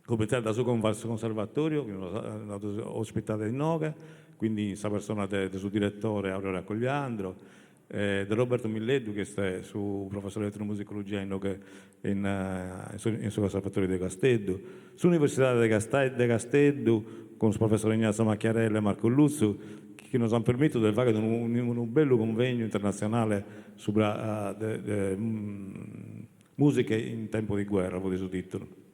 comintzende dae su Conservatoriu chi nos at ospitadu inoghe, quindi in sa persona de su direttore Aurora Cogliandro, de Roberto Milleddu chi est su professore de etnomusicologia inoghe in in su Conservatoriu de Casteddu, s'Universidade de Casteddu cun su professore Ignazio Macchiarella e Marco Lutzu chi nos ant permìtidu de fàghere unu bellu cunvegnu internatzionale subra de musiche in tempo di guerra fut su tìtulu.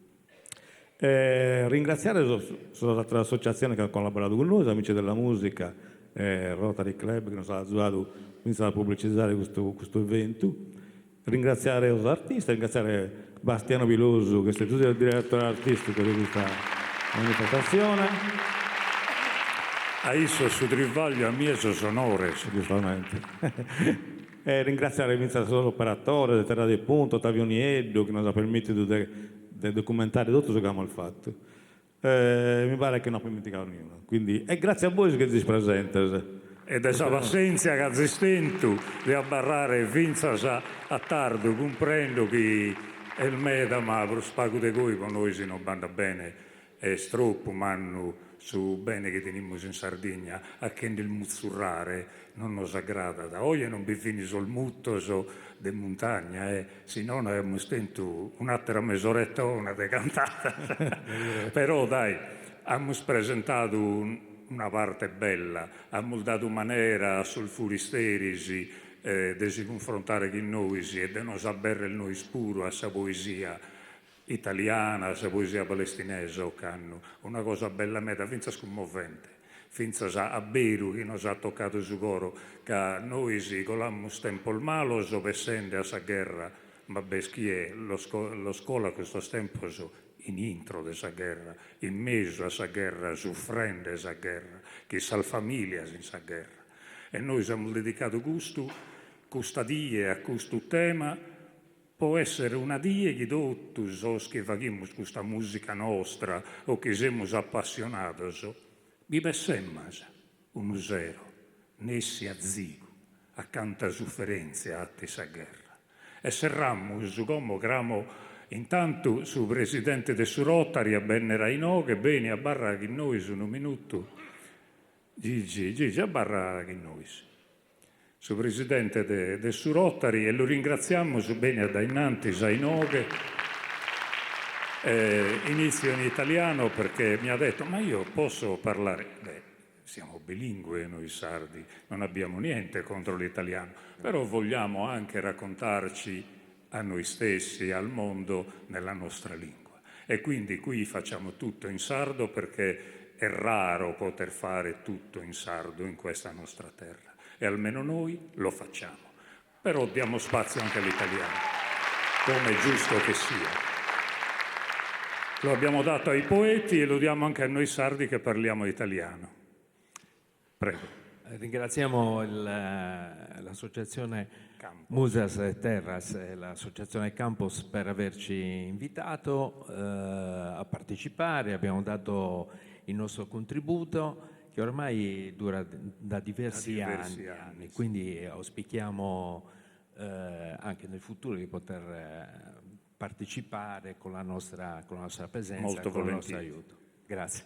Ringratziare sas àteras associatziones chi ant collaboradu cun nois, Amici della Musica e Rotary Club chi nos at azuadu fintzas a publicizare custu custu eventu. Ringratziare sos artistas, ringratziare Bastiano Pilosu chi est su diretore artisticu de custa manifestatzione.
A issos su trivagliu, a mie sos onores.
Giustamente. E ringratziare fintzas sos operatores de Terra de Punt, Ottavio Nieddu chi nos at permìtidu de de documentare totu su chi amus fatu. Mi paret chi no apo ismentigadu niunu. Quindi, e gratzias a bois chi sezis presentes.
E de sa passentzia chi azis tentu de abarrare fintzas a tardu, cumprendo chi est meda, ma prus pagu de goi po nois non b'andat bene Est tropu mannu su bene chi tenimus in Sardigna a che nd'ilmutzurrare non nos agradat. Oje non bi fin sos mutos de muntagna e si nono aiamus tentu un'àtera mesoretta 'ona de cantadas. Però dai, amus presentadu una parte bella, amus dadu manera a sos furisteris de si cunfrontare chin nois e de nos aberrer nois puru a sa poesia italiana, sa poesia palestinesa ocannu, una cosa bella meda, fintzas cummovente, fintzas a beru chi nos at tocadu su coro, ca nois colamus tempos malos pessende a sa gherra, ma b'est chie los los colat custos tempos in intro de sa gherra, in mesu a sa gherra, sufrende sa gherra, chin sas familias in sa gherra. E nois amus dedicadu custu, custa die a custu tema, Po èssere una die chi totu sos chi faghimus custa mùsica nostra o chi semus apassionados, bi pessemas unu sero, nessi azigu, a canta suferèntzia 'atit sa gherra. E serramus como cramo intantu su presidente de su Rotary a bènnere a inoghe, beni abarra chin nois unu minutu, Gigi, Gigi abarra chin nois. Su presidente de de su Rotary e lu ringratziamus beni a dae innantis a inoghe. Inizio in italiano perché mi ha detto ma io posso parlare, beh siamo bilingue noi sardi, non abbiamo niente contro l'italiano, però vogliamo anche raccontarci a noi stessi, al mondo nella nostra lingua e quindi qui facciamo tutto in sardo perché è raro poter fare tutto in sardo in questa nostra terra e almeno noi lo facciamo. Però diamo spazio anche all'italiano, come è giusto che sia. Lo abbiamo dato ai poeti e lo diamo anche a noi sardi che parliamo italiano. Prego.
Ringraziamo l'associazione Musas e Terras e l'associazione Campos per averci invitato a partecipare, abbiamo dato il nostro contributo che ormai dura da diversi, da diversi anni, anni, quindi auspichiamo anche nel futuro di poter partecipare con la nostra, con la nostra presenza,
Molto
con il nostro aiuto. Grazie.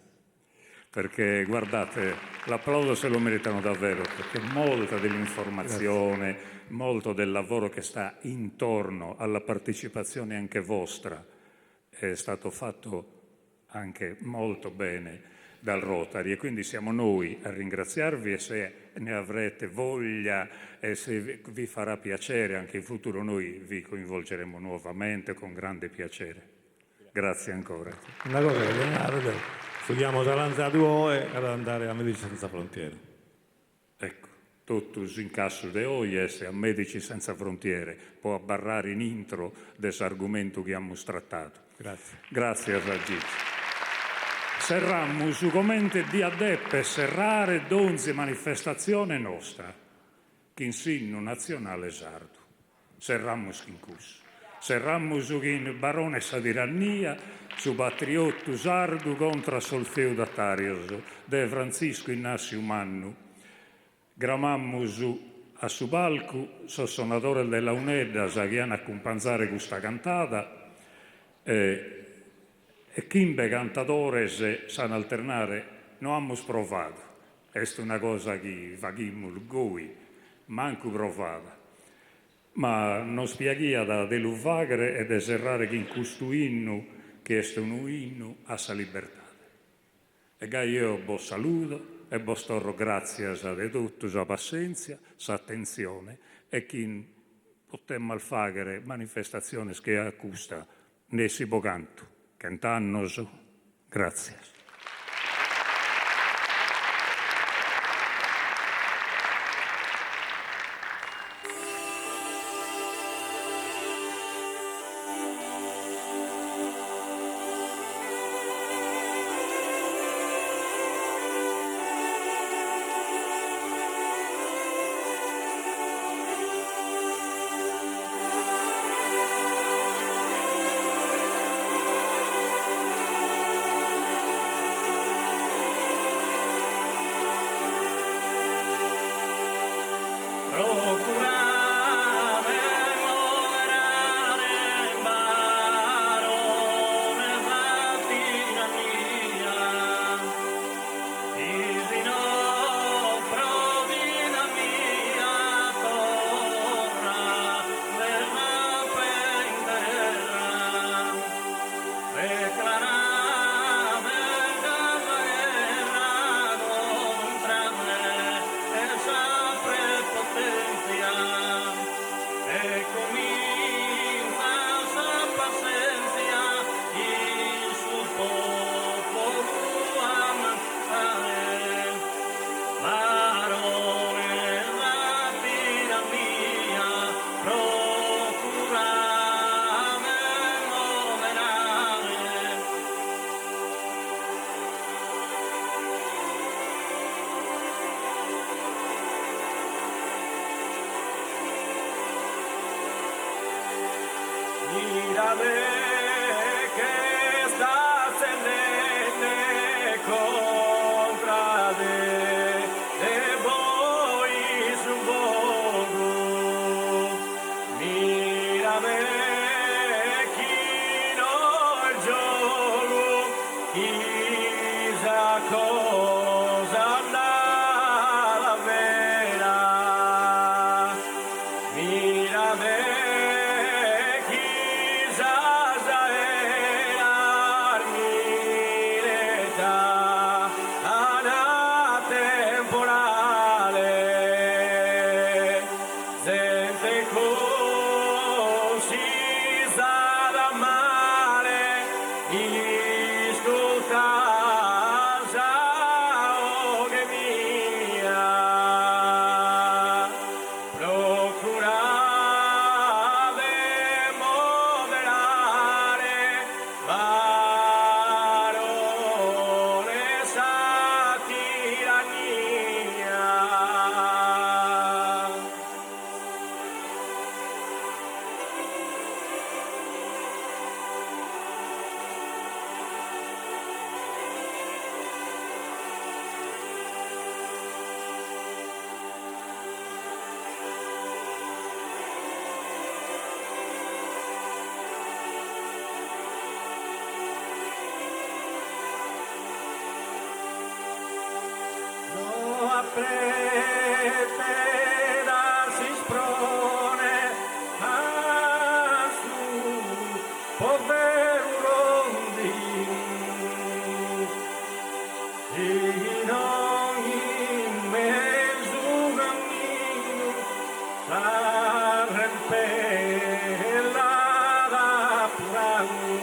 Perché guardate, l'applauso se lo meritano davvero, perché molta dell'informazione, molto del lavoro che sta intorno alla partecipazione anche vostra è stato fatto anche molto bene dal Rotary e quindi siamo noi a ringraziarvi e se ne avrete voglia e se vi farà piacere anche in futuro noi vi coinvolgeremo nuovamente con grande piacere. Grazie ancora.
Una cosa che Leonardo, studiamo sa oe ad andare a Medici Senza Frontiere.
Ecco, totus in casu de oe est a Medici Senza Frontiere, po abarrare in intro de s'argumentu chi amus tratadu.
Grazie.
Gràtzias a Gigi. Serramus comente diat deper serrare donzi manifestatzione nostra chin s'innu natzionale sardu. Serramus chin cussu. Serramus chin Barone sa tirannia, su patriotu sardu contra a sos feudatàrios de Frantziscu Innàssiu Mannu. Gramamus a su palcu sos sonadores de launeddas chi an a acumpanzare custa cantada e chimbe cantadores s'an a alternare, no amus provadu, est una cosa chi faghimus goi, mancu provada, ma nos piaghiat de lu fàghere e de serrare chin custu innu chi est unu innu a sa libertade. E gai eo bos saludo e bos torro gràtzias de totu sa passèntzia, s'atentzione e chi potemus fàghere manifestatziones che a custa nessi po cantu chent'annos. Gràtzias.
Apretet a s'isprone a su poveru rondinu chi in mesu caminu s'arrempellat apuradu.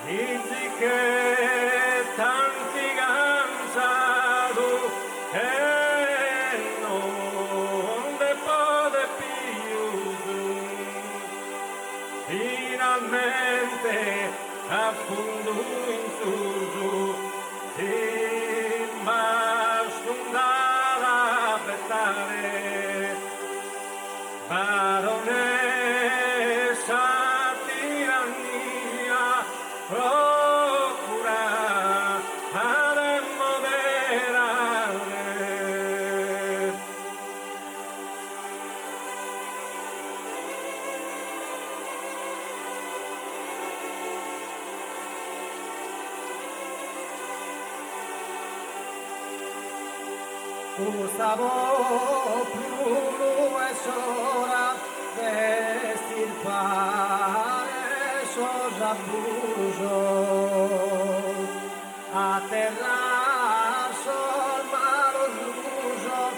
Mizi che tanti cansadu e non nde podet pius. Finalmente a fundu in susu in bassu nd'at a betare. Baronessa tirannia procura de moderare.
Custa populu est s'ora de estirpare sos abusos, aterrar sos malos usos,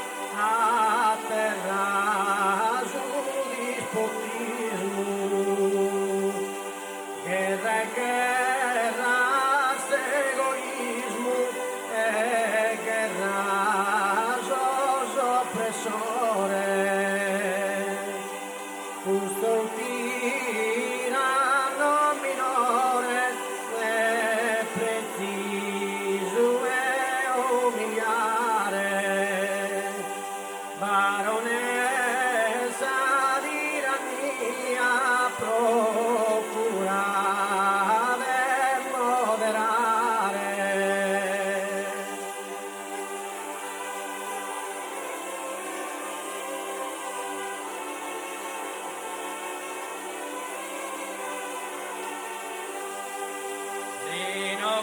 aterrar su dispotismu. Gherra e gherra a s'egoismu e gherra a sos opressores. Custos tiranos minores est pretzisu 'e umiliare. Baronessa tirannia procura de moderare.
Si no